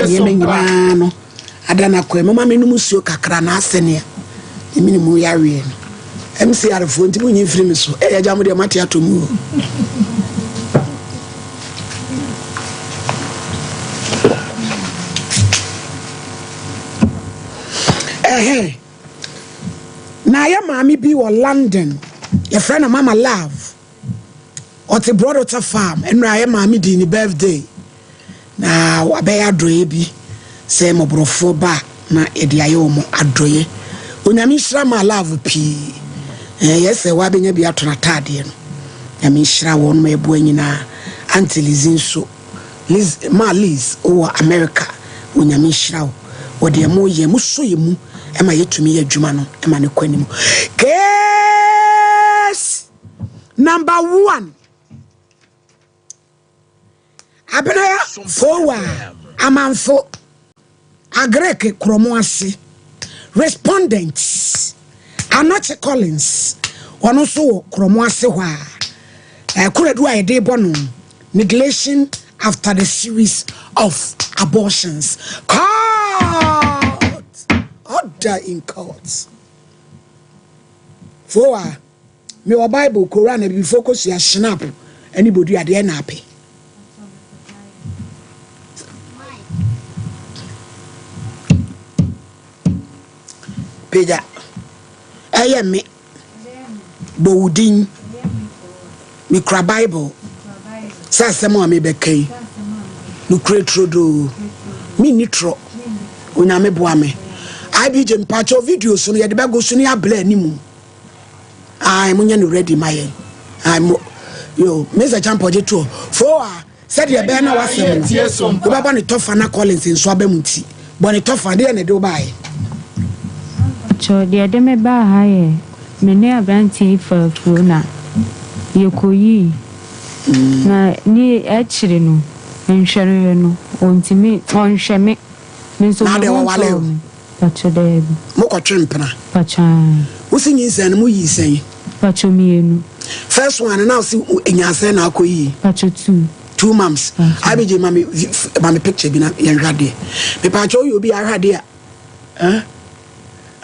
Nneɛma nyinaa no ada no akwan. Momma mennom nsuo kakra na asɛnea me mene mu yareɛ no. MCR foɔ nti monyi mfiri me so. Ɛyɛ agya mo deɛ moate atɔ mu o. Ɛhɛn. Na yɛ maame bi wɔ London. Yɛfrɛ no Mama Love. Ɔte Broadwater Farm. Ɛnora yɛ maame dii ne birthday. Na wabɛyɛ adɔeɛ bi sɛ mmɔborɔfoɔ ba a na yɛde ayɛ wɔn adɔeɛ. Onyame nhyira maa love pii. Ɛyɛ sɛ wabɛnya bi ato n'ataadeɛ no. Nyame nhyira wɔn ma ɛboa nyinaa. Auntie Lizzie nso, Liz, maa Liz wɔ America. Onyame nhyira wo wɔ deɛ moyɛ. Mosɔ yɛ mu ma yɛtumi yɛ adwuma no ma no kɔ anim. Case number one. Abena Fowa Amanfo, Agric Kuromo ase Respondent, Anokye Collins, ɔno nso wɔ Kuromo ase hɔ a Kuradu a yɛde bɔ no Neglection after the series of abortions. Court! Order in court. Fowa. Mewɔ Bible, Koran, Abibifoɔ kosua, Schnapp, ne bodua, deɛ na apɛ? Pagya. Ɛyɛ me. Bɔ wo din. Mekura Bible. Sɛ asɛm a mebɛka yi, nokorɛ turodoo. Menni torɔ. Onyame boa me. IBJ mpakyɛw video so no yɛde bɛgo so ne abla animu. Ae monyɛ no ready ma yɛn. Ae mo yo Mr. Champɔ gye toɔ. Fo a sɛdeɛ ɛbɛyɛ na wasɛm no wobɛbɔ ne tɔfa na Collins nso aba mu nti bɔ ne tɔfa deɛ na ɛde wo baeɛ. Kyɛw deɛ ɛde me baa ha yɛ me ne aberanteɛ yi faa afuro na yɛkɔyii na ne akyire no nhwɛreɛ no ɔntumi ɔnhwɛ me me nso Na me deɛ ho wɔwale ntɔɔ o. me. Pacho daabi. Mo kɔ twe mpena. Pacho aah. Wo se nyinsɛn no mo yii sɛn? Pacho mienu. First one no na wo se enyaa sɛn na akɔ yii? Pacho two. 2 months. Pacho. IBJ ma me ma me picture bi na yɛn hwɛ adeɛ. Me pacho woyɛ obi a ahwɛ adeɛ a eh?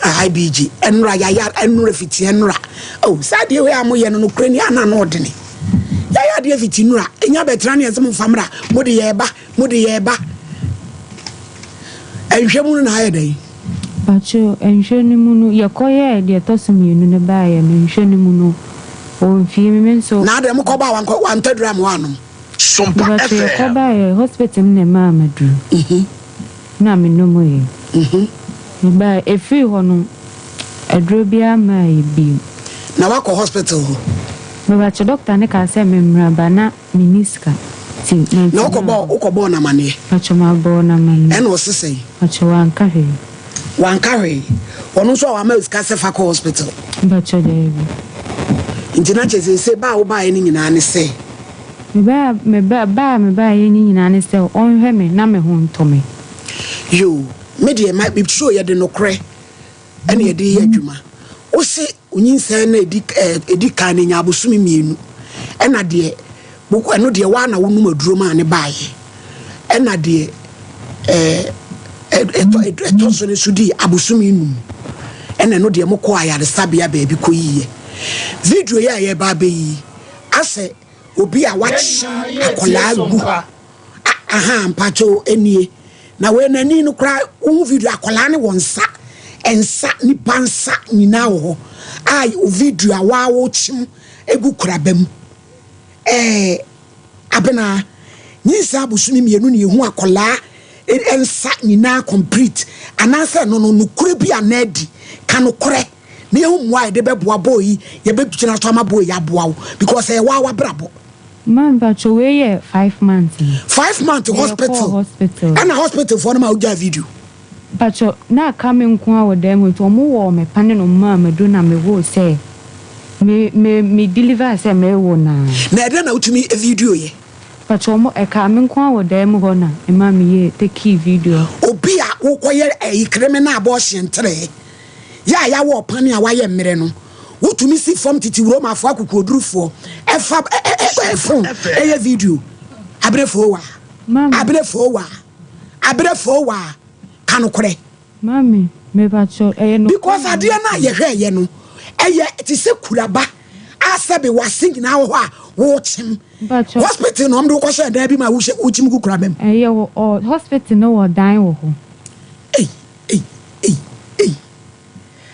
Ah, IBG ɛnora yaya ɛnora fiti ɛnora. Oh, saa adeɛ wei a mo yɛ no no kure ni ana na ɔdene. Yaya adeɛ fiti nora. Enya bɛtena ne yɛn sɛ mo nfa mmra. Mo de yɛ ba. Mo de yɛ ba. Nhwɛ mu no na ayɛ dɛn? Mpakyɛw, nhwɛ no mu no, yɛkɔyɛɛ deɛ ɛtɔ so mienu no baeɛ no, nhwɛ no mu no, ɔmfii me, me nso. Na adɛn, mokɔ baa wankɔ, wantɔ aduru amma woanom? Sompa Mepakyɛw, yɛkɔ FM. baeɛ, hospital no na ɛmaa me aduru, na menomoeɛ. Mebaeɛ, ɛfiri hɔ no, aduro biara mmaeɛ bio. Na woakɔ hospital hɔ? Mepakyɛw, doctor no kaa sɛ memmra ba na. Menni sika nti mantumi Na wokɔ bɔɔ ammɔ. wokɔ bɔɔ no amaneɛ? Pakyɛ mabɔɔ no amaneɛ. Ɛna ɔse sɛn? Pakyɛ wanka hwee. Wanka hwee? Ɔno nso a wama wo sika sɛ fa kɔ hospital? Mpakyɛ daabi. Nti na kyerɛ seesei ba a wobaeɛ no nyinaa ne sɛ? Me ba a me ba ba a mebaeɛ no nyinaa ne sɛ ɔnhwɛ me na me ho ntɔ me. Yoo, me deɛ ma me sure yɛde nokorɛ ɛna yɛde yɛ adwuma. Wose Onyinsɛn no a edi edi kan no nya abosome mienu. Ɛna deɛ ɛno deɛ waa na wonom aduro maa ne baeɛ. Ɛna deɛ ɛɛ ɛtɔ ɛtɔ so no nso dii abosome num. Ɛna ɛno deɛ mokɔɔ ayaresabea baabi kɔyiiɛ. Video yi a yɛreba abɛyi asɛ obi a wakyem akwadaa gu Ahaa mpakyɛw nie na wei n'ani no koraa wohu video akwadaa ne wɔ nsa nsa nipa nsa nyinaa wɔ hɔ a video a waawo kyem egu koraba mu ɛɛ abena nyinsa abosome mienu na ehu akwadaa nsa nyinaa complete anaasɛ no no nokorɛ bi anaa adi ka nokorɛ na yɛhu mmoa a yɛde bɛboa bɔɔ yi yɛbɛgyina so ama bɔɔ yi aboa wo because ɛyɛ waa wabrabɔ. Ma mpakyɛw wei yɛ 5 months no. 5 months Na yɛkɔɔ hospital hospital. Ɛna hospital foɔ no ma wo gyaa video. Mpakyɛw na aka me nko ara wɔ dan mu nti ɔmo wɔɔ me pane na ɔmo maa me aduro na me woo sɛ me me me deliver sɛ me wo naa. Na ɛdɛn na wotumi video yɛ? Mpakyɛw ɔmo ɛkaa me nko ara wɔ dan mu hɔ na ɛmaa me yɛɛ tekii video. Obi a wokɔ yɛ ɛyi criminal abortion trɛɛ. Yɛ a yɛawɔ ɔpane a wayɛ mmerɛ no, wotumi si fam tete Romafoɔ akokoɔdurufoɔ ɛfa ɛ ɛ ɛ phone ɛyɛ video. Abere foowa, abere foowa, Aberɛ foo waa, ka nokorɛ. Mummy, mepakyɛw, ɛyɛ nokorɛ Because na adeɛ no a meka no. yɛhwɛɛyɛ no, ɛyɛ te sɛ kuraba a sɛbe w'ase nyinaa wɔ hɔ a worekyem. Mpakyɛw. Hospital na wɔde wo kɔhyɛɛ dan bi mu a wohyɛ wokyim gu kuraba mu. Ɛyɛ wɔ ɔ hospital no wɔ dan wɔ hɔ. Ei, ei, ei, ei.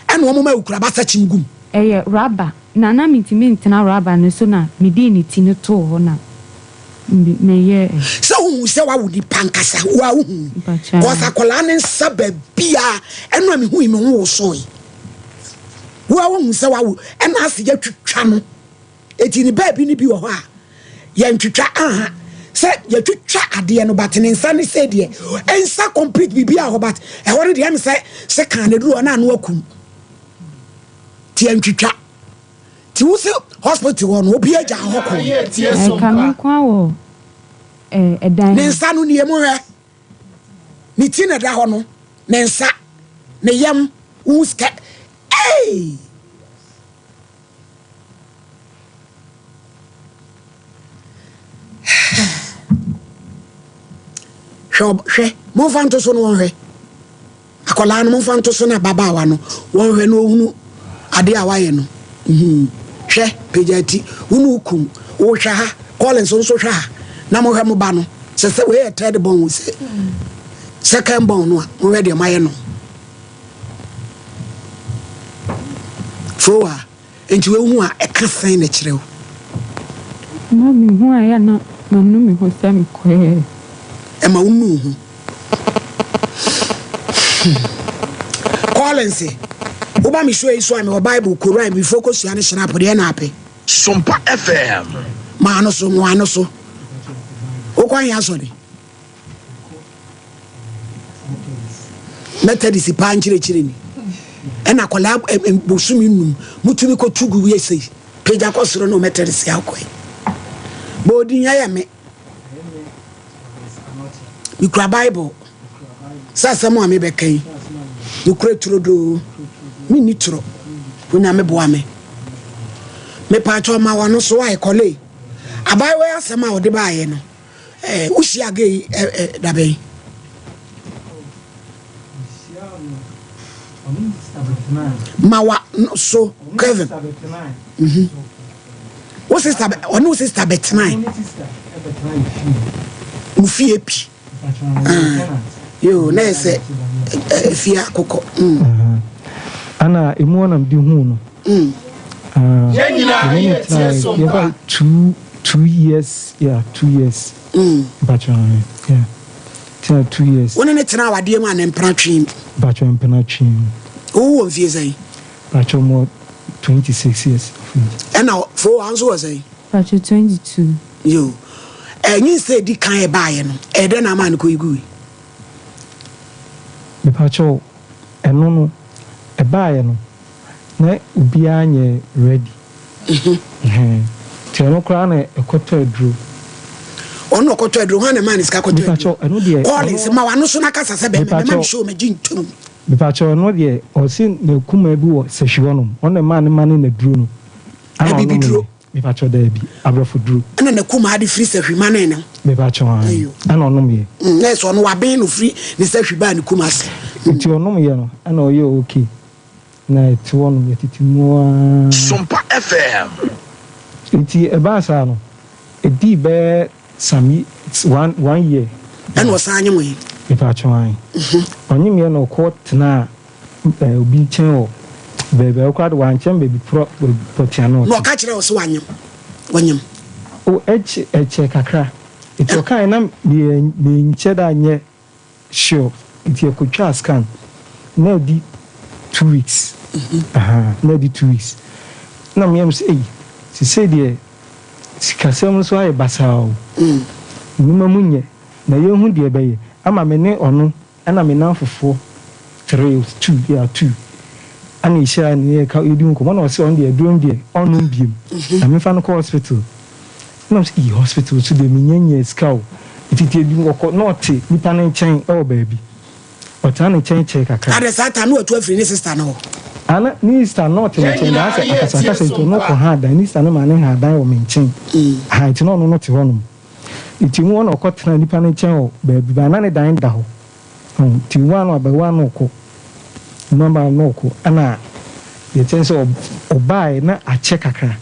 Ɛna wɔn ma wo kuraba sɛ kyem gu mu. Ɛyɛ rubber na na mentumi ntena rubber no so na medii ne ti no too hɔ na meyɛɛ. Sɛ wohu sɛ wawo nipa ankasa wo a wohu cause akwadaa ne nsa baabia ɛno a mehu yi me ho wosoe wo a wohu sɛ wawo ɛna ase yɛtwitwa no eti ne baabi no bi wɔ hɔ a yɛntwitwa aha sɛ yɛtwitwa adeɛ no but ne nsa ne sɛ deɛ nsa complete biribi a hɔ but ɛhɔ no deɛ ɛm sɛ sɛ kan na duru hɔ na ano akum ti yɛntwitwa Ti wo se hospital hɔ no obi agya hɔ kɔ. Ɛka me nko ara wɔ ɛdan Ne nsa no nie mo hwɛ. Ne ti na ɛda hɔ no. Ne nsa, ne yam, wo sika. Hey! Hwɛ hwɛ momfa nto so no wɔnhwɛ. Akwadaa no momfa nto so na ababaawa no wɔnhwɛ na ɔhunu adeɛ a wayɛ no. Hmm. Hwɛ, pagya ti, wo ne wo kun, wohwɛ ha, Collins nso hwɛ ha, na mohwɛ mo ba no. Sɛ sɛ wei yɛ third born sɛ second born no a, mohwɛ deɛ moayɛ no. Fowa. Enti wei hu a ɛka sɛn na ɛkyerɛ wo? Ma mehu a ɛyɛ a na manu me ho sɛ mekɔeɛ. Ɛma wo nu wo ho. Hmm. Collins, woba me show yi so a mewɔ Bible, Koran, bifo kosua ne hyerap deɛ na apɛ. Sompa FM. Maa no so, moa no so. Wokɔ he asɔre? Methodist paa nkyerɛkyerɛ ni. Ɛna akwadaa bosome num mutumi kɔtu gu yɛ sei pagya kɔ soro no Methodist akɔe. Bɔɔdin ɛyɛ me. Mekura Bible. Sɛ asɛm a mebɛka yi, mekura turodoo. Menni toro. Onyame boa me. Mepaakyɛ ɔma wano so ayɛ kɔle. Abaayewa yi asɛm a ɔde baayɛ no, Eh, wohyia gay yi eh, eh, da bɛn? Ma wa so Kevin. Mhm. Wo sister ɔne wo sister bɛtenae. Mo fie pi. Ah, yo, na yɛ sɛ efie akokɔ. Mm. Ana emu ɔnam di hu no. Mm. Ah, Yɛn nyinaa mene ne yɛ tie tenae so yɛfa mpa. 2 2 years, yeah, 2 years. Mpakyɛ, yeah, tena 2 years. Wo ne ne tena awadeɛ mu a ne mpena twee mu? Mpakyɛ, mpena twee mu. Wowo wɔ mfie sɛn? Mpakyɛ, mɔ 26 years of age. Ɛna fo wa nso wɔ sɛn? Mpakyɛ, 22. Yo, ɛnyi sɛ edi kan ɛbaayɛ no, ɛyɛ dɛn na ama no kɔ yi gui? Mepakyɛw, ɛno no ɛbaeɛ no na obiara nyɛ ready. Nti ɛno koraa na ɛkɔtɔ aduro. Ɔno na ɔkɔtɔ aduro, hwan na ɛmaa ne sika kɔtɔ aduro? Mepakyɛw, ɛno deɛ Collins, ɔno ma w'ano so na kasa sɛ bɛrima, bɛma me mepakyɛw show magye ntom. Mepakyɛw, ɛno deɛ ɔse n'akumaa bi wɔ sahwi hɔnom, ɔno na ɛmaa ne ma ne n'aduro no ana Abibi ɔnom duro. yɛ. Mepakyɛw, daabi, aborɔfo duro. Ɛna n'akumaa de firi sahwi ma ne no. Mepakyɛw, aane, Ayo. ɛna ɔnom yɛ. Na ɛsɛ ɔno waben no firi ne sahwi baa ne kum ase. Nti ɔnom yɛ no ɛna ɔyɛ okay na ɛte hɔnom yɛtete mu ara. Sompa FM. Nti ɛbaa saa no, ɛdii bɛyɛ some one year. Ɛna ɔsan nye mo yi? Mepakyɛw, aane. Ɔnyemeɛ na ɔkɔ tenaa obi nkyɛn wɔ baabi a ɔkora de wankyɛn baabi porɔ pɔtea no Na ɔte. ɔka kyerɛ wo sɛ wanyem? Wanyem? O, ɛkyɛ ɛkyɛ kakra. Nti ɔkaeɛ na menkyɛ da nyɛ sure. Nti yɛkɔtwaa scan na adi 2 weeks. Aha, na adi 2 weeks. Na meyam sɛ, ei, sesei deɛ sikasɛm nso ayɛ basaa o. Nnwuma mu nyɛ na yɛnhu deɛ ɛbɛyɛ ama me ne ɔno ɛna me namfofoɔ three, two, yeah, two ɛna yɛhyia ne yɛka yɛdi nkɔmmɔ na ɔsɛ ɔno deɛ aduro no deɛ ɔnnom biem na memfa no kɔ hospital. Na ɔsɛ, iyi hospital so deɛ menya nya sika o. Nti tie bi ɔkɔ na ɔte nipa no nkyɛn ɛwɔ baabi, ɔtena ne nkyɛn kyɛɛ kakra. Ade saa time no watu afiri ne sister no hɔ? Ana ne sister no ɔte ne Yɛn nkyɛn daa nyinaa sɛ yɛ tie akasakasa nti so ɔno mpa. kɔ ha dan ne sister no ma ne ha dan wɔ me nkyɛn ha, nti na ɔno no te hɔnom, nti mu ɔna ɔkɔ tena nipa no nkyɛn wɔ baabi ba na ne dan da hɔ. Nti wo a na waba, wo a na ɔkɔ, wo aba na ɔkɔ, ɛna deɛ ɛkyɛn sɛ ɔbaeɛ na akyɛ kakra.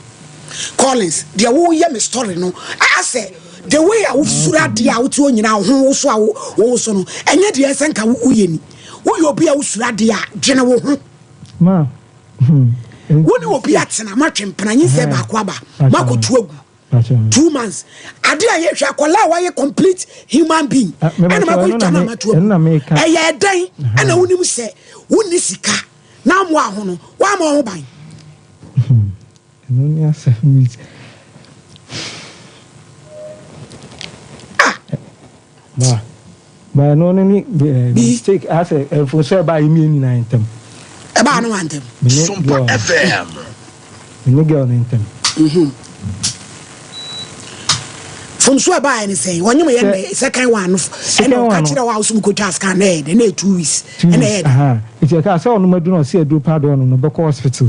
Collins, deɛ woyɛ me story no, asɛ the way a wosuro adeɛ a wote hɔ nyinaa wo ho woso a wowoso no, ɛnyɛ deɛ ɛsɛ nka woyɛ ni. Woyɛ obi a wosuro adeɛ a, dwene wo ho. Ma, hmm. Wo ne obi atena, moatwe mpena, nyinsɛn baako aba, moakɔtu agu. 2 months ade a yɛhwɛ akwadaa a wayɛ complete human being, ɛna ma kɔ twa na ma to agu. Ɛyɛ ɛdɛn ɛna wonim sɛ wonni sika na amoa ho no woama ho ban? Ɛno ne asɛm. Ah. Ba ba, ɛno ne ne mistake asɛ mfonso ɛbaa yɛ mmienu nyinaa ntɛm. Ɛbaa no wa ntɛm. Sompa FM. Me ne girl ne ntɛm. Fomso ɛbaa ne sɛn wɔnyem yɛ ne second one no, ɛna ɔka kyerɛ wo a wosom kɔtwa scan na ɛyɛ dɛ na ɛyɛ 2 weeks ɛna ɛyɛ dɛ? Nti ɛka sɛ ɔnom aduru na ɔsi aduru paa deɛ, ɔno no bɛkɔ hospital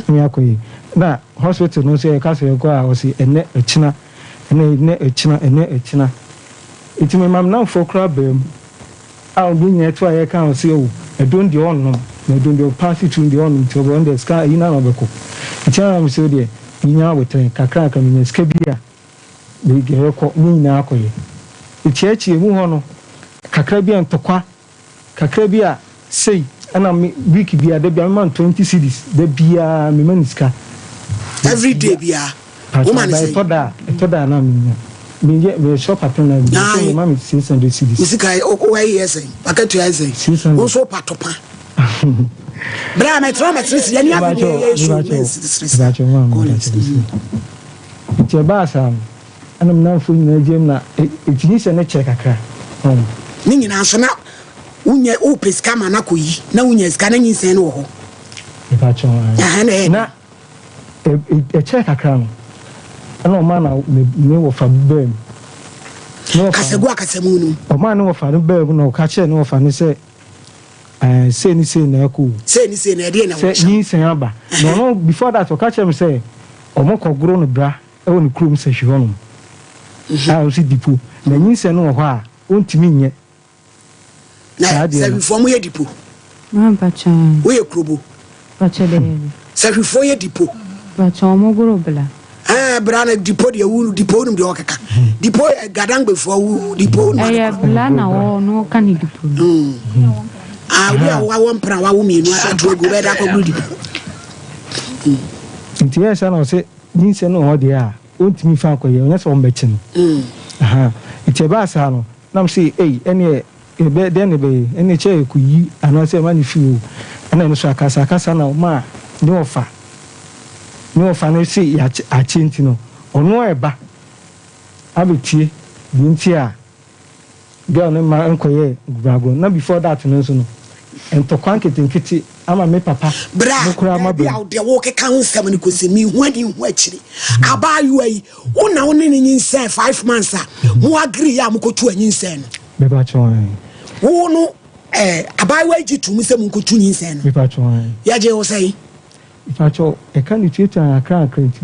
ne akɔ yi, na hospital no nso yɛka sɛ yɛkɔ a, ɔsi ɛnɛ ɛkyina, ɛnɛ ɛnɛ ɛkyina, ɛnɛ ɛkyina. Nti me mam namfoɔ koraa baa mu a ɔno nyinaa to a yɛka, ɔsi o ɛdon deɛ ɔnnom na ɛdon deɛ ɔpaase tu deɛ ɔnnom, nti ɔbɛ ɔno deɛ sika ayi na ɔbɛkɔ. Nti ana mi sɛ o deɛ minya abotire kakra kakra, minya sika bi a yɛkɔ ne nyinaa akɔyɛ. Nti akyi emu hɔ no kakra bi a ntɔkwa kakra bi a sei, ɛna me week bi a da bi a mema no 20 cedis, da biara mema no sika. Every day biara woma ne sɛn? Ɛtɔ da a na menya meyɛ meyɛ shop attendant bi so, mema me 600 cedis. Wo sika wɔyɛ sɛn? Wakatua yɛ sɛn? 600. Wo nso wopa topa berɛ a mɛtena mɛtene sɛ yɛne ade ne yɛyɛ so mɛnsesere sa. Collins. Nti ɛbaa saa no, ɛna me namfoɔ nyinaa gyam na ɛtumi sɛ ne kyɛ kakra. Ne nyinaa nso na wonya wopɛ sika ma no akɔyi na wonya sika na nyinsɛn no wɔ hɔ. Mepakyɛw. Na ɛkyɛ kakra no, ɛna ɔmaa na ne wɔfa baa mu. Kasagu akasamu no. Ɔmaa ne wɔfa no baa mu na ɔka kyerɛ ne wɔfa no sɛ sei ne sei na ɛkɔ o. Sei ne sei na ɛdeɛ na sɛ nyinsɛn aba. Na ɔno before that ɔka kyerɛ me sɛ ɔmo kɔgoro no bra ɛwɔ ne kurom sɛ hwi hɔnom a ɔsi dipo na nyinsɛn no wɔ hɔ a ɔntumi nyɛ. Na sɛhwifoɔ mo yɛ dipo? Woyɛ kurobo? Sɛhwifoɔ yɛ dipo? Ɔmo bla. Ɛɛ, bra na dipo deɛ, wo dipo nim deɛ ɔkeka dipo yɛ gadangbefoɔ, wo dipo nim. Ɛyɛ bla na wɔ no ka ne dipo no. Ah, obi a wawɔ mpena wawo mmienu ato agu bɛyɛ da akɔgoro dipo. Nti yɛ sɛ na ɔsɛ nyinsɛn no wɔ hɔ deɛ a ɔntumi fa akɔyɛ, ɔnyɛ sɛ ɔmbɛkye no. Nti ɛbaa saa no, nam sɛ ei, ɛneɛ ɛbɛ dɛn ne bɛyɛ, ɛne kyɛ ɛkɔyi anaasɛ ɛma ne fi o, ɛna ɛno so akasa akasa na ɔma ne ɔfa no se yɛakyɛ. Nti no ɔno ɛba abɛtie deɛ nti a girl no ma nkɔyɛ gubragorɔ. Na before that no nso no, ntɔkwa nketenkete ama me papa. Bra mo koraa ma baabi a deɛ wokeka ho nsɛm no kɔsi mehu ani hu akyiri. Abaayewa yi, wo na wo ne ne nyinsɛn 5 months a mo agree yɛ a mokɔtu anyinsɛn no. Mepa kyɛw. Wo no abaayewa yi gye tom sɛ monkɔtu nyinsɛn no. Mepa kyɛw. Yɛgye wo sɛn? Mepa kyɛw, ɛka ne tuatua akra akra nti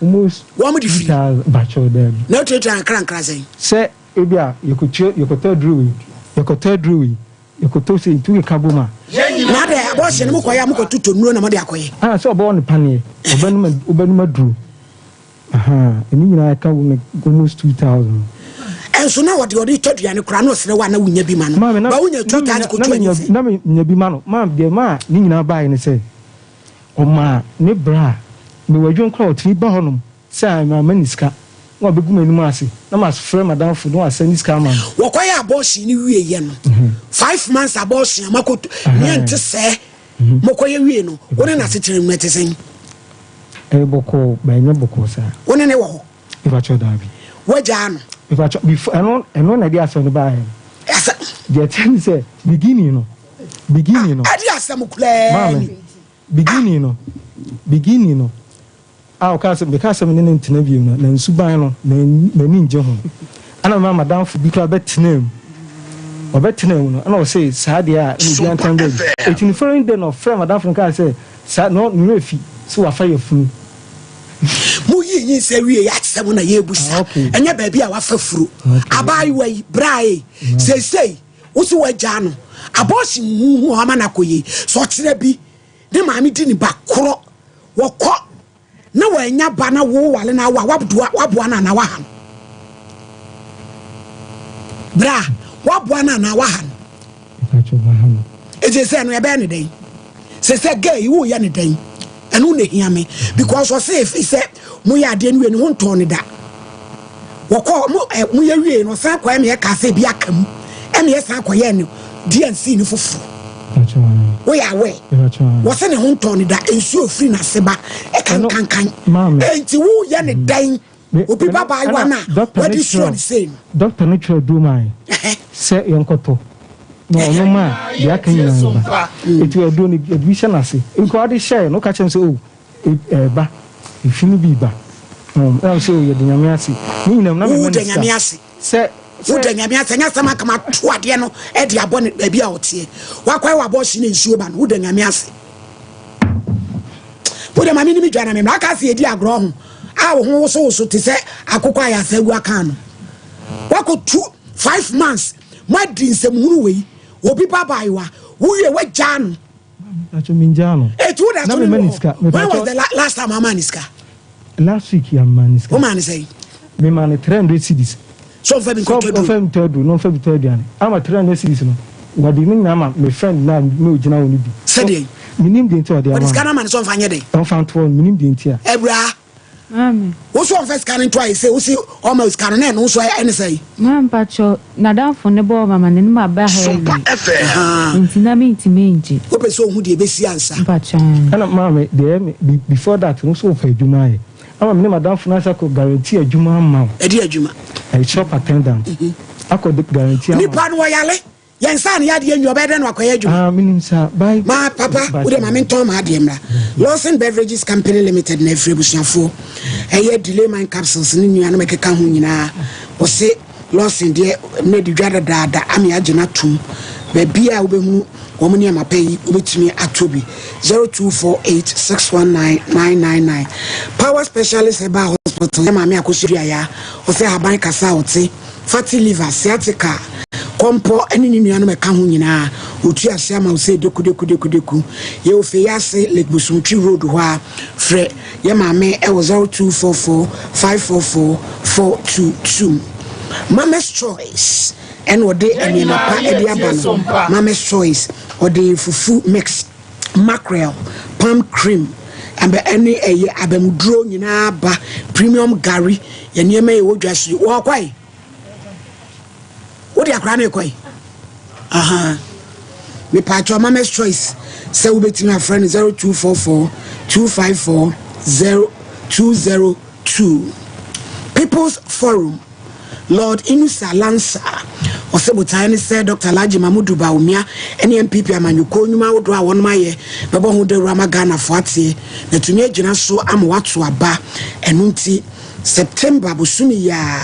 almost. Wɔn de firi. Bakyɛw, daabi. Na wotuatua akra nkra sɛn? Sɛ ebi a yɛkɔtua, yɛkɔtɔ aduro wei, yɛkɔtɔ aduro wei, yɛkɔtɔ sɛ ntu keka bom a. Na adɛ abɔhyɛ no mokɔyɛ a mokɔtotɔ nnuro na mode akɔyɛ? Ah, sɛ ɔbɛwɔ ne paneɛ, ɔbɛnum ɔbɛnum aduro, ɛne nyinaa ɛka wo no almost 2,000. Ɛnso na wɔde tɔ aduane koraa na ɔsrɛ wo a na wonya bi ma no. Maame na ba wonya 2,000 kɔtu anyinsɛn. Na menya bi ma no. Maame deɛ maa ne nyinaa baeɛ ne sɛ ɔmaa ne bra a mewɔ adwuma koraa, ɔtumi ba hɔnom sɛ maama ne sika na wabɛgu m'anim ase na masofrɛ madamfo na wasɛ ne sika ama no. Wɔkɔyɛ abortion no wieɛ no, 5 months abortion a makɔtu neɛ nte sɛ mokɔyɛ wie no, wo ne n'asetena mu ɛte sɛn? Ɛyɛ bɔkɔɔ, bɛnyɛ bɔkɔɔ saa. Wo ne ne wɔ hɔ? Mepakyɛw, daabi. Woagyaa no? Mepakyɛw, before ɛno na ɛde asɛm no baeɛ no. Asɛ deɛ ɛkyɛ ne sɛ beginning no ɛde asɛm koraa. Maame ni beginning no a ɔka sɛ meka sɛ me ne ne ntena bio no, na nsuban no m'ani ngye ho, ɛna mema madamfo bi koraa bɛtena mu. Ɔbɛtena mu no, ɛna ɔsɛ saa deɛ a ɛna obi antan baabi. Eti ne following day na ɔfrɛ madamfo no kaa sɛ saa na ne werɛ fi sɛ wafa yɛ funu. Moyii nyinsɛ wie yɛ asɛm na yɛbusa. Ah, okay. Ɛnyɛ baabi a wafa furo. Abaayewa yi bra e, seesei wo so woagyaa no. Abortion huhu a ɔama no akɔ yei. Sɛ ɔkyena bi ne maame di ne ba korɔ, wɔkɔ na wannya ba na wo wale no awo a, waboa waboa no anaa waha no? Bra, waboa no anaa waha no? Mepakyɛw, maha no. Eti sɛ no ɛbɛyɛ ne dɛn? Sɛ sɛ girl yi woyɛ ne dɛn? Ɛno na ehia me because ɔsɛ efi sɛ moyɛ adeɛ no wie ne ho ntɔɔ ne da. Wɔkɔ mo ɛ moyɛ wie no ɔsan kɔ ɛna ɛka sɛ ebi aka mu ɛna ɛsan kɔyɛ no DNC no foforɔ. Woyɛ aware? Wɔsɛ ne ho ntɔɔ ne da nsuo firi n'ase ba ɛkankankan. Enti woyɛ ne dɛn? Obi ba baayewa no a wadi soɔ no sei no. Dɔkta no twerɛ aduro maa yɛn sɛ yɛnkɔtɔ na ɔno maa deɛ aka nyinaa no ba. Enti aduro no yɛde bi hyɛ n'ase. Nka ɔde hyɛɛ no, woka kyerɛ no sɛ oh ɛreba, efi no bi reba. Ɛna me sɛ oh yɛde Nyame ase. Ne nyinaa mu na mema no sika. Sɛ Woda Nyame ase, ɛnyɛ asɛm anka mato adeɛ no de abɔ no baabi a ɔteɛ. Wakɔyɛ w'abɔhye na nsuo ba no, woda Nyame ase. Wode ma me ne me dwa na me mmra. Aka sɛ yɛdi agorɔ ho a wo ho wosowoso te sɛ akokɔ a yɛasa agu aka no. Wakɔtu 5 months moadi nsɛmhunu wei. Obi ba baayewa, wowie woagyaa no. Mepakyɛ mengyaa no. Eti wo da Na so ne mema no ne wɔ sika. hɔ? When Mepakyɛ was the last time ama ne sika? Last week ya mema ne sika. Womaa ne sɛn? Mema no 300 cedis. Sɛ ɔmfa bi Sɛ nkɔtɔ aduro. ɔmfa bi ntɔ aduro na ɔmfa bi tɔ aduane. Ama 300 cedis no, wɔde ne nyinaa ma me friend no a na ɔgyina hɔ no bi. Sɛdeɛn? Menim deɛ nti a ɔde Ɔde ama sika no. no ama no sɛ ɔmfa nyɛ dɛn? Ɔmfa nto hɔ no, menim deɛ nti a. Awuraa, Maame. Wo so ɔmfa sika no nto ayɛ sɛ wo se ɔma wo sika no na ɛno nso ɛne sɛn? Maame mpakyɛw nadamfo no bɔɔ me amane no maba ha Sompa awie FM. nti na mentumi ngye. Wopɛ sɛ ohu deɛ ɛbɛsi ansa? Mpakyɛw aane. Ɛna maame deɛ me before that no so wopɛ adwuma ayɛ ama me ne madamfo no asa kɔ guarantee adwuma ama wo. Ɛde adwuma? Ɛyɛ shop attendant akɔ de guarantee ama wo. Nipa no ɔyale. Yɛn nsa ano yɛ adeɛ nwi ɔbɛyɛ dɛn na wakɔyɛ adwuma? Ah, menim saa. Bye. Ma papa, wo deɛ ma mentɔn m'adeɛ mmra. Lawson Beverages Company Limited na ɛfiri abusuafoɔ. Ɛyɛ Delay Mind Capsules ne nnuanom ɛkeka ho nyinaa. Wɔse Lawson deɛ na di dwa dadaada ame agye no atom. Baabi a wobɛhunu wɔn nneɛma pa yi, wobɛtumi atɔ bi. 0248619999. Power Specialist Herbal Hospital, yɛ maame Akosua Duayaa. Ɔsɛ ahaban kasa a ɔte. Fatty liver, sciatica, kɔmpɔ ne ne nuanom a ɛka ho nyinaa, wɔtu ase ama wo sɛ dekudeku-dekudeku. Yɛwɔ Feyiase, Lake Bosomtwi Road hɔ ara. Frɛ yɛ maame wɔ 0244 544 422. Mama's Choice ɛna ɔde nneɛma pa de aba no. Mama's Choice, ɔde fufu mix, mackerel, palm cream, ɛbɛ ɛne ɛyɛ abamuduro nyinaa ba, premium gari, yɛ nneɛma yɛ wɔ dwa so yi. Wɔkɔe. Wode akora no rekɔe. Aha. Mepatwɔ Mama's Choice sɛ wobɛtumi afrɛ no 0244 254 0202. People's Forum Lord Inusa Lansa, ɔse botaeɛ ne sɛ Dɔkta Alhaji Mamudu Bawumia ne NPP amanyɔkuo nnwuma ahodoɔ a wɔnom ayɛ bɛbɔ ho dawuro ama Ghanafoɔ ateɛ na atumi agyina so ama wɔato aba. Ɛno nti September bosome yi ara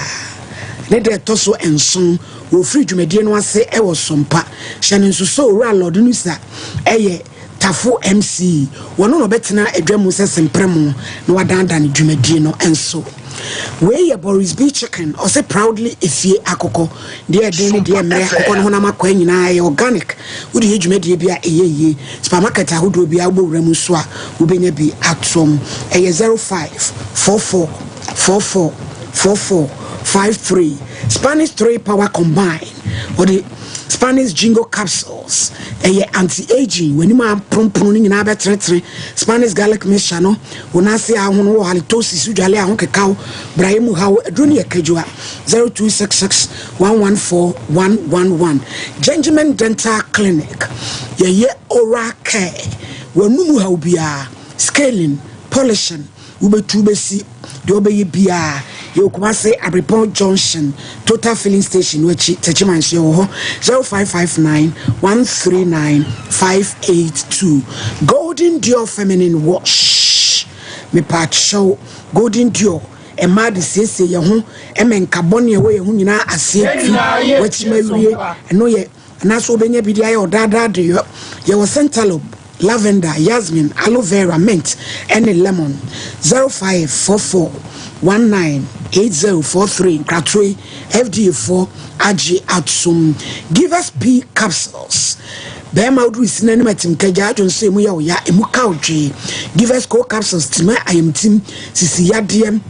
ne da ɛtɔ so nson wɔfiri dwumadie no ase wɔ Sompa. Hyɛ no nso sɛ Owura Lord Inusa yɛ Tafo MC. Wɔno na ɔbɛtena adwa mu sɛ semprɛmo na wadandane dwumadie no nso. Wei yɛ Boris B Chicken, ɔse proudly efie akokɔ. Deɛ ɛden ne deɛ mmerɛ, akokɔ no honam akwaa nyinaa ɛyɛ organic. Wode yɛ dwumadie bi a ɛyɛ yie. Supermarket ahodoɔ biara wobɔ wura mu nso a wobɛnya bi atom. Ɛyɛ 05 44 44 44 53. Spanish 3 Power Combine, ɔde Spanish Jingo Capsules, ɛyɛ anti-aging, w'anim aponopono no nyinaa bɛtenetene. Spanish Garlic Mixture no, wo nan ase ahono wɔ halitosis, wodwale a ho kekaw, brayɛ mu haw, aduro no yɛ kadua. 0266 114 111. Gentleman Dental Clinic, yɛyɛ oral care, w'anum haw biara, scaling, polishing, Wobɛtu wobɛsi, deɛ wobɛyɛ biara. Yɛwɔ Kumase, Abrepɔn Junction, Total Filling Station no akyi, Techiman nso yɛwɔ hɔ, 0559 139 582. Golden Dior Feminine Wash, mepaakyɛw, Golden Dior, mmaa de siesie yɛn ho, ɛma nka bɔne a ɛwɔ yɛn ho nyinaa aseɛ tu, wakyim awie, ɛno yɛ, anaasɛ wobɛnya bi de ayɛ ɔdaadaa de yɔ. Yɛwɔ Centalope. Lavender, Yasmin, Aloe Vera, Mint ne Lemon. 0544 19 8043 Nkratoɔ yi FDA foɔ agye atom. Givers P Capsules Bɛrima woduru si n'anim atimka gyaa adwene so emu yɛ wo ya, emu ka wo dwee. Givers Co Capsules tima ayamtim, sisi yadeɛ,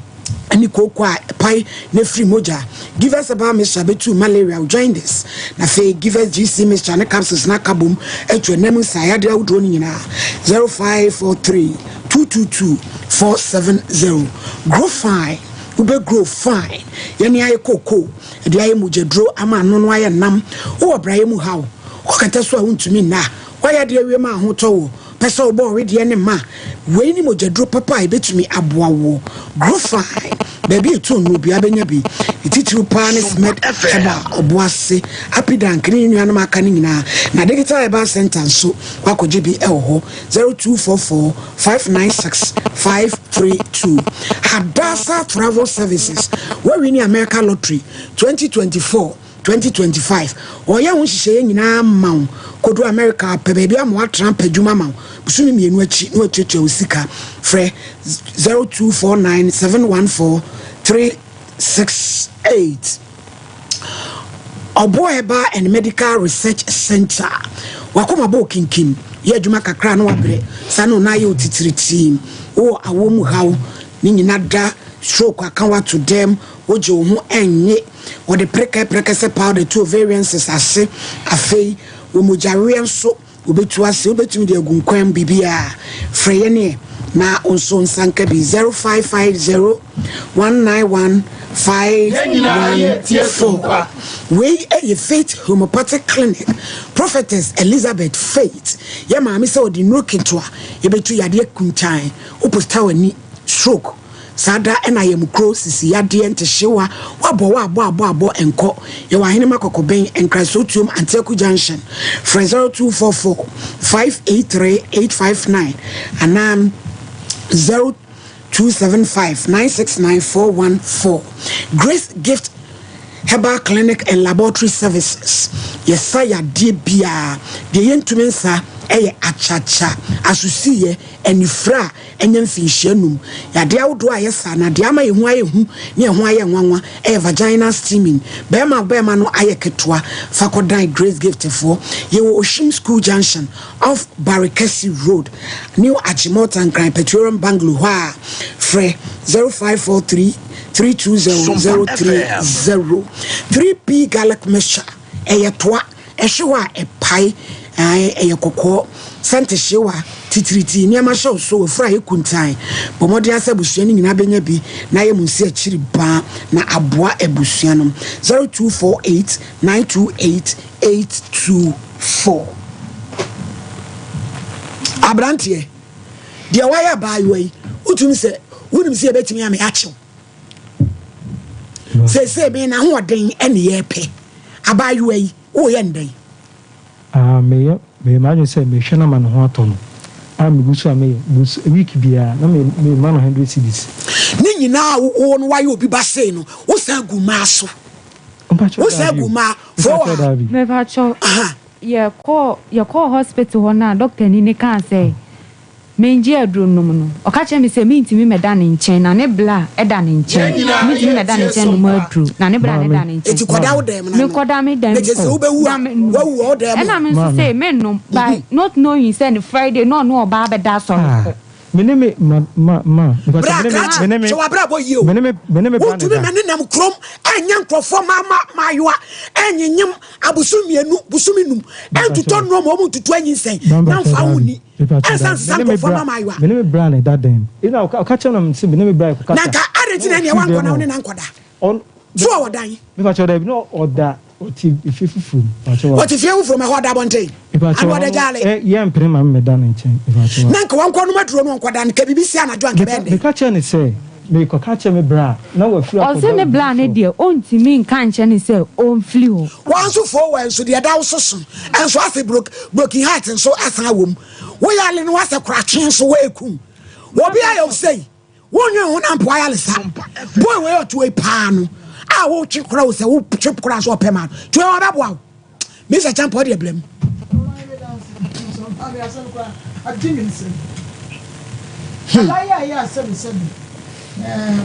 ne kooko a ɛpae na ɛfiri mogya. Givers Herbal Mixture bɛtu malaria, jaundice, na afei Givers GC Mixture ne capsules no aka bom atu ɛnam nsaeyadeɛ ahodoɔ no nyinaa. 0543 222 470. Grow fine, wobɛ grow fine. Yɛne ayɛ kooko, ɛde ayɛ mogyaduro ama ano no ayɛ nam. Wowɔ brayɛ mu haw, wokata so a wontumi nna, woayɛ adeɛ awie ma ahotɔ wo. Pɛ sɛ wobɔ ɔwedeɛ ne mma a, wei ne mogyaduro papa a ɛbɛtumi aboa woɔ. Grow Fine, baabi a ɛtɔ nnuro biara bɛnya bi. Ne titiriw paa ne Smed Herbal, Ɔboase, Apidank ne ne nuanom a aka no nyinaa. Na Digital Herbal Centre nso, woakɔgye bi wɔ hɔ. 0244 596 532. Hadassah Travel Services, woawini America Lottery 2024. 2025 Wɔyɛ ho nhyehyɛeɛ nyinaa ma wo kɔduru Amerika a, pɛ baabi ama woatena pɛ adwuma ma wo bosome mmienu akyi na wɔatuatua wo sika. Frɛ 0249 714 368. Ɔboa Herbal and Medical Research Center. Wakoma bɔ okinkim, yɛ adwuma kakra na wabrɛ, saa na ɔnan ayɛ otitiritii. Wowɔ awɔ mu haw, ne nyina da, stroke aka wo ato dɛm, wogye wo ho nnye. Wɔde prɛkɛprɛkɛsɛ powder tu ovarian cysts ase. Afei, wɔ mogyaweɛ nso, wɔbɛtu ase. Wobɛtumi de agu nkwan mu, biribiara. Frɛ yɛn ɛ na wo nso nsa nka bi. 0550 191 514. Wei yɛ Faith Homeopathic Clinic. Prophetess Elizabeth Faith, yɛ maame sɛ ɔde nnuro ketewa yɛbɛtu yadeɛ kuntann, woposta w'ani, stroke. Saa da na ayamukuro, sisi yadeɛ, ntehyewa, woabɔ woabɔ abɔ abɔ nkɔ. Yɛwɔ Ahenema Kɔkɔbɛn, Nkrasootuom, Antiaku Junction. Frɛ 0244 583 859 anaa 0275 969 414. Grace Gift Herbal Clinic and Laboratory Services, Yɛsa yadeɛ biara, deɛ yɛntumi nsa yɛ akyakya, asosiiɛ, anifira a ɛnyɛ mfinhyia num. Yadeɛ ahodoɔ a ɛyɛ saa na deɛ ama yɛn ho ayɛ hu ne yɛn ho ayɛ nwanwa yɛ vaginal steaming, bɛrima a bɛrima no ayɛ ketewa, fa kɔdan Grace Gift foɔ. Yɛwɔ Oshim School Junction off Barikasi Road, New Achimota, Nkran Petroleum Bungalow hɔ a, frɛ 0543 320 030. 3P Garlic Mixture, ɛyɛ toa. Ɛhye hɔ a, ɛpae, ae, ɛyɛ kɔkɔɔ sɛ ntehyeewa, titiritii, nneɛma hyɛ wo so, wafuru ayɛ kuntann. Bɔ mmɔden ara sɛ abusua no nyinaa bɛnya bi na ayɛ mo nsi akyiri baa na aboa abusua no. 0248 928 824. Aberanteɛ, deɛ wayɛ abaayewa yi, wotumi sɛ, wonim sɛ yɛbɛtumi ama yɛakye wo. Seesei me n'ahoɔden ne yɛrepɛ. Abaayewa yi, woreyɛ no dɛn? Ah, meyɛ, meyɛ m'adwene sɛ mehwɛ no ama ne ho atɔ no. A megu so a meyɛ, bos, week biara na me, mema no hundred cedis. Ne nyinaa a wo, wo no woayɛ obi ba sei no, wosan gu mmaa so. Mpakyɛw Wosan daabi gu o, mmaa, fo mpakyɛw a. daabi. Mepakyɛw, Aha. yɛkɔɔ, yɛkɔɔ hospital hɔ no a, dɔktani no kaa sɛ Mengye aduro nnom no, ɔka kyerɛɛ me sɛ mentumi mmɛda ne nkyɛn na ne bla da ne nkyɛn. Mentumi mmɛda ne nkyɛn nnom aduro na ne bla no da ne nkyɛn. Enti kɔda wo dan mu na nom. Menkɔda me dan Na kyerɛ sɛ mu wobɛwu na a, mennom. woawu wɔ wo dan mu. Ɛna me nso sei mennom by not knowing sɛ ne Friday na ɔne ɔbaa bɛda asɔre kɔ. Me ne me ma ma ma. Bra krakye, hwɛ w'abrabɔ yie o. Me ne me me ne me bra ne Wontumi da. ma ne nam kurom ɛnyɛ nkurɔfoɔ ma ma maayewa ɛnyenyem abosom mmienu bosome num ɛntotɔ nnuro ma wɔn ntutu anyinsɛn na mfa wo nni. Mepakyɛw Ɛnsa dabi. nsesa Me ne me nkurɔfoɔ bra mma mmaayewa. me ne me bra na ɛda dan mu. Ɛna ɔka ɔka kyerɛ no sɛ me ne me bra yɛ kɔkasa. Na nka adɛn nti na Na ɛneɛ ɔfiri wankɔ dan na mu wo ne hɔ. no ankɔda? Ɔn So ɔwɔ dan? Mepakyɛw dabi na ɔda ɔte efie foforɔ mu. Mepakyɛw a. Ɔte fie foforɔ mu ɛhɔ ɔda abɔnten? Mepakyɛw Anaa ɔda ɔno gyaale? ɛ yɛ mpene ma me mɛda ne nkyɛn. Mepakyɛw a. Na nka wankɔ nom aduro no ɔnkɔda no, nka biribi si anadwo a nka ɛbɛyɛ Meka dɛn? meka kyerɛ no sɛ merekɔka kyerɛ me bra a na wafiri Ɔse akɔda ne obi bra no foforɔ. deɛ ɔntumi nka nkyerɛ no sɛ ɔmfiri hɔ. Wɔn nso foo wɔ nso deɛ ɛda wo so so nso ase broken heart nso asan wɔ mu. Wo yale no asɛ korakye nso woekum obi ayɛ wo sei wonwen ho na mpo ayale sa boy wei ɔte wei paa no a wotwe kora wo sɛ wotwe kora so ɔpɛ ma no twe ɔbɛboa wo Mr. Champa ɔde ablam.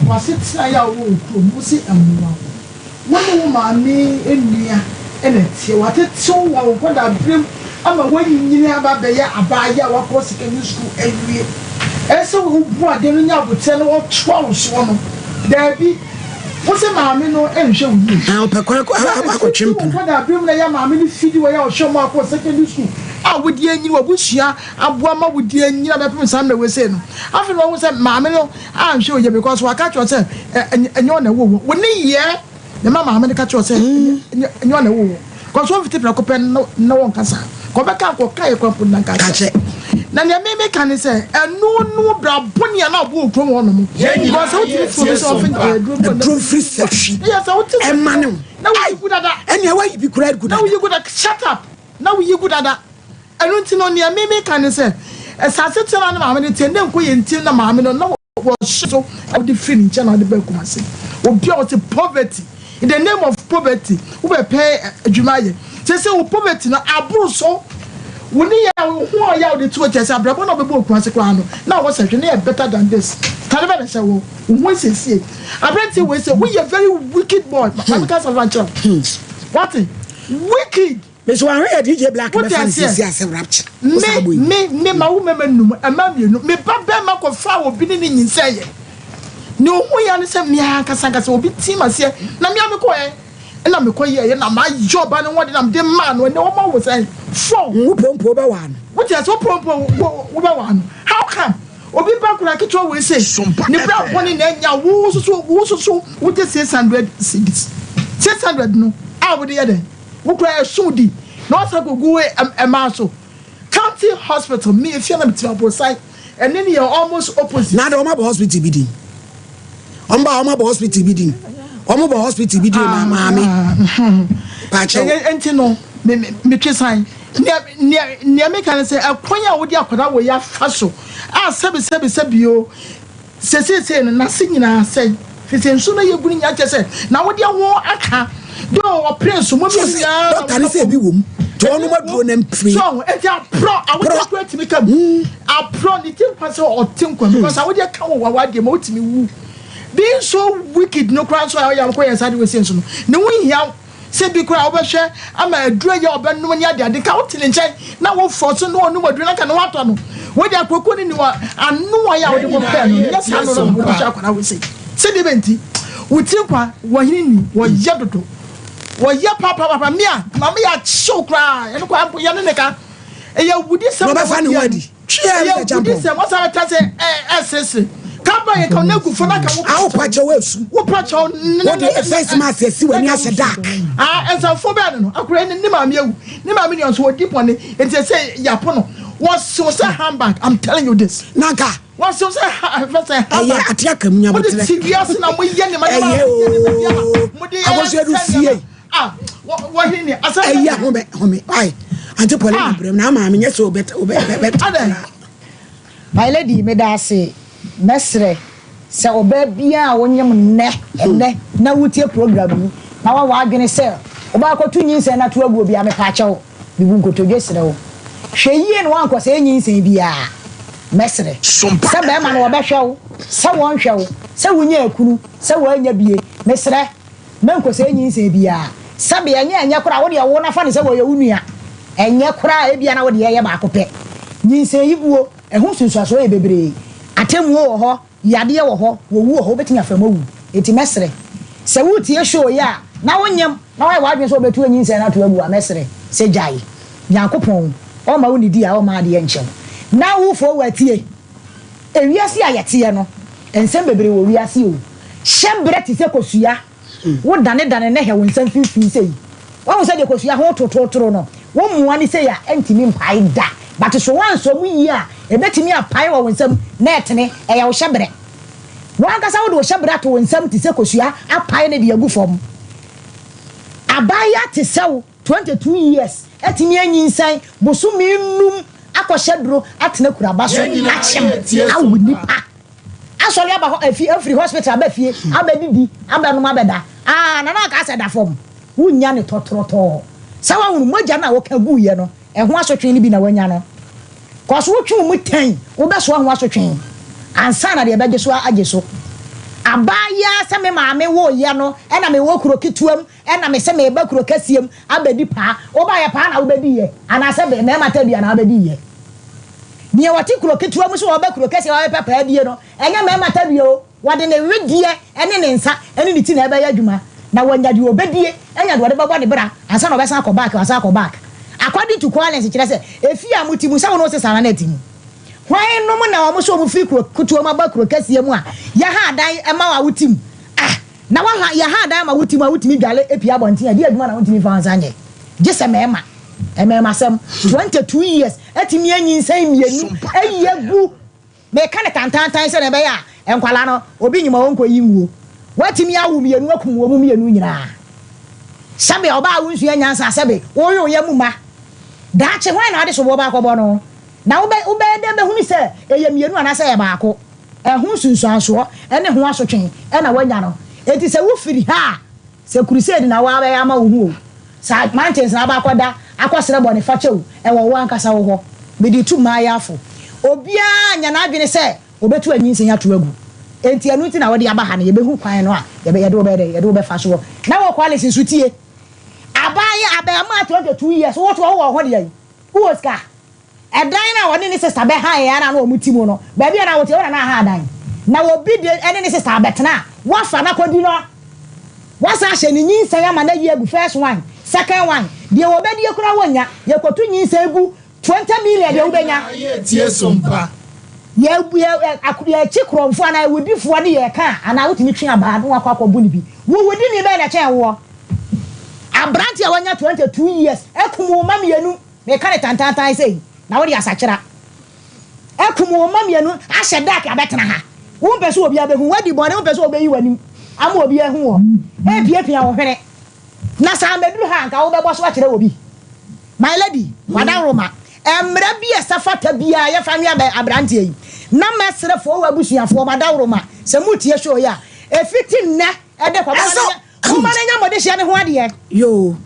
W'asetena yɛ a wowɔ wɔ kurom, wose mmoa wo. Wo ne wo maame nua na ɛteɛ. Wɔatetew wo wɔ wo nkwadaaberem ama woanyini aba abɛyɛ abaayewa a woakɔ secondary school awie. Ɛsɛ sɛ wobu ade no nya aboterɛ na wɔtoa wo soɔ no, daabi. Wo se maame no nhwɛ wo yie. Na ɔpɛ kwan akɔ Na akɔtwe ɛfiti wo mpena. nkwadaaberem na ɛyɛ maame no fidi wɔ yɛ a ɔhwɛ wɔn akɔ secondary school a wode anyini, w'abusua aboa ma wode anyini abɛpem saa mmerɛ wei sei no. Afei na wahu sɛ maame no anhwɛ wo yie because waka akyerɛ wo sɛ ɛnyɛ wo na ɛwoo wo. Wo nneyɛɛ na ɛma maame no ka kyerɛ wo sɛ ɛnyɛ wo na ɛwoo wo. Because womfiti prɛko pɛ na wɔnka saa. Nka ɔbɛka nka ɔka yɛ kora mpo na nka akyɛ. Na nea me meka ne sɛ ɛno no bra bɔne a na ɔbɔ wɔ kurom hɔ nom. Because sɛ wotumi fi obi sɛ ɔmfe aduro bi Aduro mfiri sahwi Yɛ sɛ wote ɛma ne ho. Na woyi gu dada. Ɛnea wayi bi koraa gu Na dada. woyi gu dada. Shut up. Na woyi gu dada. Ɛno nti no nea me meka ne sɛ sɛ asetena na ne maame no teɛ na ɛnkɔ yɛn nti na maame no na wɔhyɛ so wode firi ne nkyɛn na wode baa Kumasi. Obi a ɔte poverty in the name of poverty wobɛpɛ adwuma ayɛ. Sɛ wo poverty no aboro so wo ne yɛ wo ho a ɔyɛ a wode to kyɛ sɛ abrabɔ na wobɛbɔ wɔ Kumasi koraa no na wɔ sɛ hwɛ ne yɛ better than this. Tade bɛ na hyɛ wo wo ho asiesie. Aberanteɛ wei sɛ woyɛ very wicked boy. Maame ka sɛ fa nkyerɛ wo. Wate? Wicked. Mese wahwɛ yɛ DJ Black Wote bɛfa no aseɛ? sisi ase rapture. Wo saa Me, boy yi. me, me ma wo mmarima num, mmaa mmienu. Me ba barima kɔfaa obi ne no nyinsɛneeɛ. Nea ɔhuiɛ ara ne sɛ me ara ankasa ankasa obi tee m'aseɛ na me ara mekɔeɛ na mekɔyɛeɛ na mayɛ ɔbaa no ho ade na mede maa no. Ɛnnɛ wɔma wo sɛn? Four. Wo pompo wobɛwaa no. Wote aseɛ? Wo pompo wo, wobɛwaa no. How come? Obi ba akwadaa ketewa wei sei, ne bra bɔne na anya wo nso so, wo nso so wogye 600 cedis. 600 no a wode yɛ dɛn? Wo koraa ɛso di na wasan kɔgu mmaa so. County hospital me efie na mete aborosan ɛne no yɛ almost opposite. Na de wɔn abɔ hospital bi din. Wɔn ba wɔn abɔ hospital bi din. Wɔn bɔ hospital bi din ma maame. Paakyɛw. Nti no me me metwe san. Nea nea nea meka ne sɛ ɛkwan a wode akwadaa wɔ yi afa so a sɛbi sɛbi sɛbi o. Sɛ seesei no, n'ase nyinaa asɛe, ɛfiri sɛ nsuo no ayɛ gu no nyinaa kyerɛ sɛ n'awodeɛ ho aka. Dɛ ɔpere nso, mo mmienu nyinaa na Dɔkta no sɛ ebi wɔ mu, nti ɔnom aduro no mpire. So ahu, enti aporɔ, awodeɛ koraa tumi ka mu. Aporɔ, ne ti nkwa sɛ ɔte nkwa mu, because awodeɛ ka wɔ w'adeɛ mu a, wotumi wu. Being so wicked no koraa nso a ɔyɛ a wokɔyɛ saa de wei sei nso no, ne ho nhia wo. Sɛ bi koraa a wobɛhwɛ ama aduru a ɛyɛ a ɔbɛnom ne adeade nka wote ne nkyɛn na wofɔ so na ɔnom aduru na nka ne ho atɔ no. Wei deɛ akokoɔ no ni wɔ ano a ɛyɛ a wode kɔpɛɛ no nyɛ saa no na wobɛhwɛ akwadaa wei sei. Sɛdeɛ bɛ nti wo tiri nkwa wɔ hene ni wɔyɛ dodo wɔyɛ papaapa me a maame yɛ akyew koraa ɛno koraa mpo yɛne ne ka ɛyɛ awudisɛm Na ɔbɛfa ne ho adi. Ɛyɛ awudisɛm wɔsan bɛka sɛ ɛseresere kaba yɛ ka na gu fo na ka wo. Awo pakyɛ wo esu. Wo pakyɛ wo. Wo de face mask esi w'ani asɛ dark. Ah nsɛmfo bɛɛ no no akora ne ne maame awu ne maame nua nso ɔdi bɔne nti ɛsɛ yapo no wɔsew sɛ handbag I'm telling you this. Nanka. Wɔsew sɛ ha fɛ sɛ handbag. Ɛyɛ ate aka mu Mo de nyabotrɛ. ti wiase na mo yɛ ne ma ne ma Ɛyɛ ooo. mo de yɛ Akosua du fie. Ah wɔhene ni asɛm. Ɛyɛ home home ayi ante pɔlɛ na brɛm na ama mi nyɛ sɛ ɔbɛ ɔbɛ bɛ bɛ. My lady meda ase mɛsrɛ sɛ ɔbaa biaa a wonyem nnɛ ɛnnɛ na wotie program yi na wa w'adwene sɛ wobɛ akɔto nyinsɛn no ato aguo biaa mepaakyɛw mebu nkotodwe srɛ wo hwɛ yie na wankɔsɛe nyinsɛn biaa mɛsrɛ sɛ bɛɛma no wɔbɛhwɛ wo sɛ wɔnhwɛ wo sɛ wonyaa kunu sɛ woannya bie mesrɛ Menkɔsɛe nyinsɛn biara. Sɛbe ɛnyɛ ɛnyɛ koraa a, wo deɛ wo na fa no sɛ wɔyɛ wo nua. Ɛnyɛ koraa a, ebia na wo deɛ ɛyɛ baako pɛ. Nyinsɛn yi guo, ɛho nsunsuansoɔ yɛ bebree. Atemmuo wɔ hɔ, yadeɛ wɔ hɔ, wɔwu wɔ hɔ, wobɛtumi afa mu awu. Enti mɛsrɛ, sɛ woretie show yi a, na wonyem, na woayɛ w'adwene sɛ wobɛtu anyinsɛn no ato agu a, mɛsrɛ sɛ gyae. Nyankopɔn, ɔmma wo nnidi a, ɔmma adeɛ nkyɛ wo. Na wo foɔ woatie. Ewiase a yɛteɛ no, nsɛm bebree wɔ wiase o. Hyɛ berɛ te sɛ kosua, wo dane dane ne hɛ wo nsa mfimfini sei. Wahu sɛdeɛ kosua ho totootoro no, wo moa no sei a ɛntumi mpae da. But so woansɔ mu yie a, ɛbɛtumi apae wɔ wo nsam na ɛtene. Ɛyɛ wo hyɛberɛ. W'ankasa wode wo hyɛberɛ ato wo nsam te sɛ kosua apae no de agu fam. Abaayewa te sɛ wo, 22 years, atumi anyinsɛn bosome nnum akɔhyɛ duro atena kuraba so akyem awo nipa asɔre aba hɔ afi afiri hospital aba fie abɛdidi abɛnom abɛda aa nana aka sɛ da fam wonnya ne tɔtrɔtɔɔ sɛ wahunu mogya no a wɔka guiɛ no. Ɛho asotwe no bi na woanya no. Kɔ so wotwe wo mu tɛnn, wobɛsoa ho asotwe ansa na deɛ ɛbɛgye so agye so. Abaayewa sɛ me maame woeɛ no na mewɔ kuro ketewa mu na mese mereba kuro kɛseɛ mu abɛdi paa. Wobaeɛ paa na wobɛdiiɛ anaasɛ mmarima tadua na wobɛdiiɛ? Deɛ ɔte kuro ketewa mu sɛ ɔreba kuro kɛseɛ mu abɛpɛ paa die no, ɛnyɛ mmarima tadua o. Wɔde ne wedeɛ ne ne nsa ne ne ti na ɛbɛyɛ adwuma na wanya deɛ ɔbɛdie anya deɛ ɔde bɛbɔ ne bra ansa na ɔbɛsan akɔ back wasan akɔ back according to Collins kyerɛ sɛ efie a mote mu sɛ wo ne wo sesa na na ɛte mu hwan nom na wɔn sɛ wɔn firi kuro ketewa mu aba kuro kɛseɛ mu a yɛha adan ma wo a wote mu ah na waha yɛha adan ma wote mu a wotumi dwale pie abɔnten a ɛdeɛ adwuma na wontumi mfa wo nsa nyɛ gye sɛ mmarima mmarimasɛm 22 years atumi anyinsɛn mmienu ayi agu Meka no tantaantan sɛnea ɛbɛyɛ a nkwadaa no, obi nyim a ɔnkɔyi nguo. Woatumi awo mmienu akum wɔn mmienu nyinaa. Sɛbe ɔbaa a wonsua nyansa, sɛbe wowe wo yam mma. Daakye hwan na wode soboɔ bɛakɔbɔ no? Na wobɛ, wobɛyɛ dɛn bɛhunu sɛ ɛyɛ mmienu anaasɛ ɛyɛ baako? Ɛho nsunsuansoɔ ne ho asotwe na woanya no. Enti sɛ wofiri ha a, Sɛ crusade na woabɛyɛ ama wo ho o, sɛ mountains na wobɛakɔda akɔsrɛ bɔne fakyɛ o, ɛwɔ wo ankasa wo hɔ. Mede retu mmaayafo. Obiara nyɛ n'adwene sɛ obetu anyinsɛn ato agu. Enti ɛno nti na wode aba ha no, yɛbɛhu kwan no a yɛbɛ, yɛde wo bɛyɛ dɛn? Yɛde wo bɛfa soɔ. Na wɔ Qualis nso tie. Abaayewa, abarimaa 22 years, wo nso wowɔ wo ho deɛn? Wowɔ sika? Ɛdan no a ɔne ne sista bɛhaeɛ ara na wɔte mu no, baabi a na wote, ɛhɔ na na aha adan. Na obi de ne ne sista abɛtena a, woafa no akɔdi no. Woasan ahyɛ no nyinsɛn ama no ayi agu, first one, second one, deɛ wɔbɛdie koraa wonnya. Yɛkɔto nyinsɛn gu, 20 million deɛ wobɛnya. Yɛ, yɛ, yɛkye korɔmfoɔ anaa awudifoɔ ne yɛka a, anaa wotumi twe abaa na woakɔ akɔbo no bi. Wo wudini bɛn na ɛkyɛn woɔ? Aberanteɛ a wanya 22 years akum wo mma mmienu. Meka no tantaantan sei na wode asakyera akum wo mma mmienu ahyɛ dark abɛtena ha. Wompɛ sɛ obiara bɛhu wo. Woadi bɔne, wompɛ sɛ wobɛyi w'anim ama obi ahu wo. Ɛrepiapia wo hwene. Na sɛ ammɛduru ha a, anka wobɛbɔ so akyerɛ obi. My lady, w'adaworoma, mmara bi a ɛsɛ fata biara yɛfa nwe abɛ aberanteɛ yi. Na mɛsrɛ fo w'abusuafoɔ, m'adaworoma, sɛ motie show yi a, ɛfiti nnɛ de kɔ, momma no nyɛ. Momma no nya mo dehyeɛ no ho adeɛ. Yoo.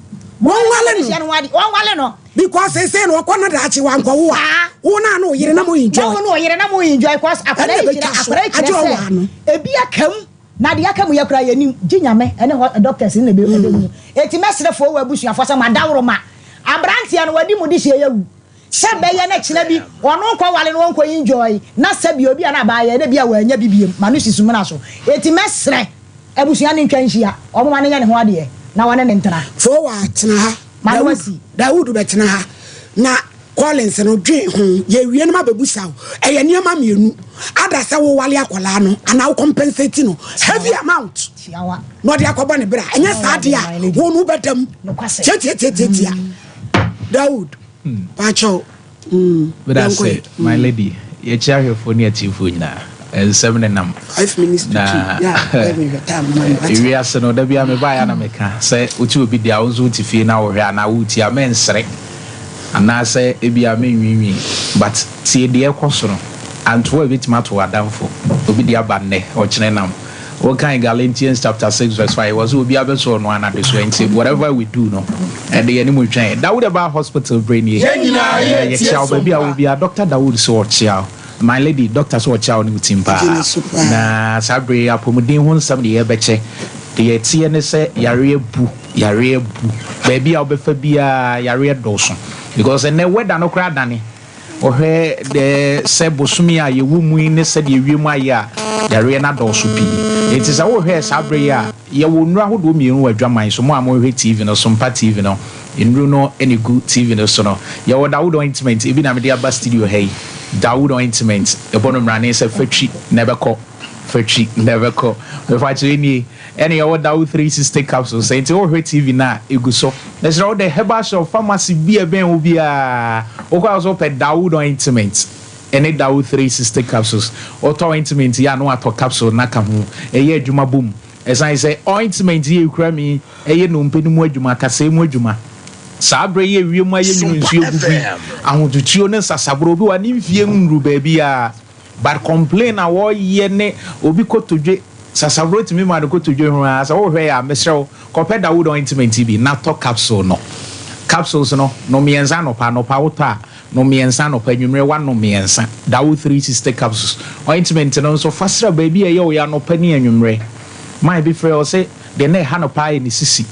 Wɔnwale no. Ho adeɛ. Wɔnwale no. Because sese no ɔkɔ na daakye wankɔwo a. Wo na no yere na mo enjoy. Na wo no yere na mo enjoy cause akwadaa yi kyerɛ akwadaa yi kyerɛ sɛ ebi aka mu na deɛ aka mu yɛ koraa yɛnim gye nyame ɛne hɔ doctors ne na ebe ebe mu. Eti mɛsrɛ fo wɔ abusuafoɔ sɛ mo adaworo ma abranteɛ no wadi mo dehyeɛ yɛ wu. Sɛ bɛyɛ na kyena bi ɔno nkɔ wale no ɔnkɔ enjoy na sɛbi obi a na abaayɛ na bi a wanya bi biem ma no si sumina so. Eti mɛsrɛ abusua no ntwa nhyia, wɔn ma no nyɛ ne ho adeɛ na wɔne no ntena. Fowa tena ha. Ma no Dawood, asi. Dawood bɛtena ha. Na Collins no, dwen ho. Yɛwie no mabɛbusa wo. Ɛyɛ nneɛma mmienu. Ada sɛ wowale akwadaa no anaa wo compensate no heavy amount Tiawa. na ɔde akɔbɔ ne bra. Ɛnyɛ saa deɛ a, wo no wobɛda mu. Nokwasɛm. Tiatiatiatia. Dawood. Pakyɛw. Meda ase my lady. Yɛkyia ahwɛfoɔ ne atiefoɔ nyinaa. Nsɛm ne nam. Na ewiase no da biara mebaeɛ a na meka sɛ wote obi deɛ a wo nso wote fie na wohwɛ anaa woretie a mɛnsere anaasɛ ebia mɛnwiinwii but tie deɛ ɛkɔ so no antoa a ɛbɛtumi ato w'adamfo obi deɛ aba nnɛ ɔkyena nam. Wokan Galatians chapter 6 verse 5, wɔsɛ obiara bɛsɔ ɔno ara n'adesoa nti whatever we do no, ɛde yɛne mu twɛn. Dawood ɛbaa hospital berɛ nie. Yɛn nyinaa Ɛɛ, yɛretie yɛkyea wo so baabi a mpa. wɔ biara. Doctor Dawood sɛ ɔkyea wo. My lady, doctor sɛ ɔkyea wo ne wo team paa. Gyina so paa. Na saa berɛ yi apɔmuden ho nsɛm de yɛrebɛkyɛ. Deɛ ɛteɛ ne sɛ yareɛ bu, yareɛ bu. Baabi a wobɛfa biara yareɛ dɔɔso. Because ɛnnɛ weather no koraa adane. Wohwɛ dɛ sɛ bosome a yɛwɔ mu yi ne sɛdeɛ wiem ayɛ a, yareɛ no adɔɔso pii. Enti sɛ wohwɛ saa berɛ yi a, yɛwɔ nnuro ahodoɔ mmienu wɔ adwaman so. Mo a mohwɛ TV no, Sompa TV no, nnuro no na ɛgu TV no so no. Yɛwɔ Dawood Ointment, ebi na mede aba studio ha yi. Dawood Ointment, yɛbɔ no mmrane sɛ fa twi na ɛbɛkɔ, fa twi na ɛbɛkɔ. Mefa kyerɛ nie. Ɛna yɛwɔ Dawo 360 capsules nti wohwɛ TV no a egu so. Mesrɛ wo dɛ herbal shop, pharmacy bi a ɛbɛn wo biara wokɔ a so wopɛ Dawood ointment ɛne Dawo 360 capsules. Wotɔ ointment yi a na watɔ capsule no aka ho. Ɛyɛ adwuma bom. Ɛsan sɛ ointment yi a ekura me yi ɛyɛ nnompe no mu adwuma, kasɛɛ mu adwuma. Saa berɛ yi a ewiem ayɛ nwunu Sompa nsuo gugu yi, FM. ahotutuo ne nsasaborɔ obi wɔ ha ne mfie nnuru baabiara. But complain a wɔyɛ ne obi kotodwe sasabro tumi ma no kotodwe ho ara sɛ wohwɛ yɛ a mesrɛ wo kɔpɛ Dawood ointment yi bi na tɔ capsule no. Capsules no, nom mmiɛnsa anɔpa, anɔpa wotɔ a, nom mmiɛnsa anɔpa, anwummerɛ woanom mmiɛnsa. Dawo 360 capsules. Ointment no nso, fa sra baabi a ɛyɛ wo ya anɔpa ne anwummerɛ. Man bi frɛɛ ɔse deɛ na ɛha no paa yɛ ne sisi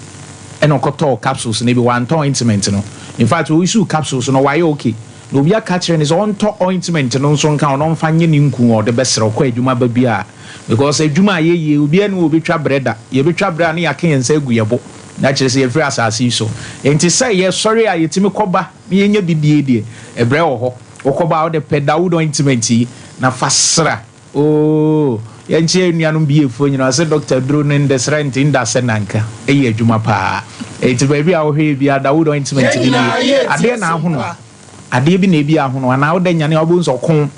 ɛna ɔkɔtɔɔ capsules no bi, wantɔ ointment no. In fact, ɔusuu capsules no, wayɛ okay. Na obi aka akyerɛ no sɛ ɔntɔ ointment no nso nka ho na ɔmfa nyɛ ne nku a ɔde bɛsra ɔkɔ adwuma ba bi a. Because adwuma a yɛyɛ yi, obiara nni hɔ a ɔbɛtwa brɛ da. Yɛbɛtwa brɛ a na yɛaka yɛn nsa agu yɛn bo. Na kyerɛ sɛ yɛfiri asase yi so. Enti sɛ yɛsɔre a yɛtumi kɔba na yɛnya bi die deɛ, ɛbrɛ wɔ hɔ. Wokɔba a wode pɛ Dawood ointment yi na fa sra. Oo, yɛnkyea yɛn nuanom BA foɔ nyinaa. Ɔse Doctor aduro no ndɛ sra nti nda sɛ nanka. Ɛyɛ adwuma paa. Enti baabi a wohwɛ yɛ biara Dawood ointment no nie. Adeɛ na ahono. Adeɛ bi na ebi ahono anaa woda nyane a wobɛhu sɛ ɔko.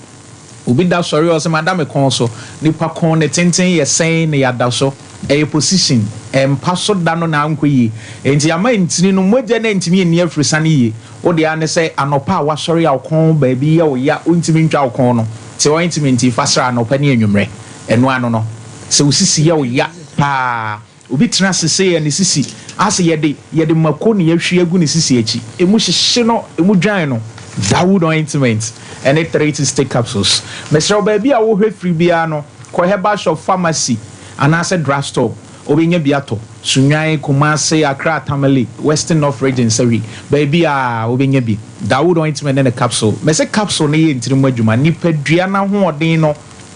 Obi da sɔre a ɔse mada me kɔn so. Nipa kɔn ne tenten yɛ sɛn na yɛada so? Ɛyɛ position. Ɛmpa so da no na ankɔ yie. Enti ama ntini no mogya no antumi anni afurusane yie. Wo deɛ ara ne sɛ anɔpa a woasɔre a wo kɔn baabi yɛ wo ya wontumi ntwa wo kɔn no, te ointment yi fa sra anɔpa ne anwummerɛ. Ɛno ano no, sɛ wo sisi yɛ wo ya paa, Obi tena ase sei a ne sisi ase yɛde yɛde mako na yɛahwie agu ne sisi akyi. Emu hyehye no, emu dwan no. Dawood ointment ne 30 stick capsules. Mesrɛ wo baabi a wohwɛ firi biara no, kɔ herbal shop, pharmacy anaasɛ drug store, wobɛnya bi atɔ. Sunyani, Kumasi, Accra, Tamale, Western North Region, Sahwi, baabiara wobɛnya bi. Dawood ointment ne ne capsule. Mese capsule no yɛ ntini mu adwuma. Nipadua no ahoɔden no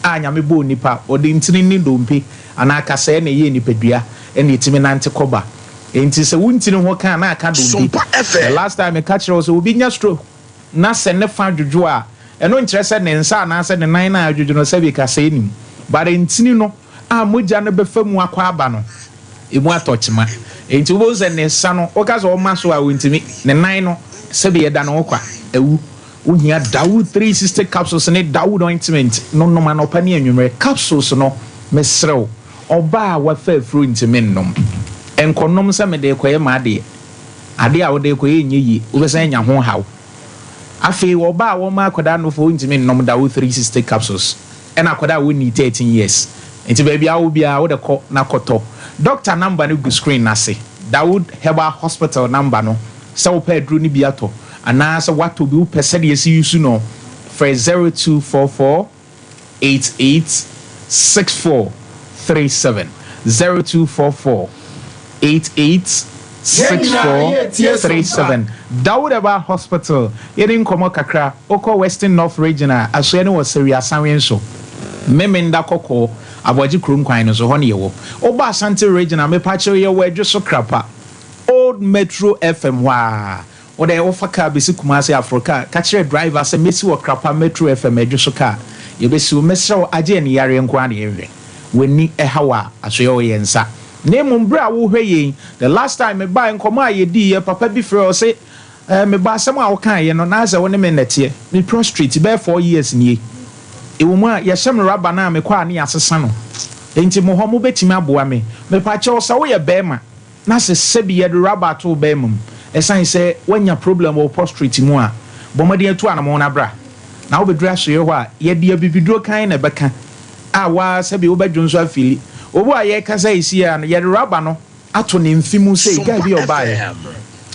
a Nyame bɔɔ nipa, ɔde ntini ne dompe anaa kasɛɛ na ɛyɛɛ nipadua ɛna ɛtumi nante kɔ ba. Enti sɛ wo ntini ho ka a na aka dompe. The last time meka kyerɛɛ wo sɛ obi nya stroke na sɛ ne fa dwodwo a, ɛno nkyerɛ sɛ ne nsa anaasɛ ne nan no a adwodwo no sɛbi kasɛɛ nnim. But ntini no a mogya no bɛfa mu akɔ aba no, ɛmu atɔ kyema. Enti wobɛhu sɛ ne nsa no, woka sɛ ɔma so a ɔntumi, ne nan no sɛbi ɛda ne ho kwa, awu. Wohia Dawood 360 capsules ne Dawood ointment no nom anɔpa ne anwummerɛ. Capsules no, mesrɛ wo, ɔbaa a wafa afuro ntumi nnom. Nkɔnom sɛ mede rekɔyɛ m'adeɛ. Adeɛ a wode rekɔyɛ nyɛ yie, wobɛsan anya ho haw. Afei ɔbaa a wɔma akwadaa nufoɔ ntumi nnom Dawood 360 capsules. Ɛna akwadaa a wɔnnii 13 years. Nti baabi a wowɔ biara wode kɔ na kɔtɔ. Doctor number no gu screen no ase. Dawood Herbal Hospital number no. Sɛ wopɛ aduro no bi atɔ anaa sɛ woatɔ bi wopɛ sɛdeɛ yɛsi use no, frɛ 0244 88 64 37, 0244 88 64 37. Dawood Herbal Hospital, yɛdi nkɔmmɔ kakra. Wokɔ Western North Region a, asoɛ no wɔ Sɛwi Asanwe nso. Memenda Kɔkɔɔ, Aboagye kurom kwan no so, hɔ ne yɛwɔ. Woba Ashanti Region a, mepakyɛw yɛwɔ Adwoso Krapa. Old Metro FM hɔ ara. Wo dɛ wofa car besi Kumasi aforo car, ka kyerɛ driver sɛ mesi wɔ Krapa Metro FM Adwo so car, yɛbɛsi wo. Mesrɛ wo agye ani yareɛ nko ara na yɛnhwɛ. W'ani ɛha wo a, asoɛ wo yɛn nsa. Na mmom berɛ a wohwɛ yɛn, the last time mebaeɛ nkɔmmɔ a yɛdiiɛ, papa bi frɛɛ ɔse, eh, meba asɛm a wokaeɛ no, na asɛ wo ne me na ɛteɛ. Me prostrate bɛyɛ 4 years nie. Ɛwɔ mu a, yɛhyɛ me rubber no a mekɔ a ne yɛasesa no. Enti mo hɔ mobɛtumi aboa me. Mepakyɛw sɛ woyɛ barima, Na sɛ sɛbi yɛde rubber ato wo bɛɛma mu ɛsan sɛ woanya problem wɔ wo prostrate mu a, bɔ mmɔden atu anamɔn na bra. Na wobɛduru asoeɛ hɔ a, yɛde abibiduro kann na ɛbɛka a wo ara sɛbi wobɛdwo nso afeeli. Obi a yɛrekasa yi sei ara no, yɛde rubber no ato ne mfe mu sei, guy bi a ɔbaeɛ,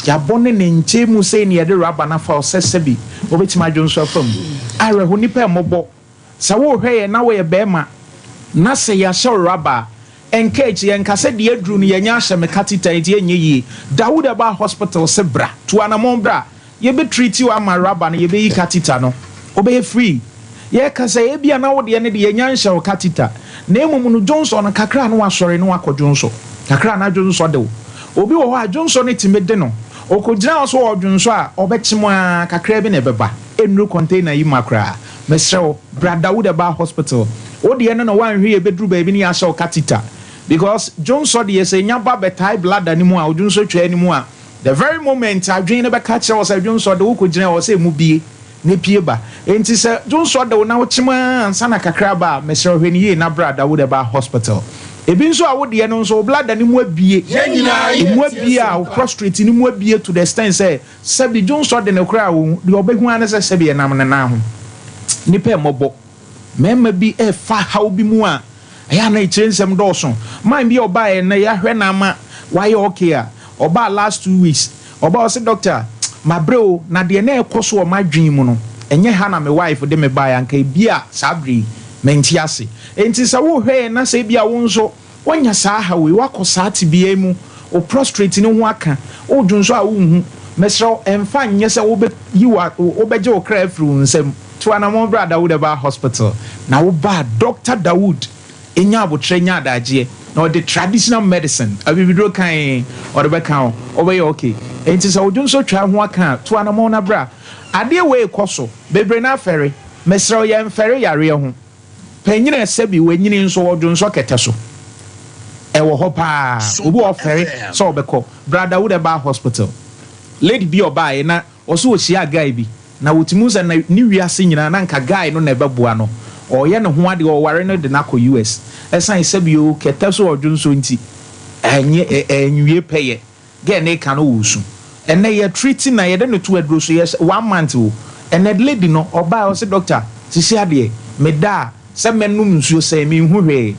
yɛabɔ ne ne nkyɛn mu sei na yɛde rubber no afa hɔ sɛ sɛbi wobɛtumi adwo nso afa mu. Awerɛho, nnipa mmɔbɔ. Sɛ worehwɛ yɛn na woyɛ barima na sɛ yɛahyɛ wo raba a, ɛnka akyi, ɛnka sɛ deɛ aduru no yɛanya ahyɛ me catheter nti ɛnyɛ yie. Dawood ɛbaa hospital se bra, tu anamɔn bra, yɛbɛ treat wo ama raba no, yɛbɛyi catheter no, wobɛyɛ free. Yɛreka sɛ ebia na wo deɛ no deɛ yɛnya nhyɛ wo catheter, na mmom no dwonsɔ no kakra na wasɔre na wakɔ dwonsɔ, kakra na dwonsɔ de wo. Obi wɔ hɔ a dwonsɔ no tumi de no, ɔkɔgyina hɔ sɛ ɔredwonsɔ a, ɔbɛkyem ara, kakra bi na ɛbɛba, ɛnnuru container yi ma koraa. Mesrɛ wo bra Dawood Herbal hospital. Wo deɛ no na woanhwɛ yie bɛduru baabi no yɛahyɛ wo catheter because dwonsɔ deɛ sɛ ɛnya ba bɛtae bladder no mu a wo dwonsɔ twaa no mu a the very moment adwene no bɛka kyerɛ wo sɛ dwonsɔ de wo kɔgyina hɔ sɛ ɛmu bie na ɛpue ba. Enti sɛ dwonsɔ de wo na wokyem ara ansa na kakra aba a mesrɛ wo hwɛ no yie na bra Dawood Herbal hospital. Ebi nso a wo deɛ no nso wo bladder no mu abue, ɛmu abue a wo prostrate no mu abue to the extent sɛ Sɛbi dwonsɔ de no koraa a ohu, deɛ ɔbɛhu ara ne sɛ sɛbi ɛnam ne nan ho. Nnipa mmɔbɔ. Mmarima bi refa haw bi mu a, ɛyɛ a na akyire nsɛm dɔɔso. Man bi a ɔbaeɛ nnɛ yɛahwɛ no ama wayɛ okay a, ɔbaa last 2 weeks. Ɔbaa ɔse doctor mabrɛ o na deɛ na ɛkɔ so wɔ m'adwene mu no ɛnyɛ ha na me wife de me baeɛ anka ebia saa berɛ yi mente ase. Enti sɛ wohwɛ yɛn na sɛ ebia wo nso woanya saa haw yi, woakɔ saa tebea yi mu, wo prostrate no ho aka, wodwonsɔ a wonhu, mesrɛ wo ɛmfa nyɛ sɛ wobɛyi wo wobɛgye wo kra afiri wo nsam. Tu anamɔn bra Dawood Herbal Hospital na woba a Doctor Dawood nya aboterɛ nya adagyeɛ na ɔde traditional medicine, abibiduro kann, ɔde bɛka wo, wobɛyɛ okay. Enti sɛ wo dwonsɔ twa ho aka a, tu anamɔn na bra. Adeɛ wei rekɔ so, bebree no afɛre. Mesrɛ wo yɛnfɛre yareɛ ho. Panyin a sɛbi wanyini nso ɔdwonsɔ kɛtɛ so. Ɛwɔ hɔ paa. Obi wɔ hɔ ɔfɛre sɛ ɔbɛkɔ. Bra Dawood Herbal Hospital. Lady bi a ɔbaeɛ na Ɔse ɔhyiaa guy bi na ɔtumi hu sɛ na ne wiase nyinaa na nka guy no na ɛbɛboa no, ɔɔyɛ ne ho adeɛ ɔɔware no de no akɔ US. Ɛsan sɛbi oo kɛtɛ so ɔdwonsɔ nti ɛnyɛ ɛnwie pɛyɛ, girl no reka no ɔɔsu. Ɛnɛ yɛ treat no a yɛde no to aduro so yɛ one month oo, ɛnɛ lady no ɔbaeɛ ɔse doctor sisi adeɛ meda a sɛ mɛnom nsuo sɛn menhu hwee.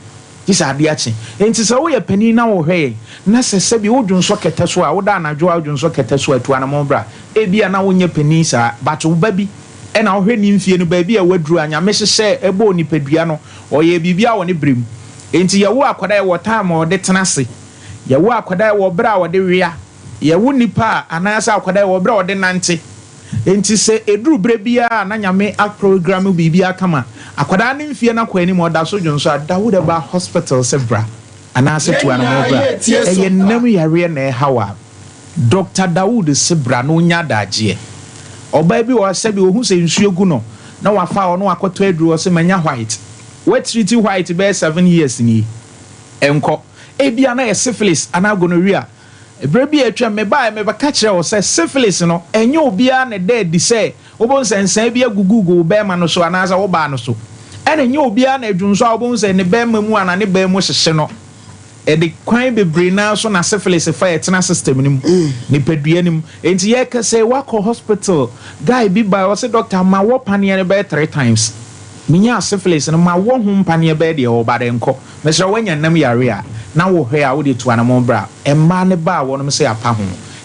Gye sɛ ade akye. Enti sɛ woyɛ panin na worehwɛ yɛn, na sɛ sɛbi wodwonsɔ kɛtɛ so a, woda anadwo a wodwonsɔ kɛtɛ so a, tu anamɔn bra. Ebia na wonyɛ panin saa, but wo ba bi na wohwɛ ne mfie no, baabi a waduru a Nyame hyehyɛɛ bɔɔ nipadua no, ɔyɛɛ biribiara wɔ ne berɛ mu. Enti yɛwo akwadaa a, yɛwɔ time a ɔde tena ase. Yɛwo akwadaa a, yɛwɔ berɛ a ɔde wea. Yɛwo nipa a, anaasɛ akwadaa a, yɛwɔ berɛ a ɔde nante. Enti sɛ ɛduru berɛ biara a na Nyame aprograme biribiara kama, akwadaa no mfeɛ no akɔ anim, ɔda so dwonsɔ a, Dawud ba hospital sɛ bra, anaasɛ tu anamɔn bra. Ɛyɛ nnam yareɛ na ɛha wo a, Doctor Dawud se bra na ɔnya adagyeɛ. Ɔbaa bi wɔ hɔ a sɛbi ɔhu sɛ nsuo gu no na wafa hɔ na wakɔtɔ aduro, ɔse manya white. Watreati white bɛyɛ seven years nie, ɛnkɔ. Ebia na ɛyɛ syphilis anaa gonorrhea. Berɛ bi a atwam, mebaeɛ mebɛka kyerɛɛ wo sɛ syphilis no, ɛnyɛ obiara na ɛda adi sɛ wobɛhu sɛ nsaa bi agugugu wo barima no so anaasɛ wo baa no so. Ɛna ɛnyɛ obiara na adwonsɔ a wobɛhu sɛ ne barima mu anaa ne baa mu hyehye no. Ɛde kwan bebree no ara so na syphilis fa ɛtena system no mu, nipadua no mu. Enti yɛrekasa yi, woakɔ hospital, guy bi baeɛ ɔse doctor mawɔ paneɛ no bɛyɛ three times. Menyaa syphilis no, mawɔ ho mpaneɛ bɛyɛ deɛ ɛwɔ but ɛnkɔ. Mesrɛ wo wanya nam yare a na wo hwɛ a wode tu anamɔn bra mmaa ne ba a wɔnom sɛ apa ho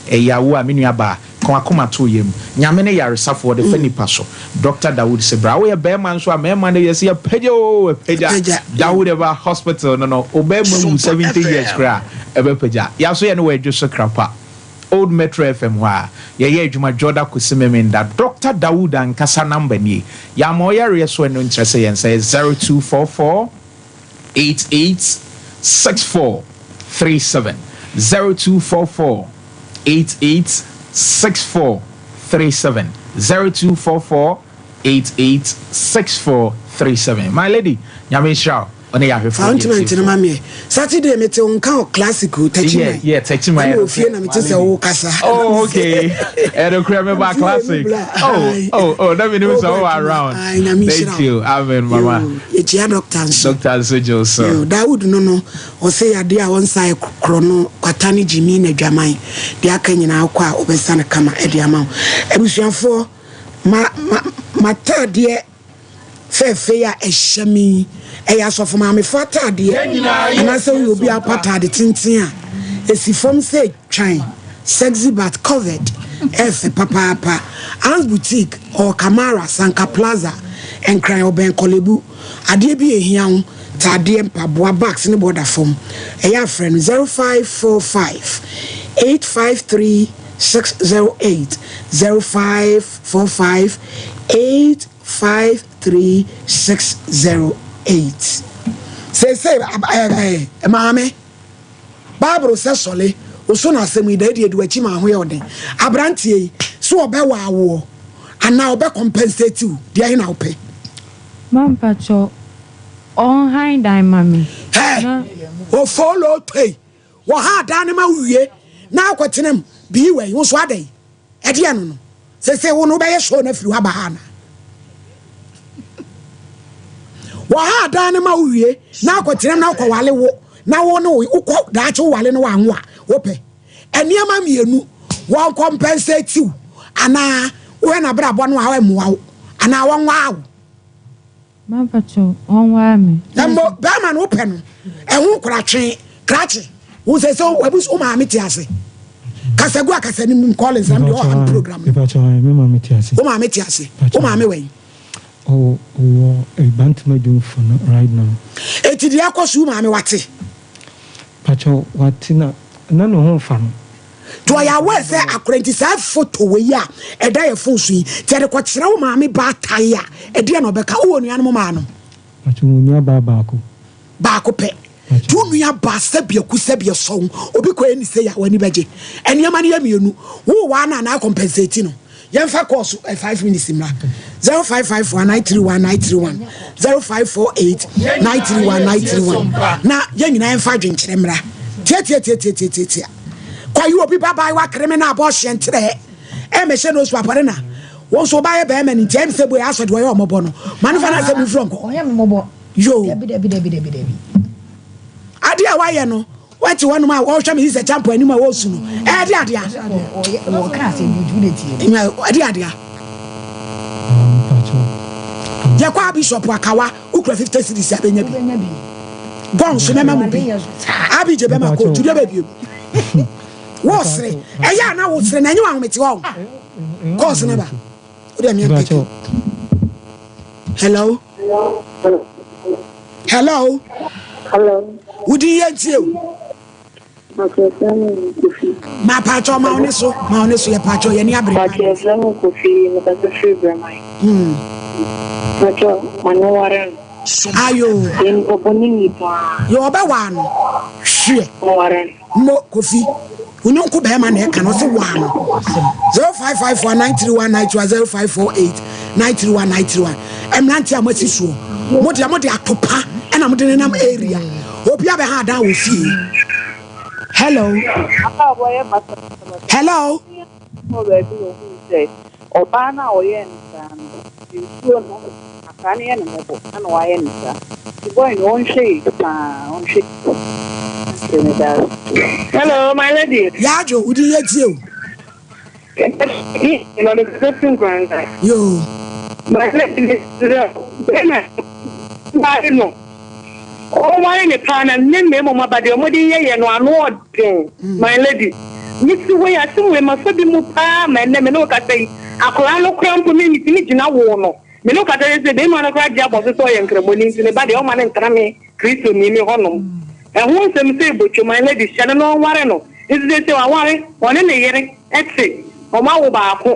ɛya wo a me nua baa ka wakoma to yam Nyame ne yaresafoɔ de fa nipa so Doctor Dawood se bra woyɛ bɛɛma nso a mɛɛma no yɛse apagya oo apagya Dawood ɛba hospital no no obɛɛma wu 70 years koraa ɛbɛpagya yaso yɛ ne wɔ adwo so krapa Old Metro FM hɔ a yɛyɛ adwuma Dwoda Kosi Memenda Doctor Dawood ankasa number nie yɛama ɔyareɛ so ɛno nkyerɛ sɛ yɛn nsa yɛ 0244 88 64 37 0244 88 64 37 0244 88 64 37 My lady, Nyame nhyira wo ɔne yɛ ahwɛfoɔ Fa wo ne ntoma nkyene atiefoɔ. ma meɛ. Saturday mete wo nka wɔ classic o, Yeah, Techiman. yeah, Techiman Ɛna ɛno ofie na sɛ mete my sɛ lady. wo kasa. Oh, okay. Ɛno kura me ba Ofie mi classic. bla. Oh, Aye. oh, oh, na menim Wobɔ sɛ wowɔ adwuma. around. Aye, Nyame nhyira Thank wo. you. Amen, mama. Yo, yɛkyia doctor nso. Doctor nso gye wo so. Yo, Dawood no no, ɔsɛ yadeɛ a ɔnsa yɛ korɔ no, kwata ne gyimi na adwaman. Deɛ aka nyinaa wokɔ a wobɛsa no kama de ama wo. Abusuafoɔ, ma, ma, mataadeɛ fɛɛfɛ yi a ɛhyɛ me yi, ɛyɛ asɔfo maamefo ataadeɛ anaasɛ woyɛ obi a wopɛ ataade tenten a ɛsi fam sɛ twan, sexy but covered, ɛfɛ papaapa. Anne's Boutique, ɔwɔ Kamara, Sanka Plaza, Nkran, ɔbɛn Korle-Bu. Adeɛ bi a ɛhia wo, taadeɛ, mpaboa, bags ne bɔda fam. Ɛyɛ a frɛ no 0545 853 608, 0545 853608. Seesei, ɛɛ, maame, Bible sɛ sɔle, oso na asɛm yi da adi adi w'akyi ma ho yɛ ɔden. Aberanteɛ yi, so ɔbɛwaa woɔ anaa ɔbɛ compensate wo, deɛ he na wopɛ? Ma mpakyɛw ɔnhan dan ma me Hɛ! na. Ofolo tei, wɔhaa dan no ma wo wie na akɔtena mu, bii wɛn, wo nso adɛn? Ɛdeɛn no no? Seesei wo no wobɛyɛ show no afiri hɔ aba ha anaa? Wɔha dan no ma wo wie na akɔtena na wokɔwale wo na wo ne wokɔ daakye wowale no wanwo a wopɛ nneɛma mmienu wɔn compensate wo anaa wohwɛ n'abrabɔ no a ɛmmoa wo anaa wɔnwaa wo. Mampakyɛw ɔnwaa me. Na mbo bɛrima no wopɛ no ɛho koratwe krakye wo sɛ sɛ wabu wo maame te ase. Kasa gu akasa nim Collins na mede ɔha no program no. Mepakyɛw ae, me maame te ase. Wo maame te ase? Wo maame wɛn? Ɔwɔ ɔwɔ Bantama Dwomfo no right now. Eti deɛ akɔ so wo maame wate? Pakyɛw wate na na ne ho nfa no. Nti ɔyɛ aware sɛ akora nti saa photo wei a ɛda yɛ phone so yi nti yɛde kɔkyerɛ wo maame baatan a ɛdeɛ na ɔbɛka? Wowɔ nuanom mmaa nom? Pakyɛw mewɔ nua baa baako. Baako pɛ. Nti wo nua baa sɛbi aku sɛbi ɛsɔn obi kɔyɛ ne sei a w'ani bɛgye. Nneɛma no yɛ mmienu. Wowaa no anaa compensate no. Yɛmfa call so eh, 5 minutes mmra. 0554 931 931 0548 931 931 na yɛn nyinaa yɛmfa adwenkyerɛ mmra. Tiatiatiatiatiatia. Kɔyi obi babaayewa criminal abortion nkyerɛ. Ɛmɛhyɛ nose papa na wɔn nso ɔbaayɛ bɛrima no nti ɛm sɛ boy asɔ deɛ ɔyɛ ɔmɔbɔ no. Ma no fa no asɛm mfiri ɔnkɔ. Ɔyɛ mmɔbɔ. Yoo. Dabi dabi dabi dabi dabi. Adeɛ a wayɛ no wate hɔnom a wɔhwɛ me sɛ champo anim a wɔresu no ɛde adea. Wɔka asɛm bi nti wode tie. Ɛde adea. Yɛkɔ a bishop akawa wokura 50 cedis a bɛnya bi. Gɔn so mɛma mu bi. Abigye bɛma kɔ tudeɛ bɛbie mu. Wɔsere ɛyɛ a na wosere na ɛnyɛ wɔ ahomete hɔ. Kɔɔso no ba. Wode meɛ mpeke. Hello. Hello. Hello. Wodi yɛ ntie o. Ma paatwa ma wo so ma wo so yɛ paatwa yɛ ni abere. Paatwa ɛfrɛ mu Kofi mekasa firi Brɛman. Paatwa ma no ware no. Ayo. Yɛ nipa bɔne ni paa. Yɛ ɔbɛ waa no. Hweɛ. Ɔware no. Mo Kofi wo nyɔnko bɛrima na ɛka no ɔse waa no 0554 931 931 0548 931 931 mmerante a moasi soɔ mo deɛ mode atopa ɛna mode nenam area obi abɛha adan wɔ fie hello hello Ɔbaa no a ɔyɛɛ no saa no, nsuo no, akwadaa no yɛ no mmɔbɔ na wayɛ no saa. Nti boy no ɔnhwɛ yie paa, ɔnhwɛ yie. Okay, meda ase. Hello, my lady. Yaadwo, wo din yɛ tie o. Na me kasa fi Nkoranza. Yoo. My lady, mesrɛ wo, bɛrima no ware no. Ɔnware no paa na ne mmarima aba deɛ wɔde yɛyɛ no ano ɔden my lady. Mesi wei asem wei mafa bi mu paa ma ɛnɛ me ne wo kasa yi akwadaa no koraa mpo me metumi gyina woo no me ne wo kasa yi sɛ barima no koraa gye abɔ so sɛ ɔyɛ nkramoni nti ne ba deɛ ɔma no ntena me kristoni me hɔnom ɛho nsɛm sɛ botwo my lady hyɛ no na ɔnware no nti sɛ sɛ waware ɔne ne yere ɛte wɔn awo baako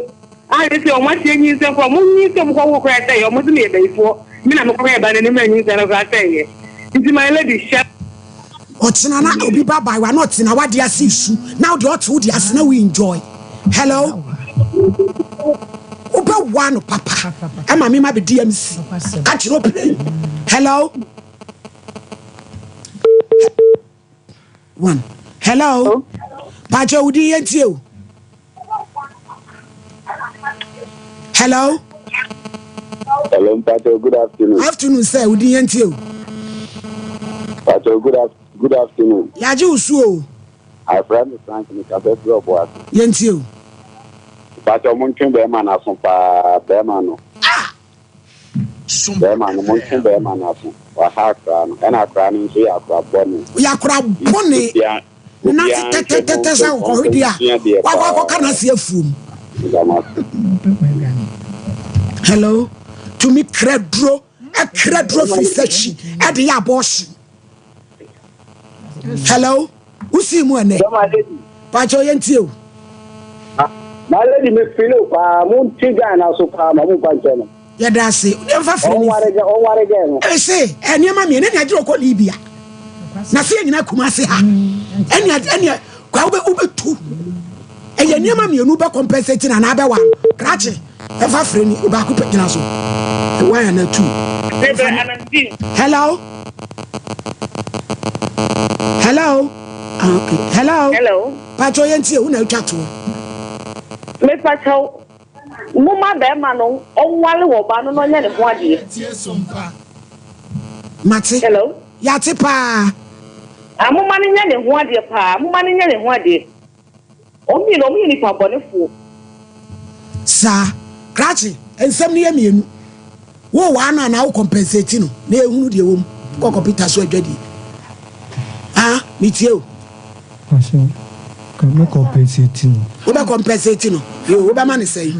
A sese ɔmo ahyia nyinsɛn koraa ɔmo nyinsɛn ɔmo kɔ wo koraa sɛ yɛ ɔmo se meyɛ bayifoɔ me na mekɔ hwɛɛ ba no anim na nyinsɛn no koraa sɛ yɛ nti my lady hyɛ. Ɔkyena na obi ba by wa na ɔte na wade ase su na wode ɔte wode ase na wo enjoy hello wobɛ wa no papa ɛma me ma bɛ DMC akyerɛ opire hello one hello pàtó wudi yẹn tie o hello. hello mpatsɔ good afternoon. afternoon sir wudi yẹn tie o. mpatsɔ good af good afternoon. yagye osu o. afra mi frank mi kasa firi ɔbo ase. yẹn tie o. mpatsɔ mo ntwe bɛrima n'aso paa bɛrima no. Ah! Bɛɛma no, montwe bɛɛma no aso. Waha akora no. Ɛna akora no nso yɛ akora bɔne. Ɔyɛ akora bɔne. Ne nan ase tɛtɛtɛtɛ sɛ ɔkɔhwe deɛ a wakɔ akɔka n'ase afuom. Hello. Tumi kra duro, ɛkra duro firi sɛkyi ɛde yɛ abɔɔhye. Hello. Wosii mu ɛnɛ. Pakyɛ ɔyɛ ntie o. My lady me feel o paa mo nti guy na so paa ma mo mfa nkyɛn no. Yɛda ase. Yɛmfa frɛ ne Ɔnware gɛ ɔnware gɛ no. Ɛse nneɛma mmienu ɛne agyere ɔkɔ Libya. Na se yɛ nyinaa Kumasi ha. Ɛne ɛne kwa wobɛ wobɛtu. Ɛyɛ nneɛma mmienu bɛ compensate na anaa bɛwa no. Krakye ɛfa frɛ ni baako pɛ gyina so. One and two. Hello. Hello. Ah, okay. Hello. Hello. Pacho yɛn tie wo na atwa toɔ. Mepa kyɛw, momma bɛrima no ɔnwale wɔ ɔbaa no na ɔnyɛ ne ho adeɛ. Mate. Hello. Yate paa. Ah, momma no nyɛ ne ho adeɛ paa, momma no nyɛ ne ho adeɛ. Wɔn mmienu, wɔn yɛ nipa bɔnefoɔ. Saa. Krakye, nsɛm no yɛ mmienu. Wo waa no anaa wo compensate no na yɛhunu deɛ ɛwɔ mu. Kɔ kɔpita so adwadie. Ah, metie o. Ahyɛ. Nka mɛ compensate no. Wobɛ compensate no? Yoo, wobɛma no sɛn?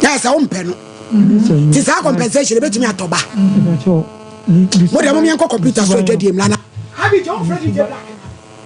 Yɛ sɛ wompɛ no. Nti saa compensation ebetumi atɔ ba. Mo deɛ mo yɛnkɔ computer so adwadie mmra na. Abidjan wofrɛ DJ Black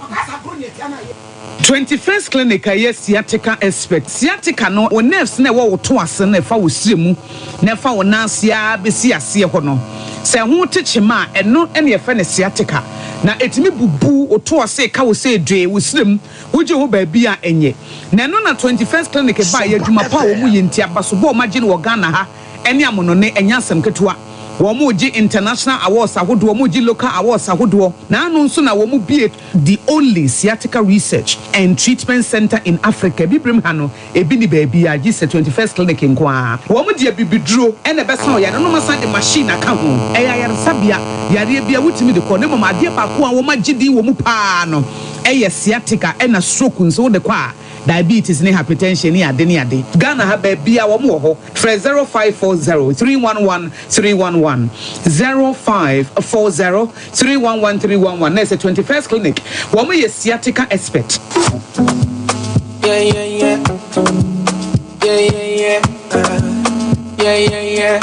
no ɔkasa koro ne atia no ayɛ. 21st Clinic a ɛyɛ sciatica expert. Sciatica no, wo nerves no a ɛwɔ wo to ase no a ɛfa wo srɛ mu na ɛfa wo nan ase ara bɛsi aseɛ hɔ no, sɛ ɛho te kyema a, ɛno na yɛfrɛ no sciatica. Na ɛtumi bubu wo to ase ka wo sɛ dwee, wo srɛ mu, wogye ho baabi a ɛnyɛ. Na ɛno na 21st Clinic baeɛ, adwuma pa a wɔyɛ nti, abasobɔ a wɔagye no wɔ Ghana ha ne amonone, ɛnyɛ asɛm ketewa. Wɔregye international awards ahodoɔ, wɔregye local awards ahodoɔ, na ano nso na wɔbue The only sciatica research and treatment centre in Africa, Abibirem ha no, ebi nni baabiara gye sɛ 21st Clinic nko ara. Wɔn de abibiduro na ɛbɛsa wo yare na wɔasan de machine aka ho. Ɛyɛ ayaresabea, yareɛ biara wotumi de kɔ na mmom adeɛ baako a wɔagye din wɔ mu pa ara no yɛ sciatica ɛna stroke nso wode kɔ a, diabetes ne hypertension ne ade ne ade. Ghana ha baabiara wɔn wɔ hɔ. Frɛ 0540 311 311, 0540 311 311 na ɛsɛ 21st Clinic. Wɔn yɛ sciatica expert. Yeah, yeah, yeah. Yeah, yeah, yeah. Yeah, yeah, yeah.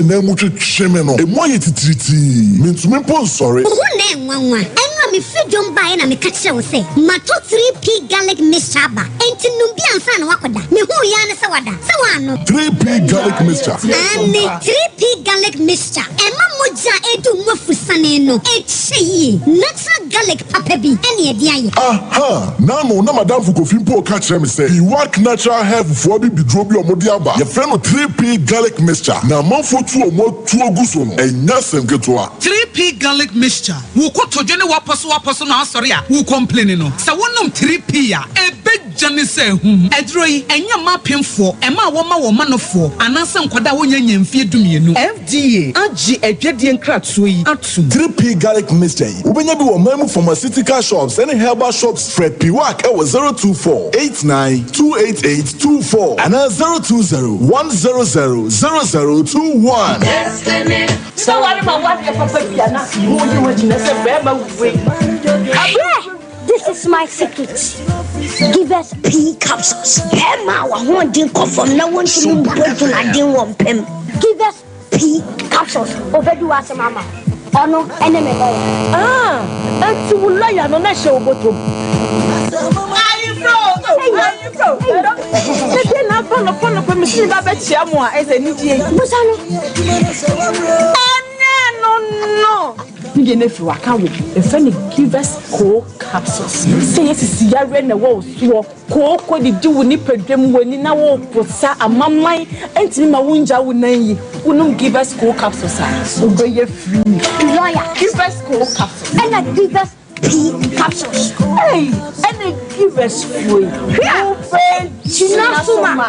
Nan mu twetwe me no, emu ayɛ titiritii, mintumi mpo nsɔre. Wo ho nnɛ nwanwa. Ɛno a mefiri dwom baeɛ na meka kyerɛɛ wo sɛ matɔ 3P garlic mixture aba, enti nom bi ansa na woakɔda. Mehuu yi ara ne sɛ woada. Sɛ woannom. 3P garlic mixture. Aane, 3P garlic mixture. Ɛma mogya a ɛredi wo mu afusane no kyɛ yie. Natural garlic papa bi na yɛde ayɛ. Aha! N'ano na m'adamfo Kofi mpo reka kyerɛ me sɛ Biwak Natural Health foɔ abibiduro bi a wɔde aba, yɛfrɛ no 3P Garlic Mixture, na amanfoɔ tu wɔn atuo gu so no, ɛnyɛ asɛm ketewa. 3P Garlic Mixture, Wo kotodwe ne w'apɔsowapɔso na asɔre a wo complaini no, sɛ wonom 3P a, ɛbɛgya ne sɛ ahum. Aduro yi, ɛnyɛ mma apemfoɔ, mmaa a wɔma wɔn manofoɔ, anaasɛ nkwadaa a wɔnnya nnya mfeɛ dumienu. FDA agye adwadie nkratoɔ yi atom. 3P Garlic Mixture yi, wobɛnya bi wɔ ɔman mu pharmaceutical shops ne herbal shops. Frɛ Piwak wɔ 024 89 288 24 anaa 020 100 0021. Sɛ ware ma wadeɛ papa bi a na mo yi ho akyi na sɛ bɛrima wei. Abrɛ! This is my secret. Give us pea capsules. Bɛrima a w'ahoɔden kɔ fam na wontumi mbɔ gyinaden wɔ mpam. Give us pea capsules. Obedi w'asɛm ama wo. Ɔno ne me lɔya. Ah, enti wo lɔya no na ɛhyɛ wo bɔtɔ mu. Ayefro, ayefro. Sɛdeɛ na aba nɔpa nɔpa mesi ba bɛkyia mo a ɛsɛ anigyeɛ yi. Busa no. Ɛnyɛ no no. deɛ no afiri hɔ aka wɔ yɛfrɛ no Givers Co capsules. Sɛ yɛ sisi yareɛ na ɛwɔ wo soɔ, kooko didi wo nipadua mu, w'ani na woreposa, amaman ntumi ma wongya wo nan yi, wonom Givers Co capsules a, wobɛyɛ free. Lawyer. Givers Co capsules. Ɛna Givers P capsules. Ei, ɛna Givers foɔ yi, wobɛgyina so ma.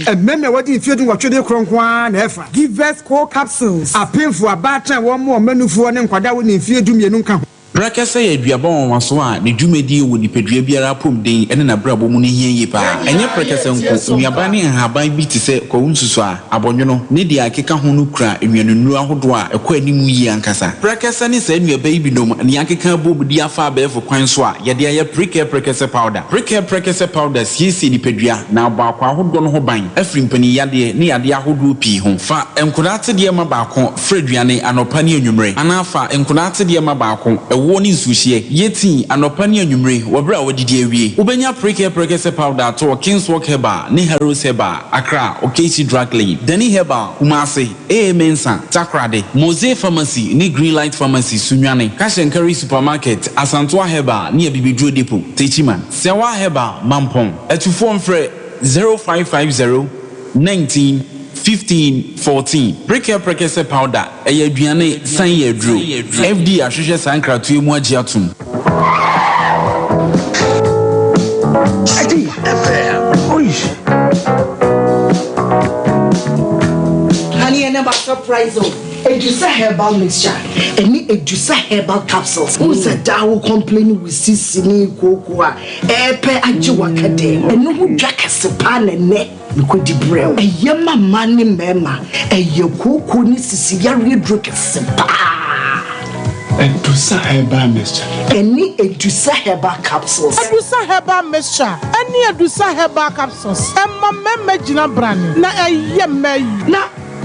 Mmarima a wɔadi mfeɛ dunwɔtwe de korɔ nko ara na ɛfa. Givers Co capsules. Apemfo, abaatan a wɔmmoa wɔn mmanufoɔ ne nkwadaa a wɔnni mfeɛ dumienu nka ho. Prɛkɛsɛ yɛ aduaba nwanwaso a ne dwumadie wɔ nipadua biara apɔmuden ne n'abrabɔ mu no hia yie pa ara. Ɛnyɛ prɛkɛsɛ nko, nnuaba ne nhaban bi te sɛ kwawu nsusuaa, abɔnwono, ne deɛ ɛkeka ho no kura nnuanennuro ahodoɔ a ɛkɔ anim yie ankasa. Prɛkɛsɛ ne saa nnuaba yi binom na yɛakeka abom de afa abɛɛfo kwan so a yɛde ayɛ Prekɛ Prɛkɛsɛ Powder. Prekɛ Prɛkɛsɛ Powder siesie nipadua na abɔ akwaa ahodoɔ no ho ban afiri mpaninyadeɛ ne yadeɛ ahodoɔ pii ho. Fa nkwadaa atedeɛ ma baako fra aduane anɔpa ne anwummere anaa fa nkwadaa atedeɛ ma baako, ɛwoɔ ne nsuohyeɛ, yɛ tii anɔpa ne anwummere wɔ berɛ a woadidi awie. Wobɛnya Prekɛ Prɛkɛsɛ Powder atɔ wɔ Kingswalk Herbal ne Harrows Herbal, Accra, Okaishie Drug Lane, Dani Herbal, Kumasi, AA Mensah, Takoradi, Mose Pharmacy ne Greenlight Pharmacy, Sunyani, Cash and Carry Supermarket, Asantoa Herbal ne Abibiduro Depot, Techiman, Sɛwa Herbal, Mampong. Atufoɔ mfrɛ 0550 19 15 14. Prekɛ Prɛkɛsɛ Powder, ɛyɛ aduane san yɛ aduro. FDA ahwehwɛ saa nkratoɔ yi mu agye atom. Honey ɛnɛ ma surprise o. Edusa herbal mixture ɛne Edusa herbal capsules. Wohu sɛ daa wo complain wo sisi ne kooko a ɛɛpɛ agye w'akadɛɛ no. Ɛno ho dwa kɛse paa na ɛnɛ. Mekɔdi brɛ wo. Ɛyɛ ma mmaa ne mmarima. Ɛyɛ kooko ne sisi yareɛ duro kɛse paa. Adusa herbal mixture. Ɛne Adusa herbal capsules. Adusa herbal mixture ɛne Adusa herbal capsules ɛma mmarima gyina brane na ɛyɛ mmaa yi. Na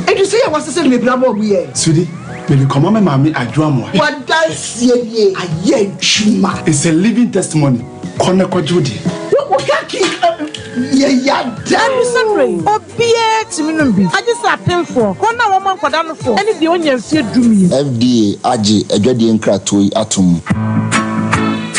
Adusa yi a wɔasesa no bebree ama wɔn yɛ. Sweetie, mede kɔma me maame Adwoa Amoah. W'adanseɛ nie, ayɛ adwuma. It's a living testimony, kɔ na kɔgye wo deɛ. Wo kaki yɛ yada. Ɛno mmerɛ yi, obiara tumi nom bi, agye sɛ apemfoɔ, wɔn a wɔma nkwadaa nofoɔ, ne deɛ ɔnnya mfeɛ dumien. FDA agye adwadie nkratoɔ yi atom.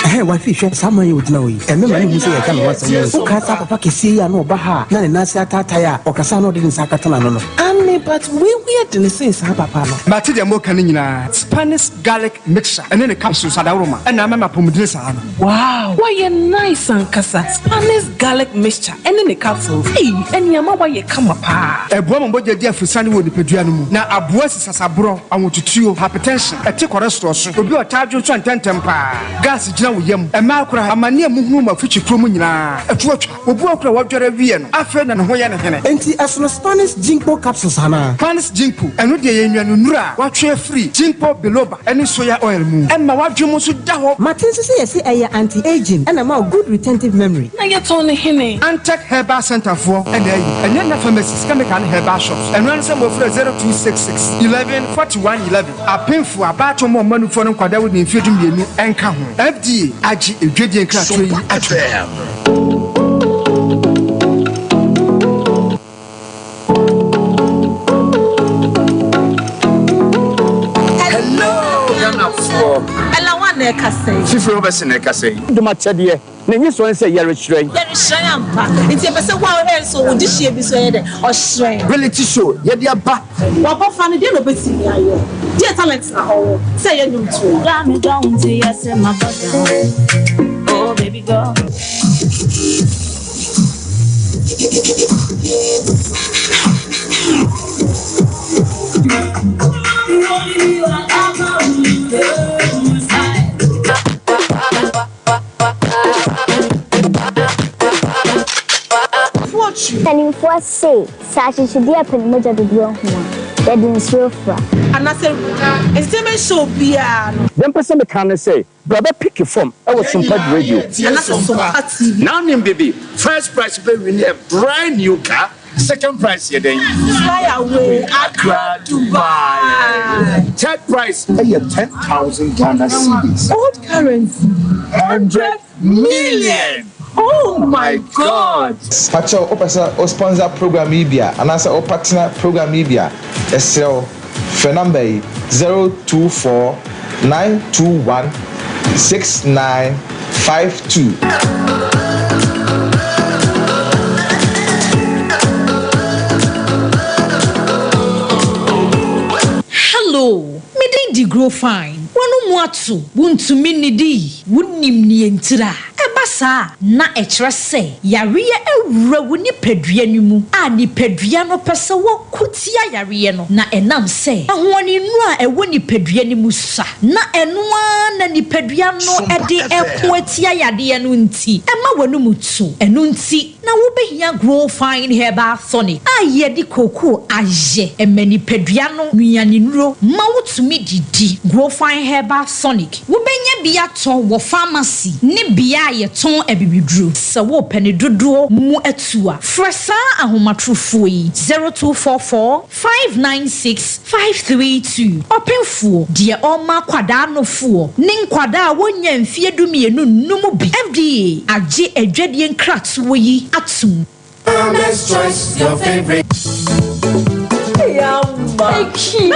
Ɛhɛn, wifey hwɛ saa man yi a ogyina hɔ yi, ɛmɛ ma ne hu sɛ yɛka ne ho asɛm o. Wokaa saa papa kɛseɛ yi a na ɔba ha a na ne nan ase ataatae a ɔkasa a na ɔde ne nsa akata n'ano no? Aane, but wei ho yɛ dene sen saa papa no. Mate deɛ moka no nyinaa. Spanish garlic mixture ne ne capsules adaworoma na ama me apɔmuden saa no. Wow! Wayɛ nice ankasa! Spanish garlic mixture ɛne ne capsules, ei ɛne ama wayɛ kama paa. Ɛboa ma mogya di afurusiane wɔ nipadua no mu, na aboa si sasaborɔ, ahotutuo, hypertension, ɛte cholesterol so, obi a ɔtaa dwonsɔ ntɛmntɛm paa, gas gyina wo yam, mmaa koraa, amane a muhunu mo afikyikuo mu nyinaa, ɛto atwa. Obi wɔ hɔ koraa a wadware awie no, afei na ne ho yɛ no hene. Enti ɛsono Spanish Ginkgo capsules anaa? Spanish Ginkgo, ɛno deɛ ɛyɛ nnuanennuro a wɔatwe afiri Ginkgo biloba ne soya oil mu. Ɛma w'adwene mu nso da hɔ. Mate nso sɛ yɛse ɛyɛ anti-aging ɛna ɛma wo good retentive memory. Na yɛtɔn no hene? Antec Herbal Centre foɔ na ayi, ɛnyɛ nna pharmacies, chemical ne herbal shops. Ɛno ara ne sɛ mofrɛ 0266 11 41 11. Apemfo, abaatan mu ɔmanmufoɔ ne nkwadaa a wɔdi mfeɛ 12 nka ho. FDA agye edwadie nkratoɔ yi atom. Hello Ghanafoɔ. Ella wan na ɛkasa yi. Fifiri Robertson na ɛkasa yi. Dom akyɛdeɛ, n'ani sɔ ne sɛ yɛrehyerɛn. Yɛrehyerɛn ampa. Nti yɛpɛ sɛ wo a wohwɛ nso wo dehyeɛ bi nso ɛyɛ dɛ? Ɔhyerɛn. Reality show yɛde aba. W'abɔfra no deɛ na ɔbɛtumi ayɛ? Deɛ talent na ɔwɔ sɛ ɛyɛ nnwomtoɔ? Got me down to yes, my brother. Oh, baby girl. Mpanimfoɔ se, sɛ akyekyedeɛ pɛ ne mogya dodoɔ hu a, yɛde nsuo fra. Anaasɛ entertainment show biara no. Deɛ mpɛ sɛ meka ne sɛ bra bɛ picke fam wɔ Sumpad Radio. Anaasɛ Sompa TV. Now nim bibi, first prize bɛ win a brand new car, second prize yɛ dɛn? Fly away Accra Dubai. Third prize yɛ 10,000 Ghana cedis. Old currency. 100 million! Oh my God! Pakyɛw wopɛ sɛ wo sponsor program yi bi a anaasɛ wo partner program yi bi a, yɛsrɛ wo frɛ number yi. 024 921 6952. Hello, me din de Grow Fine. W'ano mu ato, wuntumi nnidi, wunnim nea entira. Ɛba saa a, na ɛkyerɛ sɛ yareɛ awura wo nipadua no mu a nipadua no pɛ sɛ wɔko tia yareɛ no, na ɛnam sɛ ahoɔdennuro a ɛwɔ nipadua no mu sua, na ɛno ara na nipadua no de reko atia yadeɛ no nti, ɛma w'anom tu. Ɛno nti na wobɛhia Grow Fine Herbal Tonic a yɛde kookoo ayɛ. Ɛma nipadua no nnuanennuro ma wotumi didi. Grow Fine Herbal Tonic. Wobɛnya bi atɔ wɔ famasi ne bea a yɛtɔn abibiduro. Sɛ worepɛ ne dodoɔ mu atu a, frɛ saa ahomatorofoɔ yi, 0244 596 532. Ɔpemfoɔ, deɛ ɔrema akwadaa nofoɔ ne nkwadaa a wɔnnya mfeɛ dumienu nnom bi. FDA agye adwadie nkratoɔ yi atom. Mama's choice, your favorite. See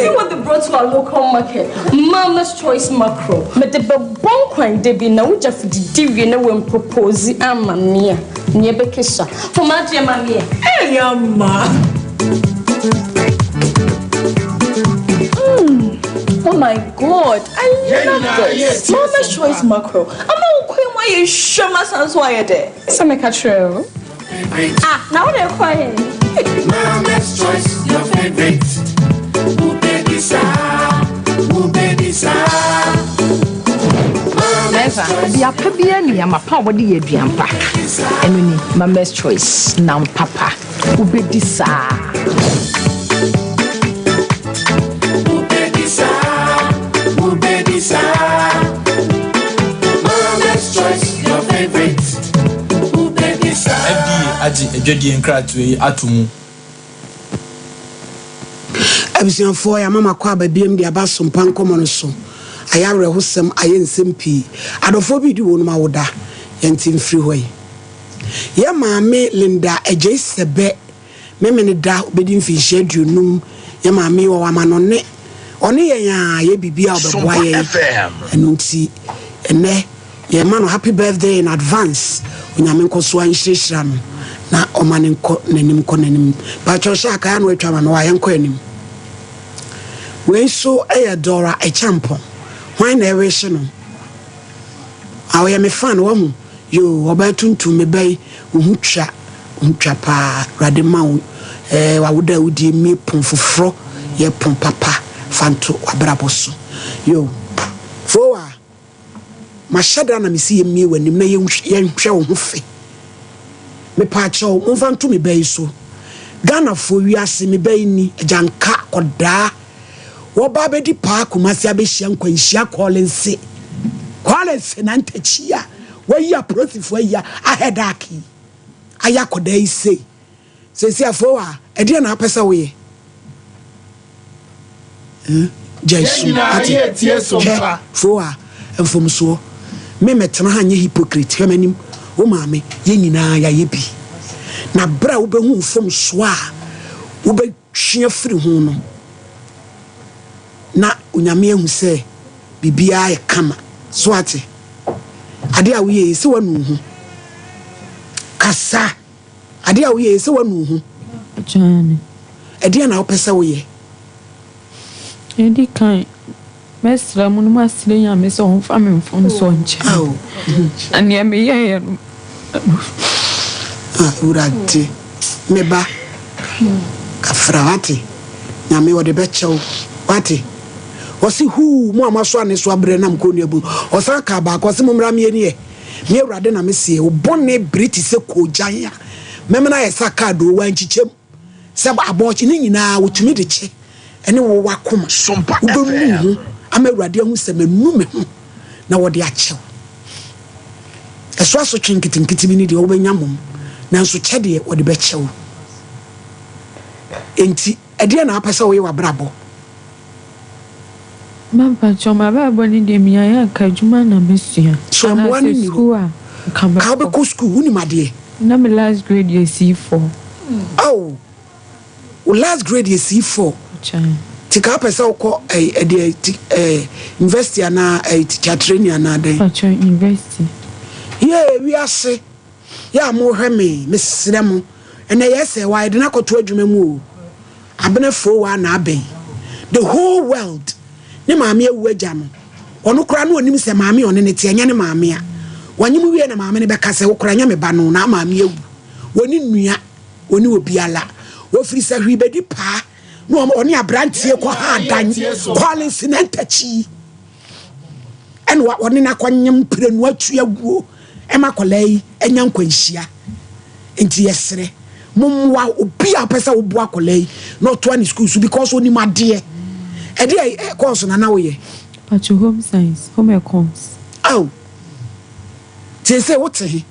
what they brought to our local market. Mama's Choice Macro. Me de be bon kwan de bi na wogya fididi wie na won propose ama me a. Ne be kesha. For ma dear ma me. Hey, amma. Oh my god, I love this. Mama's Choice Macro. Ama wo kwan mu ayɛ hwam asan so ayɛ dɛ. Sɛ meka kyerɛ wo. Ah, na wo de kɔ he? Mama's choice, your favorite. Who baby sa? Who baby sa? Mɛnsa, ɔbea pa biara nni ama pa a wɔde yɛ aduan pa. Ɛno ni, Mama's Choice, nam papa. Wobɛdi saa. Who baby sa? Who baby sa? Mama's choice, your favorite. Who baby sa? FDA agye adwadie nkratoɔ yi ato mu. Abusuafoɔ, yɛama mo akwaaba biam de aba Asompa nkɔmmɔ no so. Ayɛ awerɛhosɛm, ayɛ nsɛm pii. Adɔfoɔ bi redi wɔnom awoda. Yɛnte mfiri hɔ yi. Yɛn maame Linda Adjei Sɛbɛ Memeneda ɔbɛdi mfinhyia aduonum. Yɛn maame yi ɔwɔ amanɔne. Ɔne yɛn a yɛ biribiara ɔbɛboa yɛn. Ɛno nti ɛnnɛ yɛma no happy birthday in advance. Onyame nkɔso ara nhyirahyira no na ɔma no nkɔ n'anim nkɔ n'anim. Pakyɛw hyɛ akae ano atwa ma me wa yɛnkɔ anim. Wei nso yɛ Dora Acheampong. Hwan na ɛrehye no? Ah ɔyɛ me fan wahu. Yoo ɔbaa tuntum me ba yi wo ho twa wo ho twa paa awurade ma wo eh wawoda a wodie mmie pon foforɔ yɛ pon papa fa nto wabrabɔ so yoo fowa mahyɛ da na mesi yɛ mmie w'anim na yɛnhwɛ wo ho fɛ mepaakyɛw momfa nto me ba yi so Ghanafoɔ wiase me ba yi ni agyanka kɔdaa Wɔba abɛdi paa Kumasi abɛhyia nkwanhyia Kɔɔlense Kɔɔlense na ntakyi a wayi apolisifoɔ ayi ahɛdaake yi ayɛ akɔdaa yi sei Seesei afoo a ɛdeɛn na wopɛ sɛ woyɛ? Eh, gyae su ate hwɛ foo a mfomsoɔ me mɛtena ha nyɛ hypocrite hwɛ m'anim wo maame yɛn nyinaa yɛayɛ bi na berɛ a wobɛhu mfomsoɔ a wobɛ twe afiri ho no, na Onyame ahu sɛ biribiara yɛ kama. So ate? Adeɛ a woyɛ yi, sɛ woanu wo ho? Kasa! Adeɛ a woyɛ yi, sɛ woanu wo ho? Gyaane. Ɛdeɛn na wopɛ sɛ woyɛ? Edi kan, mɛsrɛ mo na moasrɛ Nyame sɛ ɔmfa me mfomsoɔ nkyɛ me. Na nea meyɛeɛ no, Ah, Awurade, me ba, kafra, wate? Nyame ɔde bɛkyɛ wo, wate? Ɔse, huu, mo a moaso anesoa berɛ nam kɔnnua bu. Ɔsan kaa baako, ɔse, mommra mmieni ɛ. Me Awurade na meseɛ, wo bɔne bere te sɛ koogyan a, mɛmena ayɛ sɛ akaadoo, wankyikyɛm. Sɛ abɔɔkye ne nyinaa wɔtumi de kyɛ ɛne wo w'akoma. Wobɛnu wo ho ama Awurade ahu sɛ manu me ho na wɔde akyɛ wo. Ɛso asotwe nketenkete bi ne deɛ wobɛnya mmom, nanso kyɛ deɛ wɔde bɛkyɛ wo. Enti ɛdeɛn na wopɛ sɛ woyɛ w'abrabɔ? Mampakyɛw, m'abrabɔ no deɛ minyaeɛ a anka adwuma na mɛsua. So mmoa no Anaasɛ nni hɔ? sukuu a nka Ka mɛkɔ. wobɛkɔ sukuu, wonim adeɛ? Na me last grade yɛ C4. Ao, wo last grade yɛ C4. Kyɛn. Nti ka wopɛ sɛ wokɔ ɛyi ɛdeɛ ti ɛɛ university anaa ɛyi teacher training anaa dɛn? Pakyɛ university. Yee wiase yɛ a mohwɛ me mesrɛ mo ɛnɛ yɛ sɛ wa yɛde no akɔto adwuma mu o abena foo wa na abɛn the whole world ne maame awu agya no ɔno koraa na ɔnim sɛ maame a ɔne ne te ɛnyɛ ne maame a wanyem wie na maame no bɛka sɛ wo koraa nyɛ me ba no na maame awu wɔne nua wɔne obiara wɔfiri sɛ hwee bɛdi paa na ɔne aberanteɛ kɔ ha adan Collins na ntakyi ɛna ɔne no akɔnyem mprenu atu awuo ɛma akwadaa yi anya nkwanhyia nti yɛsrɛ mommoa obi a ɔpɛ sɛ woboa akwadaa yi na ɔtoa ne sukuu so because onim adeɛ ɛdeɛ kɔɔso na na woyɛ. Pacho home science, home econs. Aw tie sɛ wote he.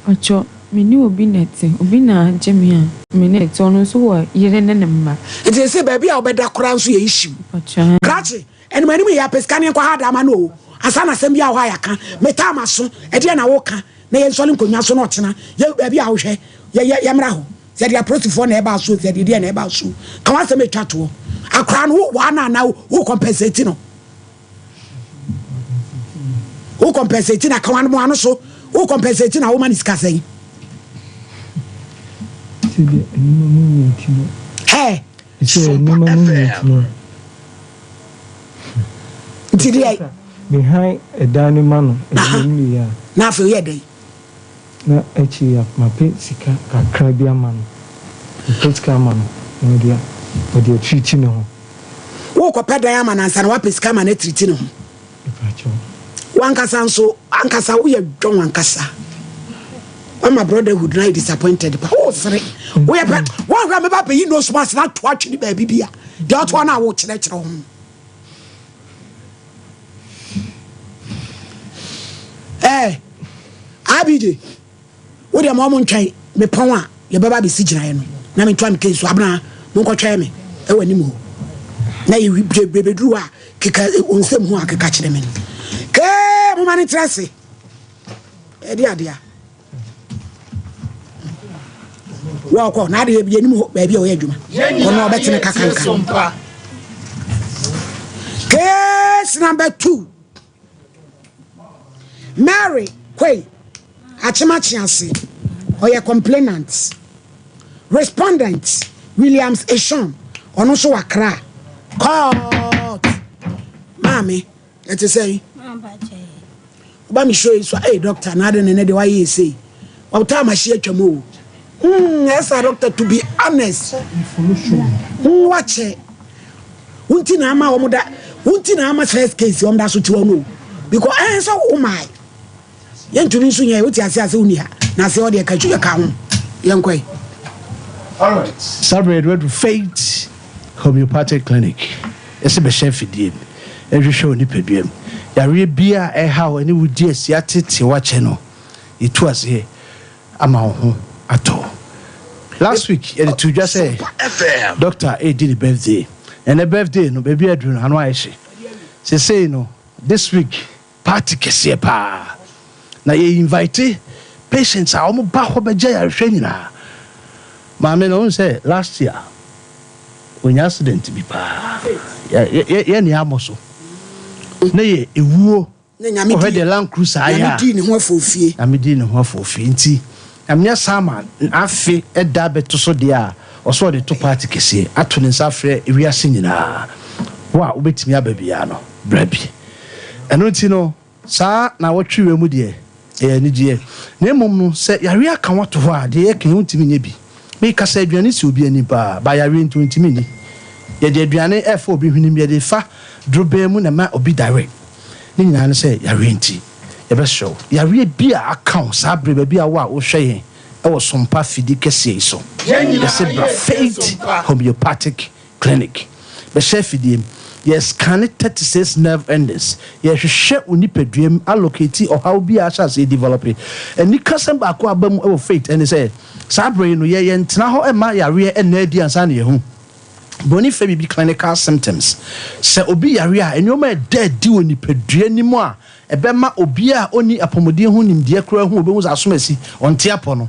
Pacho me ne obi na ɛte, obi na agye me a me ne ɛte, ɔno nso wɔ yere ne ne mma. Nti sɛ baabi a wobɛda koraa nso yɛ issue. Pacho. Krakye anim anim yɛ apɛ sika ne nkɔ ha da ama no o ansa na asɛm bi a wɔ hɔ a yɛaka metaa maso ɛdeɛ na woka na yɛnsɔre nkonnwa so na ɔkyena yɛ baabi a wohwɛ yɛ yɛ yɛmmra hɔ sɛ deɛ apolisifoɔ na ɛba so sɛ deɛ deɛ na ɛba so ka w'asɛm atwa toɔ akora no wo waa no anaa wo compensate no wo compensate na ka w'ano ano so wo compensate na woma ne sika sɛn. Sɛdeɛ nneɛma mu yɛ nti no. Hey. Sɛ nneɛma mu yɛ nti no. Nti deɛ. Mehan ɛdan no ma no ɛdeɛ mu yɛ a. Na afei woyɛ dɛn? Na akyiri yi mapɛ sika kakra bi ama no. Mepɛ sika ama no na ɔde ɔde atiriti ne ho. Worekɔpɛ dan ama no ansa na woapɛ sika ama no atiriti ne ho. Mepakyɛw. W'ankasa nso ankasa woyɛ dwɔn ankasa. Wama brotherhood no ayɛ disappointed pa. Wosere. Woyɛ pɛ. Woahwɛ a mɛba abɛyi nose mask no ato atwene baabi bi a. Deɛ ɔtoa no a wokyerɛkyerɛ ho. Ɛɛ, ABJ, wo deɛ ma ɔmo ntwɛn me pɔn a yɛbɛba abɛsi gyinaeɛ no na mentoa me case so. Abena, monkɔtwɛn me ɛwɔ anim hɔ na yɛbɛduru hɔ a keka nsɛm ho a keka kyerɛ me no. Kee, moma no ntra ase. Ɛde adeɛ a. Wɔkɔ na adeɛ yɛnim hɔ baabi a ɔyɛ adwuma. Ɔno ɔbɛtene kakanka. Case number 2. Mary Kwei Akyemakyea ɔyɛ complainant. Respondent Williams Eshon ɔno nso wɔ Accra. Court. Maame, ɛte sɛn? Woba me show yi so a, hey doctor, na ade ne ne de wayɛ sei. Wɔtaa mahye atwam o. Ɛsa doctor to be honest. Wakyɛ. Wonti na ama wɔn da, wonti na ama first case wɔn da so te wɔn o. Because ɛn sɛ wo mae. Yɛntumi nso nyɛ, wote ase ase wonni ha. Na ase ɔdeɛ ka twi ka ho. Yɛnkɔ yi. Alright, saa berɛ yɛde waduru Faith Homeopathic Clinic. Yɛsɛ bɛhyɛ afidie mu, nhwehwɛ wo nipadua mu. Yareɛ biara a ɛhaw ɛne wo di asi atete wo akyɛ no, yɛtu aseɛ ama wo ho atɔ wo. Last week yɛde too dwa sɛ doctor redi ne birthday. Ɛnɛ birthday no baabi a aduru no ano ayɛ hye. Seesei no this week party kɛseɛ paa na yɛ invite patients a wɔn ba hɔ bɛgye ayarehwɛ nyinaa. Maame no wohu sɛ last year ɔnya accident bi paa yɛ yɛ nea amɔ so na yɛ ewuo. Na Nyame Kɔhwɛ dii deɛ Land Cruiser ayɛ Nyame a. dii ne ho afɔfie. Nyame dii ne ho afɔfie nti Nyame asan ama afe da abɛto so deɛ a ɔsɛ ɔde to party kɛseɛ ato ne nsa afrɛ wiase nyinaa wo a wobɛtumi aba biara no bra bi ɛno nti no saa naawɔtwe wei mu deɛ ɛyɛ anigyeɛ na mmom no sɛ yareɛ aka wo ato hɔ a deɛ yɛka yi wontumi nyɛ bi Meka sɛ aduane si obi anim paa, but yareɛ nti ɔntumi nni. Yɛde aduane ɛfa obi hwenem, yɛde fa dorobɛn mu na ɛma obi diarrhea. Ne nyinaa ne sɛ yareɛ nti. Yɛbɛsrɛ wo, yareɛ bi a aka wo saa berɛ baabi a wo a wohwɛ yɛn wɔ Sompa fidi kɛseɛ yi so, yɛse bra Faith Homeopathic Clinic bɛhyɛ afidie mu. Yɛ scanne 36 nerve endings. Yɛhwehwɛ wo nipadua mu allocate ɔhaw bi a ahyɛ aseɛ develope. Anikasɛm baako a aba mu wɔ Faith ɛne sɛ, saa berɛ yi no yɛ yɛntena hɔ mma yareɛ nna adi ansa na yɛahu. Broni frɛ biribi clinical symptoms. Sɛ obi yare a, nneɛma a ɛda adi wɔ nipadua no mu a ɛbɛma obi a ɔnni apɔmuden ho nimdeɛ koraa ahu, ɔbɛhu sɛ asom asi, ɔnte apɔ no.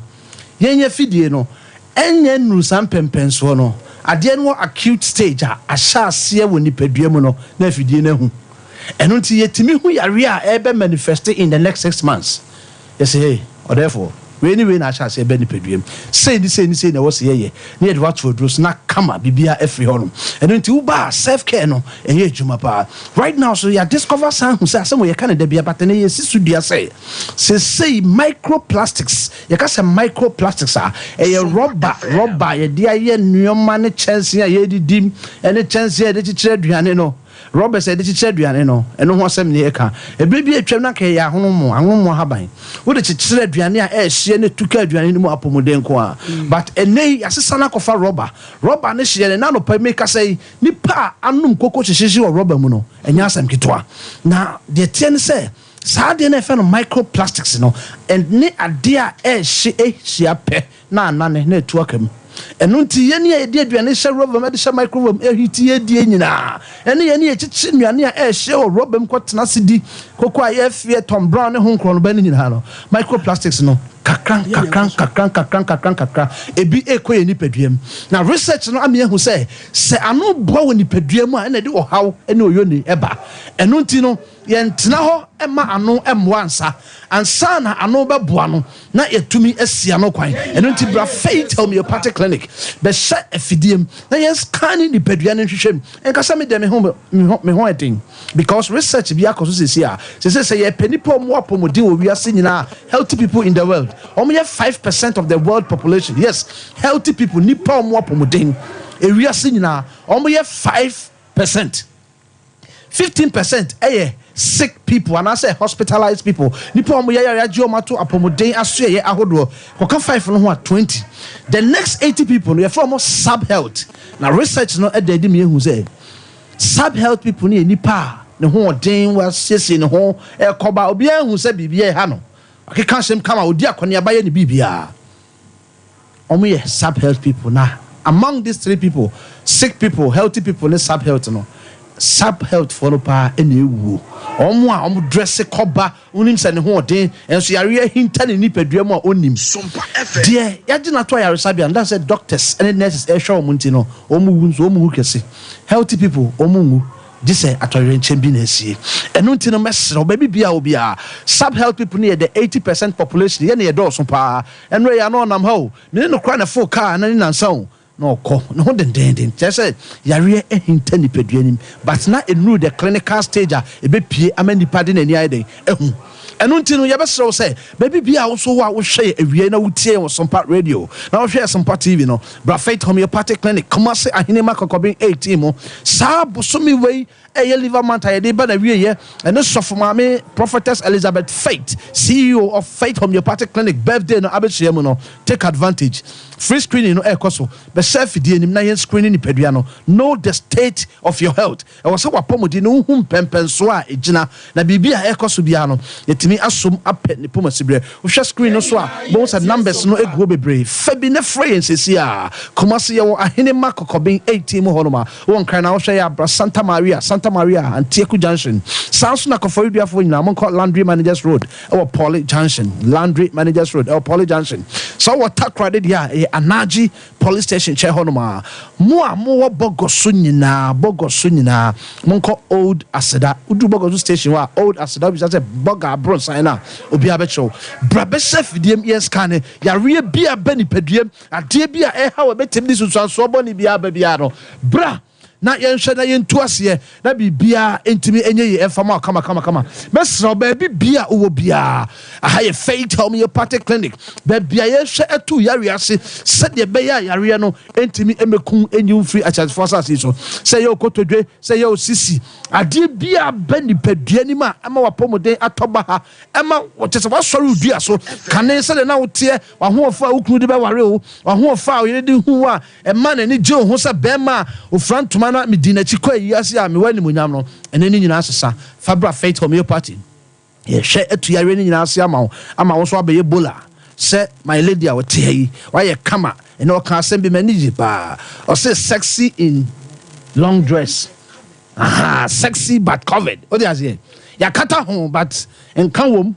Yɛn afidie no, Ɛnyɛ nnuru saa mpɛnpɛnsoɔ no. Adeɛ no wɔ acute stage a ahyɛ aseɛ wɔ nipadua mu no na afidie no ahu. Ɛno nti yɛtumi hu yareɛ a ɛrebɛ manifest in the next 6 months. Yɛsɛ, "Hey, ɔdɛɛfoɔ, wei ne wei na ahyɛ aseɛ bɛ nipadua mu, sei ne sei ne sei na ɛwɔ sɛ yɛyɛ na yɛde wato aduro so na kama biribiara afiri hɔ nom." Ɛno nti woba a, self care no ɛyɛ adwuma paa. Right now so yɛ discover san hu sɛ asɛm wɔ yɛka ne da bia, but ɛnɛ yɛsi so dua sɛ sesei microplastics, yɛka sɛ microplastics a ɛyɛ rɔba yɛde ayɛ nneɛma ne kyɛnsee a yɛdidi ɛne kyɛnsee a yɛde kyekyere aduane no, rɔba sɛ yɛde kyekyere aduane no, ɛno ho asɛm ne yɛka. Ebere bi atwam na nka yɛyɛ ahonomo ahonomo ahaban wode kyekyere aduane a ɛɛhyeɛ ne tuka aduane no mu apɔmuden nko a, but ɛnɛ yi yɛasesa no akɔfa rɔba ne hyeɛ ne nanɔpa. Meka sɛ nipa a anom koko hyehyehye wɔ rɔba mu no, ɛnyɛ asɛm ketewa. Na deɛ teɛ ne sɛ saa adeɛ no a yɛfrɛ no microplastics no, ɛne adeɛ a ɛɛhye ahyia pɛ na anane na ɛtu aka mu. Ɛno nti yɛne a yɛde aduane hyɛ rɔba mu, ɛde hyɛ microwave mu, ɛheat yɛdie nyinaa, ɛne yɛne yɛkyekye nnuane a ɛɛhyɛ wɔ rɔba mu kɔtena se di koko a yɛfeɛ Tom Brown ne ho nkorɔ no bɛ no nyinaa no, microplastics no kakra nkakra nkakra nkakra nkakra nkakra ebi ɛkɔ yɛ nipadua mu. Na research no ama yɛahu sɛ ano boa wɔ nipadua mu a, ɛna ɛde ɔhaw ne oyoni ɛba. Ɛno nti no yɛntena hɔ ma ano mmoa nsa ansa na ano bɛboa no na yɛtumi asi ano kwan. Ɛno nti bra Faith Homeopathic Clinic bɛhyɛ afidie mu na yɛn scan nipadua no nhwehwɛ mu. Nkasa mi deɛ me ho ɛden because research bi akɔ so sisi a sese sɛ yɛpɛ nipa a ɔmo apɔmuden wɔ wiase nyinaa, healthy people in the world, ɔmo yɛ 5% of the world population. Yes, healthy people, nipa a ɔmo apɔmuden ewiase nyinaa, ɔmo yɛ 5%. 15% ɛyɛ sick people anaasɛ hospitalized people, nipa a wɔn yɛ yare agye wɔn ato apɔmuden asoɛyɛ ahodoɔ. Kɔka five no ho a, 20. The next 80 people no, yɛfrɛ wɔn sub health. Na research no ɛda adi mi ehu sɛ sub health people no yɛ nipa a ne ho ɔden, wasiesie ne ho, ɛkɔba obiara ehu sɛ biribi ɛha no, akeka asɛm kama, odi akɔneaba, yɛ ne biribiara. Wɔn yɛ sub health people. Na among these three people, sick people, healthy people ne sub health no, sub health foɔ no paa ɛna ewuo. Wɔn a wɔn dress kɔba, wɔnim sɛ ne ho ɔden, nso yareɛ hinta ne nipadua mu a ɔnim deɛ yagye n'ato ayaresabea no, sɛ doctors ɛne nurses ɛhwɛ wɔn nti no, wɔn wu nso wɔn wu kɛse. Healthy people, wɔn nwu gye sɛ atɔyerɛnkyɛn bi na esie. Ɛno nti no mɛsrɛ baabi bia obiara, sub health people no yɛ the 80% population. Yɛ ne yɛ dɔɔso paa. Ɛno yɛ ano ɔnam ha o, mene no kora ne fo kaa na ne nansa o na ɔkɔ ne ho dendenden, kyerɛ sɛ yareɛ ahinta nipadua nim, but na ɛnuru the clinical stage a ɛbɛpie ama nipa de n'ani ayɛ den ɛhu. Ɛno nti no yɛbɛsrɛ wo sɛ baabi bia wo so wo a wohwɛ yɛ awie na wotie wɔ Sompa Radio na wohwɛ yɛ Sompa TV no, bra Faith Homeopathic Clinic, Kumase, Ahenema Kɔkɔben 18 mu. Saa bosome wei ɛyɛ liver month a yɛde ba na wieyɛ. Ɛne sɔfo maame Prophetess Elizabeth Faith, CEO of Faith Homeopathic Clinic, birthday no abɛhyia mu no, take advantage. Free screening no ɛrekɔ so. Bɛhyɛ afidie anim na yɛn screening nipadua no. Know the state of your health. Ɛwɔ sɛ wapɔmuden no wohu mpɛmpɛnsoɔ a ɛgyina na biribi a ɛrekɔ so biara no, yɛtumi asom apɛ ne poma siberɛ. Wohwɛ screen no so a, bohu sɛ numbers no egu hɔ bebree. Fa bi ne frɛ yɛn sɛsi a. Kumase, yɛwɔ Ahenema Kɔkɔben 18 mu hɔnom a wɔ Nkran na wohwɛ yɛ abra Santa Maria Antieku Junction. Saa nso na Kɔfɔriduafoɔ nyinaa, monkɔ Laundry Managers Road ɛwɔ Poly Junction, Laundry Managers Road ɛwɔ Poly Junction. Sɛ wowɔ Takoradi deɛ a, ɛyɛ Anagye Police Station kyɛn hɔnom a. Mo a mowɔ Bɔgɔ so nyinaa, Bɔgɔ so nyinaa, monkɔ Old Aseda. Woduru Bɔgɔ so station hɔ a, Old Aseda, wobisa sɛ Bɔga aborɔnsan no a, obiara bɛkyerɛ wo. Bra bɛhyɛ afidie mu, yɛn scan yareɛ bi a bɛ nipadua mu, adeɛ bi a ɛha wɔ bɛtɛm de sunsuansoɔ bɔne biara ba biara no, bra na yɛnhwɛ na yɛntu aseɛ na biribiara ntumi nyɛ yie ɛmfa ma wo kama kama kama. Mɛsrɛ wo, baabi bia wowɔ biara, aha yɛ Faith Homeopathic Clinic, baabi a yɛhwɛ ɛto yareɛ ase sɛdeɛ ɛbɛyɛ a yareɛ no ntumi mmɛkum ɛnyi wo mfiri akyɛnsefoɔ asase yi so. Sɛ ɛyɛ okotodwe, sɛ ɛyɛ osisi, adeɛ biara bɛ nipadua nim a ɛma wapɔmuden atɔ ba ha, ɛma wɔkyɛ sɛ wasɔre wo dua so kane sɛdeɛ na woteɛ, wahoɔfo a wo kunu de bɛware wo, wahoɔfo a oyere de hu wo a ɛma n'ani gye wo ho sɛ bɛrima a ofura ntoma na medi n'akyi kɔ ayi ase a mewɔ animonyam no, ɛne ne nyinaa sesa. Fa bra Faith Homeopathy, yɛhwɛ atu yareɛ no nyinaa ase ama wo, ama wo nso abɛyɛ bola sɛ my lady a wɔte ha yi. Wayɛ kama ɛnɛ, ɔka asɛm bi m'ani gye paa. Ɔse sexy in long dress. Aha, sexy but covered. Wode aseɛ, yɛakata ho but nka wom.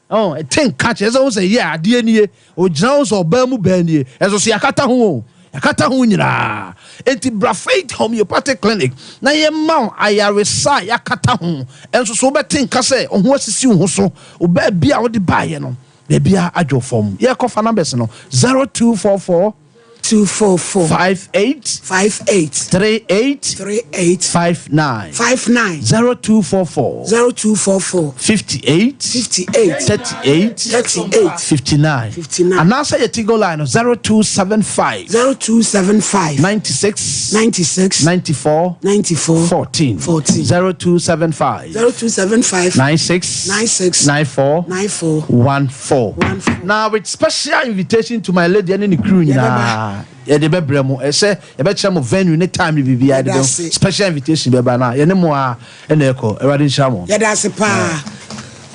Ɔ ɛte nka kyerɛ sɛ wo sɛ yɛ adeɛ nie, ogyina wo sɛ ɔbaa mu baa nie, ɛnso so yɛakata ho o. Yɛakata ho nyinaa. Enti bra Faith Homeopathic Clinic na yɛmma wo ayaresa a yɛakata ho. Nso so wobɛte nka sɛ wo ho asisi wo ho so wo baabi a wode baeɛ no, baabiara adwo fam. Yɛrekɔfa numbers no, 0244. 244. 58. 58. 38. 38. 59. 59. 0244. 0244. 58. 58. 38. 38. 59. 59. Anaasɛ yɛ Tigo line no 0275. 0275. 96. 96. 94. 94. 14. 14. 0275. 0275. 96. 96. 94. 94. 14. Na with special invitation to my lady ɛne ne crew nyinaa yɛde bɛbrɛ mo ɛsɛ yɛbɛkyerɛ mo venue ne time ne biribiara yɛde bɛ special invitation bɛba na yɛne mo a ɛna ɛkɔ awurade nhyira mo. Yɛda ase paa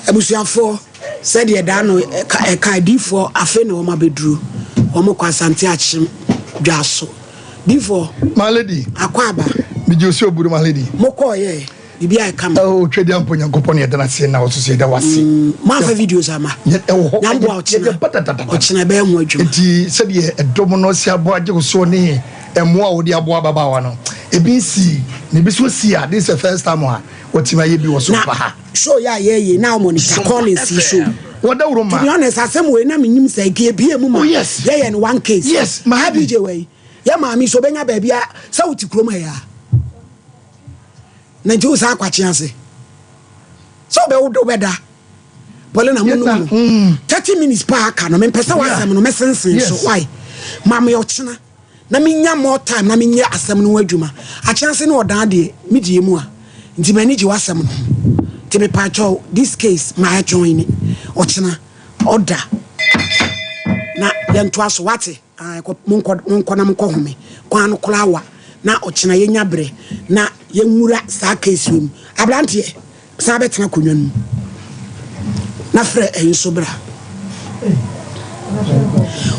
abusuafoɔ sɛdeɛ daa no ɛka ɛka adiifoɔ afei na wɔn abɛduru wɔn kɔ Asante Akyem dwaso diifoɔ. My lady. Akɔ aba. Megye osi oburu my lady. Mo kɔɔ yɛ. Biribi ayɛ kama. Oh, twɛ deɛ mpo Nyankopɔn yɛda no ase na ɔso so yɛda wase. Mm, moamfa videos ama. Ɛwɔ hɔ. Nyamboa ɔkyena. Ɔkyena ɛbɛyɛ ho adwuma. Nti sɛdeɛ ɛdɔm no si aboa gye wo soɔ ne mmoa a wɔde aboa ababaawa no, ebi nsi na ebi nso si a, this is the first time a wɔtumi ayɛ bi wɔ so pa ha. Show yɛ a yɛyɛ na monitor Collins yi show. Wɔdawuro ma. To be honest, asɛm wei na menim sɛ nka ebie mu ma. Oh yes. Yɛyɛ no one case. Yes, my Ha DJ wei, yɛ maame so obenya baabi a sɛ wote kurom ha yi a. Na nti wo saa akwakye ase sɛ wobɛwo wobɛda Paulina mu nom no 30 mm. minutes paa aka no mempɛ sɛ w'asɛm no mɛsensen so why ma me ɔkyena na menya more time na menyɛ asɛm no ho adwuma akyena ase ne ɔdan deɛ medie mu a nti m'ani gye w'asɛm no ho nti mepaakyɛw this case ma join ne ɔkyena ɔda na yɛntoa so wate Ae kɔ monkɔ monkɔ na monkɔ home kwan no koraa wa na ɔkyena yɛnya berɛ na yɛnwura saa case wei mu abranteɛ san bɛtena akonnwa no mu na frɛ ɛyi nso bra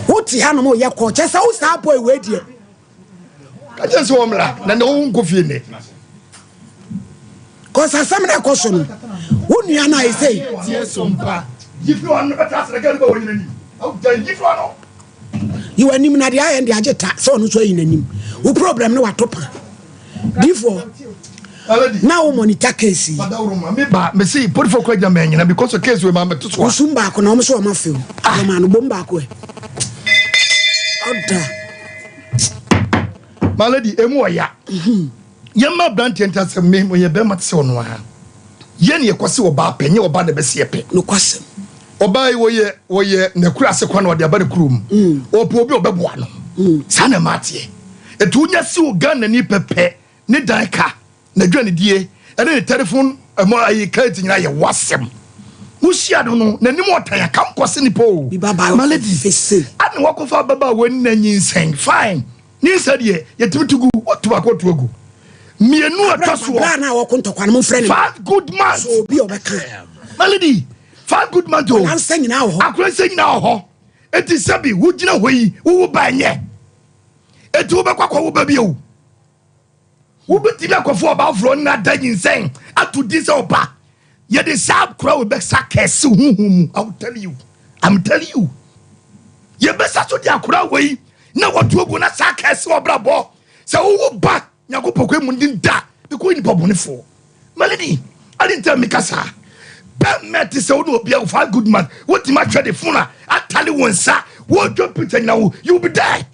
wote ha nom yɛ kɔ kyɛ sɛ wo saa boy wei deɛ Ka kyerɛ sɛ wɔmmra na ne wo nkɔ fie nnɛ. Cause asɛm na ɛkɔ so no, wo nua no ayɛ sei. Yi w'anim na deɛ ayɛ no deɛ agye ta sɛ ɔno nso ayi n'anim. Wo problem no wato pa. Difoɔ na wo monitor case yi. Ba mesi polifo kɔ agya mɛ nyina because of case wei ma mɛto so a. Wosum baako na wɔn so wɔn afew. Wɔn ano bom baako ɛ. Ɔda. My lady, emu ɔya. Yɛmma aberanteɛ nte asɛm me ɔyɛ bɛrima te sɛ ɔno ara. Yɛn ne yɛkɔse ɔbaa pɛ, nyɛ ɔbaa na ɛbɛse yɛ pɛ. Nokwasɛm. Ɔbaa yi wɔyɛ wɔyɛ n'akuraase kwan na ɔde aba ne kurom. Ɔpɛ obi a ɔbɛboa no. Saa na ɛma ateɛ. Ɛti wonya si wo Ghanani pɛpɛ ne dan ka. N'aduanedie ne ne tɛlefon ɛmɔ ayi kɛɛti nyinaa yɛ w'asɛm. Wohyia no no, n'anim ɔtan a, kam kɔse nipa o. My lady, ana wakɔfa ababaawa ni na nyinsɛn? Fine, nyinsɛn deɛ yɛtumi to gu, wɔto baako wɔto agu. Mmienu a ɛtɔ soɔ, five good months. My lady, five good months o. Akora nsa nyinaa wɔ hɔ. Akora nsa nyinaa wɔ hɔ. Eti sɛbi wogyina hɔ yi, wowo ba ɛnyɛ. Eti wobɛkɔ akɔwo ba bio. Wobɛtumi akɔfa ɔbaa foforɔ ne no ada nyinsɛn ato din sɛ ɔba. Yɛde saa akora wei bɛsa kɛse honhom mu. I will tell you. I'm telling you. Yɛbɛsa so de akora wei na wɔto agu na saa kɛse ɔbrabɔ. Sɛ wowo ba Nyankopɔn kwan mu ne da bɛkɔ nipa bɔnefoɔ. Melody, ade nti a meka saa. Bɛmɛ te sɛ wo ne obi a five good man. Wotumi ahwɛ de phone a atale wo nsa. Wotwa picture nyina wo. You will be there.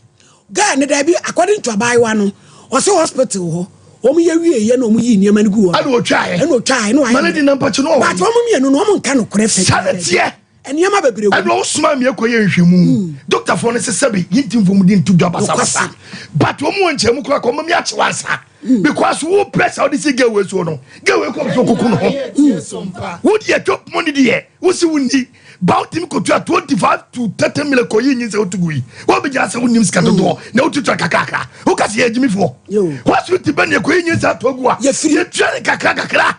Girl no daabi according to abaayewa no ɔse hospital hɔ wɔn yɛ wie yɛ na wɔn yi nneɛma no gu hɔ ɛna otwa yɛ ɛna otwa yɛ na wayɛ mane di na mpakye no but wɔn mmienu no wɔn nka no korɛ fɛ sane teɛ nneɛma bebree wɔ ɛna ɔsoma mi ekɔ yɛ nhwɛmu hmm. doctor fo no sɛ sɛbi yi nti nfom di nto dwa basabasa but wɔn wɔ nkyɛn mu kora kɔ wɔn mi akye wansa hmm. because wo pressure ɔde si girl wei so no girl wei kɔ so koko no ho hmm. wo deɛ twɛ pɔn ne deɛ wo si wo ni. Ba wotumi kɔtua 25 to 30 million kɔyi nyi sɛ wotu gu yi wobɛgyina sɛ wonim sika dodoɔ na wotutua kakrakra woka sɛ yɛ agyimifoɔ hospital bɛ ne ɛkɔyi nyi sɛ ato agu a yɛtua ne kakra kakra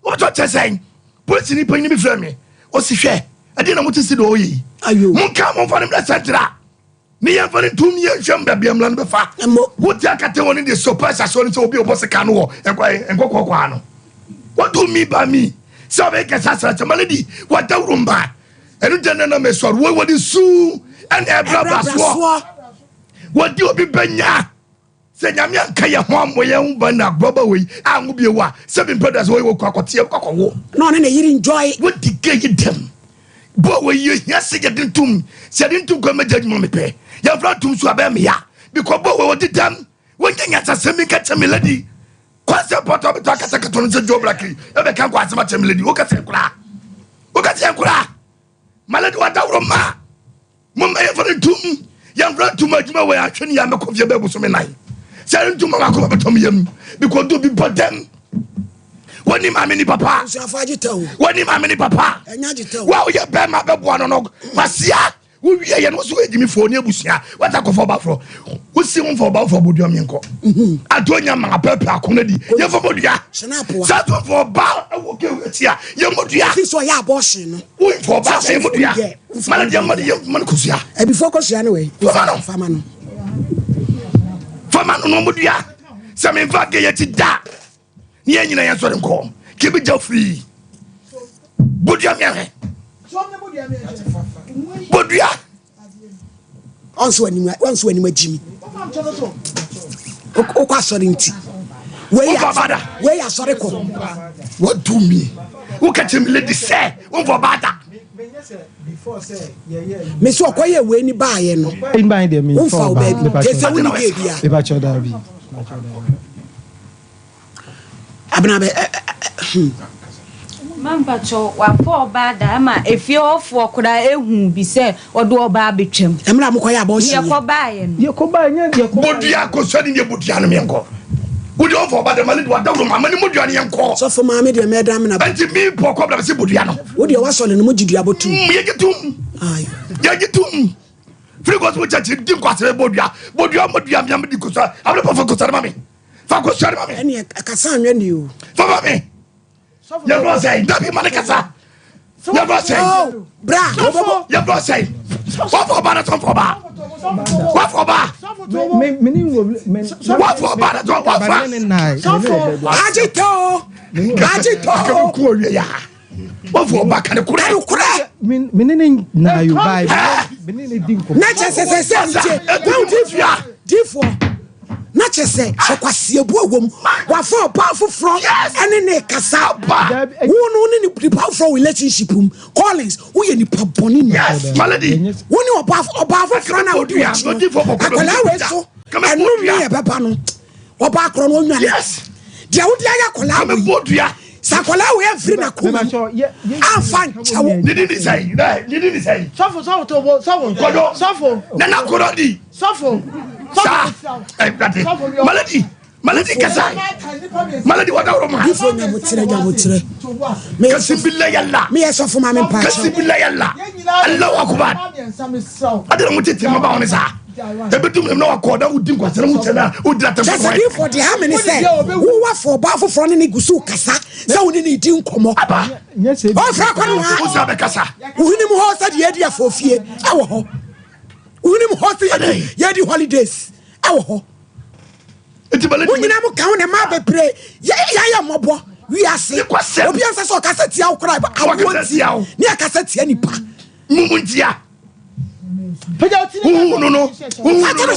wobɛtɔ kyɛ sɛn polisi ni panyin bi frɛ me ɔsi hwɛ ɛdeɛ na mote si deɛ ɔyɛ yi monka momfa no mmerɛ sɛntra Ne yɛmfa no ntom ne yɛnhwɛ mu baabi a mmara no bɛfa. Wote akate wɔ ne deɛ sopa ahyɛsoɔ no sɛ obi a ɔbɔ sika no wɔ nkɔkɔɔ kwaa no. What do you mean by me? Sɛ ɔbɛyɛ kɛse asra kyɛ malady wadawuro mba. Ɛno gyɛ nana mesɔre wɔ wɔde su ɛna ɛbra ba soɔ. Wɔde obi bɛnya. Sɛ Nyame anka yɛn ho ammɔ yɛn ho ban na agorɔba wei anwo bio a, sɛ bi mpɛ da sɛ wɔyɛ wɔkɔ akɔteɛ kɔkɔwo. Na ɔne ne yere enjoy. Wodi gay yi dɛm. Bɔ wei yɛ hia sɛ yɛde ntom. Sɛ yɛde ntom kɔ mɛgya adwuma mepɛ. Yɛmfa ntom so abɛyɛ me ya. Because bɔ wei wɔdi dɛm. Wɔnyɛ nyansasɛm bi nka kyɛ me lady. Kwasɛ pɔtɔ bɛtɔ akasa kɛtɔ no sɛ Joe Black yi ɛbɛka nkɔ asɛm akyɛ me lady. Wokasɛ nkoraa. Wokasɛ nkoraa. My lady wadaworo ma. Momma yɛmfa no ntom, yɛmfa ntom adwuma wɔ ahwɛ ne yɛ mɛkɔ fie bɛɛ bosome nan. Sɛ ntom ma makoma bɛtɔ me yam because do bi bɔ dɛm. Wɔni maame ni papa. Wɔni maame ni papa. Wa woyɛ bɛrima bɛboa no no kwasia wowie yɛ no wo so woyɛ gyimifoɔ ne abusua wata kɔfɔ ɔbaforɔ wosi wo mfa ɔbaforɔ bodua menkɔ mhm. ato nya ma apɛpɛ ako no di yɛmfa bodua sɛ to mfa ɔba ɛwɔ kɛwu akyi a yɛmmɔdua womfa ɔba sɛ yɛmmɔdua Mana deɛ ma yɛ ma no kosua. Abifo kosua no wei. Fama no. Fama no. Fama no no mo dua. Sɛ me nfa kɛ yɛ ti da. Ne yɛ nyina yɛ sɔre nkɔ. Kɛ bi gya free. Bodua mi ahwɛ. Bodua. Ɔnso anim ɔnso anim agyimi. Okɔ asɔre nti. Wei wei asɔre kɔ. What do me? Wo ka kyerɛ me lady sɛ wo nfa ɔbaa da. Me so ɔkɔ yɛ wei ni baayɛ no. Wo nfa ɔbaa bi. Te sɛ wo ni gay bia. Abena bɛ ɛ ɛ hmm. Mampakyɛw wafa ɔbaa da ama efie hɔfoɔ koraa ehu bi sɛ ɔde ɔbaa betwam. Mmerɛ a mokɔyɛ abɔɔhye yɛ. Yɛkɔ baayɛ no. Yɛkɔ baayɛ nyɛ yɛkɔ. Bodua kosua ni deɛ bodua no meɛnkɔ. Wode ɔmfa ɔba dɛm ale de wadawuro ma mane modua no yɛnkɔ. Sɔfo maame deɛ mɛda mena. Ɛnti mi pɔ kɔ bla sɛ bodua no. Wo deɛ wasɔle no mo gye dua bɔtum. Yɛgye tum. Yɛgye tum. Free gospel church di nkwasere bodua. Bodua modua mea medi kosua. Abere pɔfo kosua no ma me. Fa kosua no ma me. Ɛne kasa anwɛ ni o. Fa ma me. Yɛbrɛ sɛn dabi ma ne kasa. Yɛbrɛ sɛn. Bra. Yɛbrɛ sɛn. Wafɔ ɔba na tɔnfɔ ɔba. Wafɔ ɔba. Wafɔ ɔba na tɔn wafa. Agye tɔ. Agye tɔ. Akɛmɛ kun owie ya. Wafɔ ɔba kane korɛ. Kane korɛ. Mene ne na yo ba. Mene ne di nkɔmɔ. Na kyɛ sɛ sɛ sɛ nkyɛ. Difoɔ. Difoɔ. Na kyɛ sɛ sɛ kwaseɛbu a wɔm wafa ɔbaa foforɔ ɛne ne kasa wo no ne nipa foforɔ relationship mu Collins woyɛ nipa bɔne ni wo ne ɔbaa ɔbaa foforɔ no a wodi wakyi no akwadaa wei so ɛnom ne ɛbɛba no ɔbaa korɔ no ɔnwane deɛ wode ayɛ akwadaa wei sɛ akwadaa wei amfiri n'akoma mu amfa nkyɛ wo Sɔfo sɔfo to bo sɔfo sɔfo nana kɔdɔ di sɔfo saa ɛwurade maladi maladi kasa maladi wada woro ma. Bifo nyabotirɛ nyabotirɛ. Kasibila yala. Meyɛ sɔfo ma me mpa kyɛw. Kasibila yala. Allahu akubar. Adi na mo tete ma ba wɔn saa. Ebi dum na wakɔ na wodi nkwasɛm mu kyɛ na wodi atɛm. Kyɛ sɛ difo deɛ ha me ne sɛ wowa fɔ ɔbaa foforɔ ne ne gu so kasa sɛ wo ne ne di nkɔmmɔ. Aba. Ɔfra kɔ no ha. Wosa bɛkasa. Wohene mu hɔ sɛ deɛ adi afɔ fie ɛwɔ hɔ. Wonim hɔ sɛ yɛdi yɛdi holidays ɛwɔ hɔ. Mo nyinaa mo ka ho na mmaa bebree yɛayɛ mmɔbɔ wiase. Obi ansa sɛ ɔkasa tia wo koraa awoɔ nti ne akasa tia nipa. Mumu ntia. Wohu no no. Wohu no no.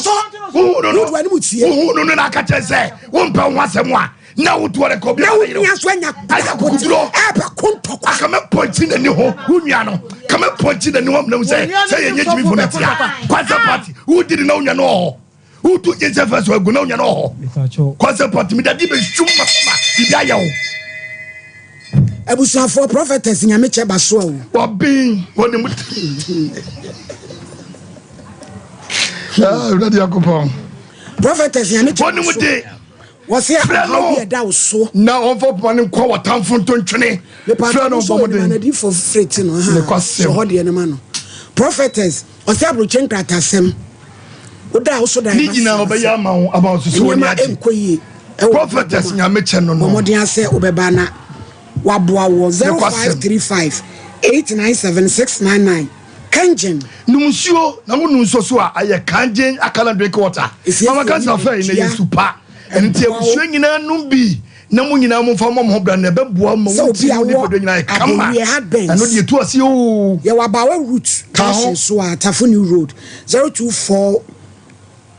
Wohu no no. Wohu no no na aka kyerɛ sɛ wompɛ wo ho asɛm a na wotoɔ dɛ kɔ bi na wo nua nso anya akokuduro ɛbɛ ko ntɔkwa akame pɔnkye n'ani ho wo nua no kame pɔnkye n'ani ho amuna mu sɛ sɛ yɛnyɛ gyimi fo no tia kwansa party wodi ne na wo nua no ɔhɔ wotu gye sɛ fɛ so agu na wo nua no ɔhɔ kwansa party mi dade bɛ sum ma ma bibi ayɛ wo abusuafoɔ prophetess nyame kyɛ ba so a o wɔben wɔne mu awurade yakopɔn prophetess nyame kyɛ wɔne mu de Wɔse Frɛ ɔhaw no bi a ɛda wo so. Na ɔmfa poma no nkɔ w'atamfo ntontwene. Frɛ no bɔ mmɔden. Anadifo firi ti no. Nokwasɛm. Sɔ hɔ deɛ no ma no. Prophetess, ɔsɛ aburokye nkratasɛm. Woda a woso dan Ne nyinaa ɔbɛyɛ ama wo ama wo soso w'ani Nneɛma agye. nkɔ yie. Ɛwɔ Prophetess Nyame kyɛ no no. Bɔ mmɔden asɛ wobɛba na waboa wɔ Nokwasɛm. 0535 897 699. Kangen. Nom nsuo na wo nom nsuo so a ayɛ kangen akala drink water. Mama kansa fɛ yi na yɛ nsu pa. Ɛno nti abusua nyinaa nom bi na mo nyinaa momfa mmɔ mo ho bra na ɛbɛboa ma Sɛ wo obi ti a mu wɔ nipadua nyinaa ayɛ kama. Abowie Heartburns. Ɛno deɛ ɛtu aseɛ oo. Yɛwɔ Abawa Route Ka ho. junction so a Tafo New Road 024.